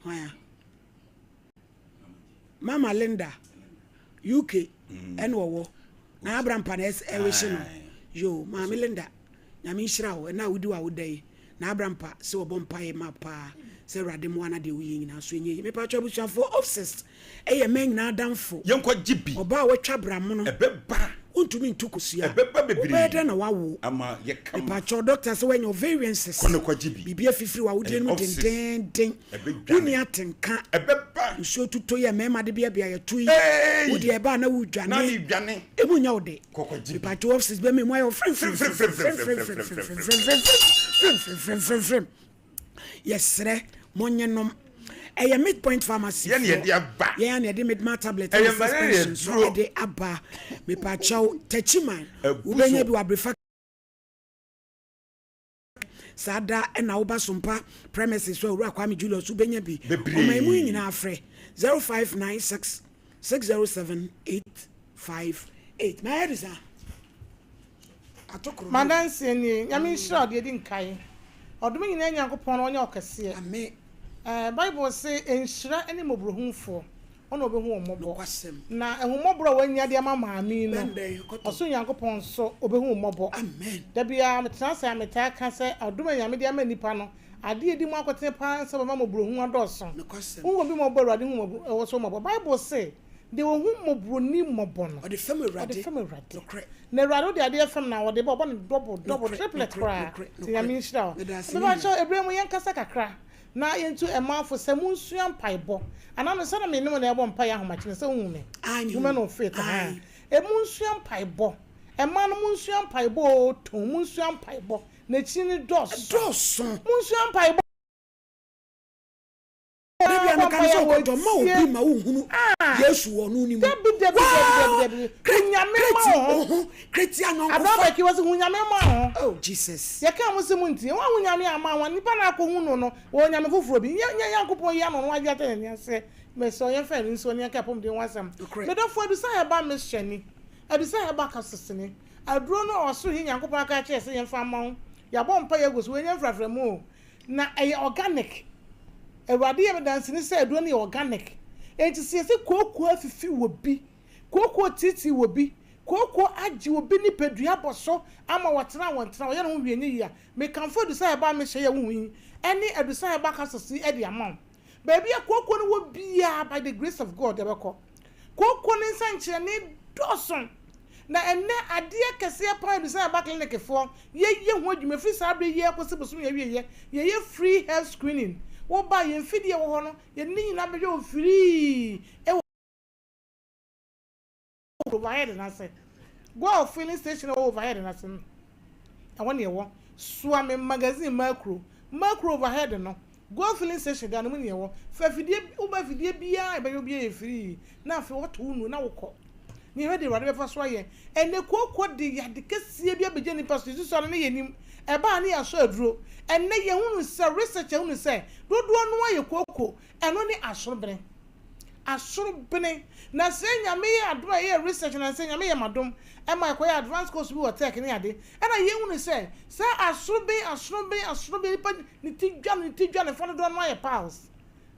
Hwan a? Mama Linda, UK ɛna ɔwɔ. Na Abrampa na ɛwehye no. Yo, maame Linda, nyame nhyira wo ɛna a wodi wa woda yi. Na Abrampa sɛ ɔbɔ mpaeɛ ma paa sɛ Awurade mmoa na deɛ woyɛ nyinaa so ɛnyɛ yie. Mepakyɛ abusuafoɔ, Opsis Ɛyɛ mmaa nyinaa adamfo. Yɛnkɔ gye bi. Ɔbaa a watwa bramono. Ɛbɛba. Wontumi ntu kosua. Ɛbɛba bebree. Wobɛyɛ dɛn na woawo? Ama yɛ kama. Mepakyɛw dɔkta sɛ woanya ovarian cyst. Kɔ na kɔ gye bi. Biribi afifiri w'awodeɛ no mu dendeenden. Ɛbɛdwane. Wonni atenka. Ɛbɛba. Nsuo tutɔ yi a mmarima de beabea yɛto yi. Eeii. Wo deɛ ɛba a na wodwane. Na medwane. Emu nyɛ wo dɛ. Kɔ kɔ gye bi. Mepakyɛw ovarian cyst bɛma emu ayɛ wo fremfremfremfremfremfremfremfremfremfremfremfremfremfrem. Yɛsrɛ monnye nom. Ɛyɛ Midpoint Pharmacy Yɛn na yɛde aba. Yɛn na yɛde Midma tablet ne Ɛyɛ malaria suspension nso duro. de aba. Mepakyɛw, Techiman, Abu wobɛnya so. bi wɔ Abrefa saa da na woba Sompa premises so a Owura Kwame Julius wobɛnya bi. Bebree. Ɔman mu yi nyinaa frɛ 0596 607 858. Mayɛ de saa. M'adanseɛ nie, Nyame nhyira wo deɛ ɛdi nkae. Ɔdom nyinaa Nyankopɔn no ɔnyɛ wo kɛseɛ. Ɛɛ Bible se nhyira ne mmɔborɔhunufoɔ, wɔn na wɔbɛhu wɔn mmɔbɔ. Na ahummɔborɔ a wanya de ama maame yi no, ɔsoro Nyankopɔn nso ɔbɛhu wo mmɔbɔ. Da biara metena ase a metaa ka sɛ ɔdom a Nyame de ama nnipa no, adeɛ a ɛdi mu akotene paa ne sɛ ɔbɛma mmɔborɔhunu adɔɔso. Wohu obi mmɔbɔ a, Awurade hu wo nso mmɔbɔ. Bible se Deɛ ɔhu mmɔborɔni mmɔbɔ no, Ɔde fɛm Awurade. Ɔde fɛm Awurade. Nokorɛ. Na Awurade wode adeɛ fɛm no a, ɔde ba, ɔbɔ no double, double, Nokorɛ, triplet nokorɛ, koraa. nokorɛ, Nti Nyame nokorɛ. nhyira wo. Meda ase, me Mepa nua. kyɛw, ɛberɛ mu yɛnkasa kakra na yɛntu ɛmanfo sɛ monsua mpaebɔ. Anaa no sɛ na me ne mo na ɛbɔ mpaeɛ ahomakye no, sɛ wohu me. Ae, mehu Women wo. of faith, ahaa. Ae. E, monsua mpaebɔ. Ɛmaa no monsua mpaebɔ oo, tɔn, monsua mpaebɔ. N'akyiri no dɔɔso. Ɛdɔɔso. Monsua mpaebɔ. Da bi a meka no sɛ ɔkɔtɔ mma obi mma wonhunu Yesu wɔ ɔno ne mu. Dabi dabi dabi dabi dabi. Waa! Nyame ma Kreti wo ho. wo ho, kreti anyɔnkofa. Abraham akyi wɔsi hu Nyame ma wo ho. Oh Jesus. Yɛ kaa mo se mo ntie. Wɔn hu Nyame ama wɔn nipa na akɔ hu no no wɔ Nyame foforɔ bi. Nyɛ nyɛ Nyankopɔn yi ano no wagye akyɛ n'ani aseɛ. Mesrɛ yɛn fa yɛn nsuo ne yɛn ka apɔmuden ho asɛm. Nokorɛ. Me dɔfo Adusa Herbal Mixture ni. Adusa Herbal Capsules ni. Aduro no a ɔsoro he Nyankopɔn aka akyerɛ yɛ sɛ yɛn fa mma wo. Yɛabɔ mpaeɛ agu so wei nyɛ mfraframu o. Na ɛyɛ organic. Awurade yɛ me danseni sɛ aduro no yɛ organic. Enti sɛ yɛse kooko afifi wɔ bi, kooko reteetee wɔ bi, kooko agye obi nipadua abɔ so ama watena a wɔntena, wɔyɛ ne ho hwee nyɛ yie a, mekamfo Adusa Herbal Mixture yi a wohu yi ne Adusa Herbal Capsules yi de ama wo. Baabi a kooko no wɔ biara, by the grace of God, ɛbɛkɔ. Kooko no nsɛnkyerɛnne dɔɔso. Na ɛnnɛ, adeɛ kɛseɛ paa Adusa Herbal Clinic foɔ Yɛyɛ ho adwuma ɛfiri saa berɛ yi ara kɔsi bosome awieɛ. Yɛyɛ free health screening. Woba a, yɛn mfidie a ɛwɔ hɔ no, yɛde ne nyinaa bɛhwɛ wo firii wɔ overhead no ase. Goil filling station a ɛwɔ overhead no ase no, ɛhɔ na yɛwɔ. Soa me magazine Makuro. Makuro overhead no, Goil filling station dan no mu na yɛwɔ. Fa afidie, woba afidie biara a yɛbɛyɛ wo biara yɛ firii na afei wɔto wo nnuro na wokɔ. Na yɛhwɛ deɛ Awurade bɛfa so ayɛ. Ɛnnɛ kooko de yade kɛseɛ bi abɛgya nnipa so, yɛsusua no na yɛnnim. Ɛba a na yɛasɔ aduro. Ɛnnɛ yɛhunu sɛ, research ahunu sɛ, dodoɔ no ara yɛ kooko. Ɛno ne asorobene. Asorobene. Na sɛ Nyame yɛ adom a yɛyɛ research na sɛ Nyame yɛ m'adom ma yɛkɔyɛ advance course bi wɔ tech ne ade, ɛna yɛhunu sɛ, saa asorobene, asorobene, asorobene, nipa ne ti dwa no, ne ti dwa no, fa dodoɔ no ara yɛ piles.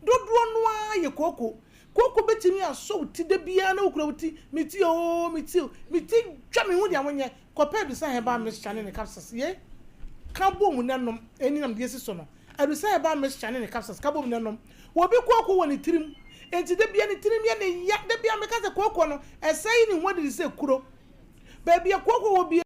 Dodoɔ no ara yɛ kooko. Kooko bɛtumi asɔ wo ti da biara na wokura wo ti, me ti oo, me ti o, me ti dwa me hu deɛ wonyɛ, kɔpɛ Adusa Herbal Mixture ne ne capsules ye, ka bom na nom, ɛni nam deɛ ɛsi so no, Adusa Herbal Mixture ne ne capsules ka bom na nom. Obi kooko wɔ ne tirim, enti da biara ne tirim yɛ ne ya, da biara meka sɛ kooko no, ɛsɛe ne ho adidi sɛ kuro. Baabi a kooko wɔ biara,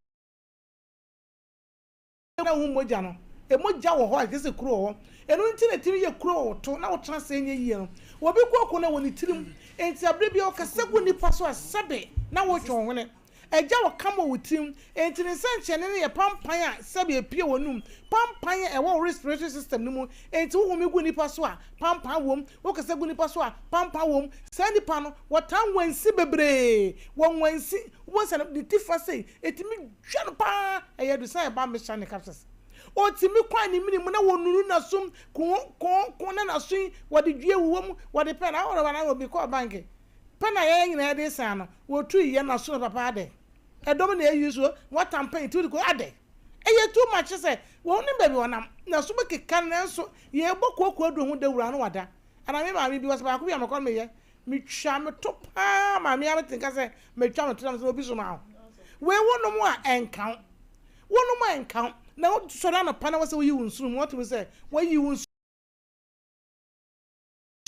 na wohu mogya no, mogya wɔ hɔ a ɛkyerɛ sɛ kuro wɔ hɔ. Ɛno nti na ɛtumi yɛ kuro wɔ wo to na wotena ase ɛnyɛ yie no. Obi kooko no wɔ ne tirim, enti aberɛ biara ɔkasa gu nnipa so a sɛbe na woretwe wo hwene. Agya wɔ kam wɔ wo tirim, enti ne nsɛnkyerɛnne no yɛ pampan a sɛbe ɛpue w'anum, pampan a ɛwɔ wo respiratory system no mu, enti wohome gu nnipa so a, pampan wom, wokasa gu nnipa so a, pampan wom. Saa nnipa no, wɔtaa nwansi bebree, wɔnwansi, wobɛhu sɛ ne ti fa sei, ɛtumi Hwɛ no paa, ɛyɛ adu sɛ ɛba mixture ne capsules. Otumi kwan ne mene mu na wɔnunu n'asom ko ko ko na n'aso yi wɔde dua wuwɔ mu, wɔde pɛn ahorow anaa obi kɔɔ bank pɛn a yɛn nyinaa yɛde san no, wɔtui yɛ n'aso no papa adɛn? Ɛdɔm na ɛyi so wɔtampɛn nti wode kɔ adɛn? Ɛyɛ too much sɛ wɔn nim baabi wɔnam na so bɛkeka no nanso yɛbɔ kooko aduro ho dawuro ano wada. Anaa me maame bi wɔsɛ baako bi a mekɔ no meyɛ metwa me to paa ma me ara mete nka sɛ metwa me to na mesɛ obi so ma wo. Wei wonom a ɛnka wo. Wonom a ɛnka wo. Na wosɔre anɔpa na wɔsɛ woyi wo nsono mu wɔtumi sɛ wɔayi wo nsono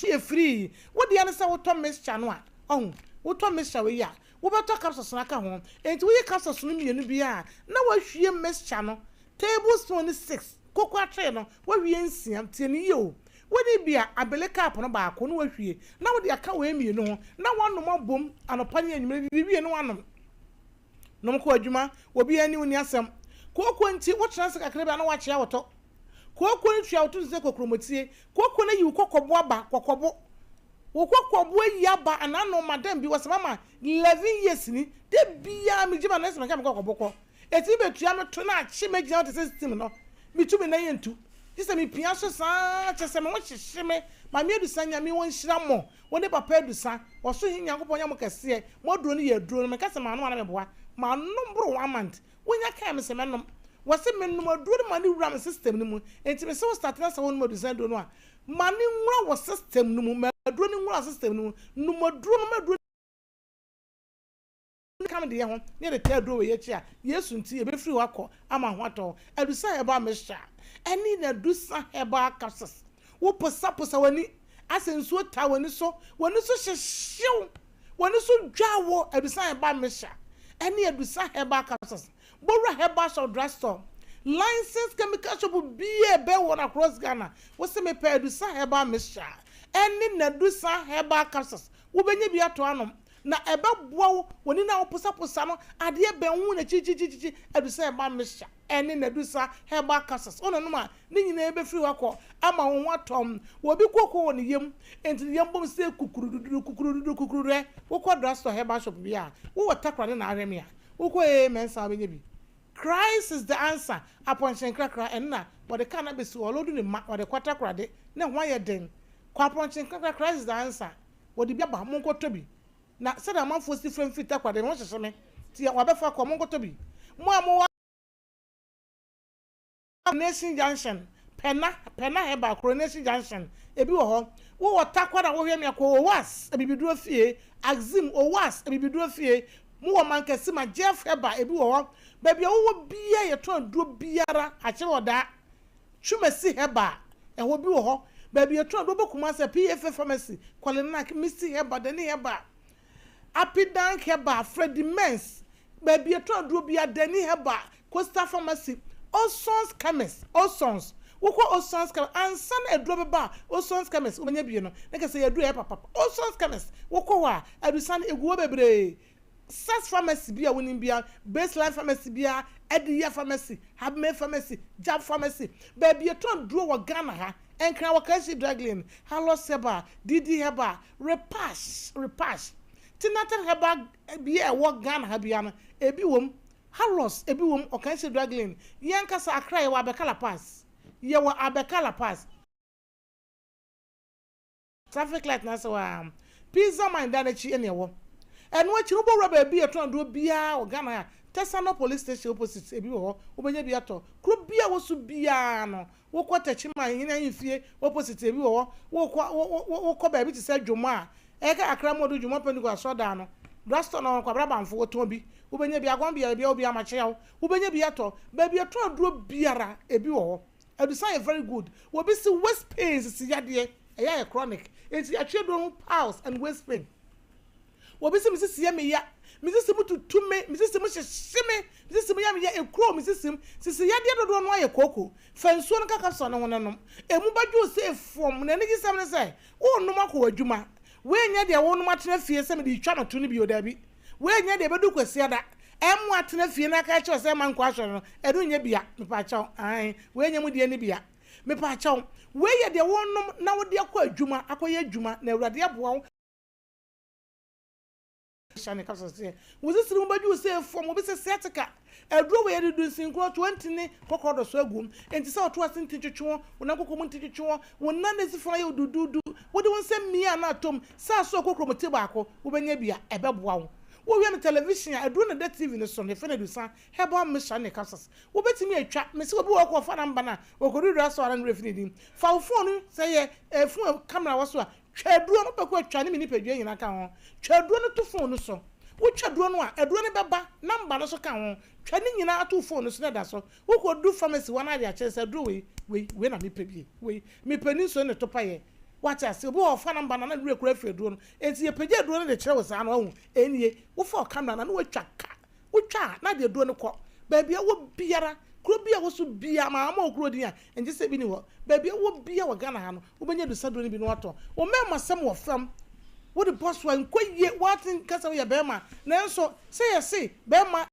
yɛ free. Wo deɛ ne sɛ wotɔ mixture no a, ɔho, wotɔ mixture wei a, wobɛtɔ capsules no aka ho. Enti woyi capsules no mmienu biara a, na woahwie mixture no tablespoon ne 6, koko atere no, woahwie nsia, tie no yie o. Wode bi a, abele cup no baako na woahwie, na wode aka wei mmienu ho, na woanom abom anɔpa ne anwummere, didi wie na woanom. Nom kɔ adwuma, obiara ne wo nni asɛm. Kooko nti, wotena ase kakra bi a na woakyea wo to. Kooko no tua wo to te sɛ kokuromotire. Kooko no ayi wo kɔkɔbo aba, kɔkɔbo. Wo kɔkɔbo ayi aba anaa no madam bi wɔsɛ mama 11 years ni, da biara megye ma no na sɛ meka me kɔkɔbo kɔ. Ɛtumi bɛtua me to na akye me agyina hɔ te sɛ steam no. Metu me nan ɛntu. Gye sɛ mepia so saa kyerɛ sɛ me ho hyehye me. Maame Adusa Nyame ɔnhyira mo. Wo ne papa Adusa, ɔsoro Hene Nyankopɔn nyɛ mo kɛseɛ. Mo aduro no yɛ aduro no. Menka sɛ manom anaa meboa. Manom boro one month. Wonya kae me sɛ mɛnom. Wɔse menom aduro no ma no wura me system no mu. Enti mese wo start na sɛ wonom adusan aduro no a, ma no nwura wo system no mu. Ma aduro no nwura wo system no mu. Nom aduro no ma aduro no ka me deɛ ho na yɛde taa aduro wei akyi a, Yesu nti yɛbɛfiri hɔ akɔ ama ho atɔ wo. Adusa herbal mixture ɛne Nadusa herbal capsules. Wo posaposa w'ani asɛ nsuo taa w'ani so, w'ani so hyehye wo. W'ani so dwa wo Adusa Herbal Mixture ɛne Adusa Herbal Capsules. Bowura Herbal Shop Drug Store, Licensed Chemical Shop biaa ɛbɛn wɔn across Ghana. Wose mepɛ Adusa Herbal Mixture ɛne Nadusa Herbal Capsules. Wobɛnya bi atɔ anom na ɛbɛboa wo w'ani no a woposaposa no adeɛ bɛn wo ho na kyikyikyikyi. Adusa Herbal Mixture ɛne Nadusa Herbal Capsules. Wononom a Ne nyinaa bɛfiri hɔ akɔ ama wo ho atɔ wo. Obi kooko wɔ ne yam, enti ne yam bom sɛ kukurududu, kukurududu, kukurudu. Ɛ, wokɔ drugstore, herbal shop bi a, wowɔ Takoradi na ahwɛ me a, wokɔ ee Mensah wobɛnya bi. Christ is the answer, apɔnkye nkrakra, ɛno na wɔde car no abɛsi hɔ, ɔloadu ne mma, wɔde kɔ Takoradi, ne ho ayɛ den. Kɔ apɔnkye nkrakra, Christ is the answer, wɔde bi aba, monkɔtɔ bi. Na sɛdeɛ amanfoɔ si frɛ me firi Takoradi, me ho hyehye me, nti wɔabɛfa kɔ, monkɔtɔ bi. Mo a mowɔ. Coronation Junction, Pɛna, Pɛna Herbal, Coronation Junction, ebi wɔ hɔ. Wowɔ Tarkwa na wohwɛ me a, kɔ Owas Abibiduro Fie, Axim, Owas Abibiduro Fie. Mowɔ Mankesima, Jeff Herbal, ebi wɔ hɔ. Baabi a wowɔ biara yɛtɔn aduro biara, Akyere Ɔdaa, Twumasi Herbal, ɛhɔ bi wɔ hɔ. Baabi yɛtɔn aduro wobɔ Kumasi a, PFA Pharmacy, Kwalenak, Misty Herbal, Dani Herbal, Apidank Herbal, Freddie Mens, Baabi a yɛtɔn aduro biara, Dani Herbal, Coastal Pharmacy, Oson's Chemist, Oson's. Wokɔ Oson's Chemist, ansa na aduro bɛba a, Oson's Chemist, wobɛnya bi no, na kyerɛ sɛ ɛyɛ aduro a ɛyɛ papapa. Oson's Chemist, wokɔ hɔ a, adusa no, ɛgu hɔ bebree. Sas Pharmacy bi a wonim biara, Baseline Pharmacy biara, Adiya Pharmacy, Habmay Pharmacy, Jab Pharmacy, baabi a yɛtɔn aduro wɔ Ghana ha, Nkran wɔ Kanshi Drug Lane, Halos Herbal, DD Herbal, Repash, Repash, Tinatan Herbal bi a ɛwɔ Ghana ha biara no, ebi wɔ mu. Halos, ebi wɔ mu, Ɔkansi Drug Lane. Yɛn ankasa Accra, yɛwɔ Abɛka La Paz. Yɛwɔ Abɛka La Paz. Traffic light no ase hɔ ara, Pizza Man dan no akyi na ɛwɔ. Ɛno akyi no, wobɛwura baabi a yɛtɔn aduro biara wɔ Ghana ha, Tesano Police Station opposite, ebi wɔ hɔ, wobɛnya bi atɔ. Kuro biara a ɛwɔ so biara no, wokɔ Techiman, Hene Ahemfie opposite, ebi wɔ hɔ. Wokɔ, wo, wo, wokɔ baabi te sɛ Dwoma a, Ɛka kakra ma odu Dwuma Pentekoste asɔrdan no, drugstore no hɔ, Kwabena Bamfo, wɔtɔn bi. Wobɛnya bi, Aguanbea, baabi a obiara makyea wo, wobɛnya bi atɔ. Baabi a yɛtɔn aduro biara, ebi wɔ hɔ. Adusan yɛ very good. Obi se waist pain, sisi yadeɛ, ɛyɛ ayɛ chronic. Enti yɛatwe aduro ho piles and waist pain. Obi se me sisi yɛ me ya, me sisi mu tutu me, me sisi mu hyehye me, me sisi mu yɛ me ya, ekuro wɔ me sisi mu. Sisi yadeɛ dodoɔ no ara yɛ kooko. Fa nsuo no ka capsule no ho na nom. Emu bɛdwo wo sɛ efuam. Na anigyesɛm ne sɛ, Worenom akɔ w'adwuma. Wei nyɛ deɛ worenom atena fie sɛ mede retwa me to no bio, dabi. Wei nyɛ deɛ ɛbɛdu Kwasiada, ɛmmo atena fie na aka akyerɛ wo sɛ mma nkɔ asɔre no, ɛno nyɛ bia, mepaakyɛw, aane, wei nyɛ mo deɛ no bia. Mepaakyɛw, wei yɛ deɛ worenom na wode akɔ adwuma, akɔyɛ adwuma, na Awurade aboa wo. Hyɛ ne kasa sɛ, Wo sisiri mu bɛdwo wo sɛ fam, obi sɛ sciatica. Aduro wei yɛde du nsinkuro, toa ntini, kɔkɔɔ dɔ so agu mu. Enti sɛ ɔto ase ntini twetwe wo, wo nan koko mu ntini twetwe wo, wo nan na esi fam ayɛ wo duduudu, wode wo nsa mia na atɔ mu, sɛ aso a kokuromoti baako, wobɛnya bi a, ɛbɛboa wo. Wohwɛ no television a, aduro na ɛda TV no so no, yɛfrɛ no adusa, herbal mixture ne capsules. Wobɛtumi atwa. Mese obi wɔ hɔ kɔ ɔfa number no a, ɔkɔdu dwa so a na ne werɛ afi ne din. Fa wo phone no, sɛ ɛyɛ eh, phone a camera wɔ so a, twa aduro no, wobɛkɔ atwa ne me nipadua nyinaa ka ho. Twa aduro no to phone no so. Wotwa aduro no a, aduro no bɛba, number no nso ka ho. Twa ne nyinaa to wo phone no so na ɛda so. Wokɔdu pharmacy hɔ na ade akyerɛ sɛ aduro wei, wei, wei na mepɛ bi, wei, mepɛ ne nsuo ne topaeɛ. Wate aseɛ? Obi wɔ hɔ ɔfa number no a na ne werɛ koraa afiri aduro no. Enti yɛpagya aduro no de kyerɛ wo saa no, wahu, ɛnnie. Wofa wo camera no a na woatwa ka. Wotwa a, na ade aduro no kɔ. Baabi a wowɔ biara, kuro bi a ɛwɔ so biara, maa ama wo kuro din a, ɛnkyɛ sɛ ebi nni hɔ. Baabi a wowɔ biara wɔ Ghana ha no, wobɛnya adusaduro no bi na woatɔ. Wo mmarimasɛm wɔ fam. Wode bɔ so a, ɛnkɔ yie. Woate nka sɛ woyɛ barima. Nanso, sɛ yɛse barima.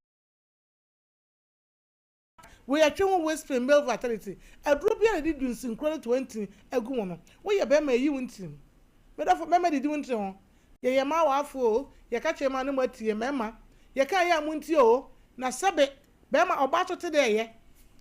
Wei ɛtwe ho whispering male vitality aduro biara a yɛde du nsinkuro ne toa ntini agu mu no woyɛ bɛrima ɛyi wo ntini mu me dɔfo bɛrima didi wo ntini ho yɛyɛ mmaa waafo oo yɛka kyerɛ maa ne mo atie mmarima yɛka ɛyɛ a mo ntie oo na sɛbe bɛrima ɔbaa nso te dɛ ɛyɛ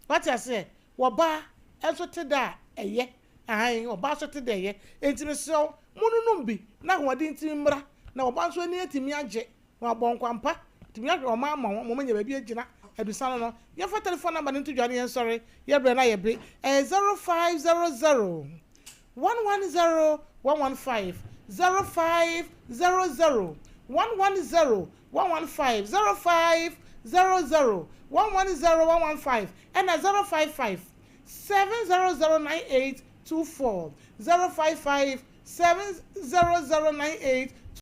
wate aseɛ wɔbaa nso te dɛ a ɛyɛ ahan ɔbaa nso te dɛ ɛyɛ enti mesrɛ wo mo nonom bi na ahoɔden ntimi mmra na ɔbaa nso ani atumi agye Wɔabɔ nkwampa, tumi ahwɛ wɔn ama wɔn ma wɔanya baabi agyina abisa no no. Yɛmfa telefon namba no nto dwa na yɛnsɔre. Yɛn berɛ no ayɛ be. Ɛyɛ 0500 110 115, 0500 110 115, 0500 110 115, ɛna 055 700 9824, 055 700 98.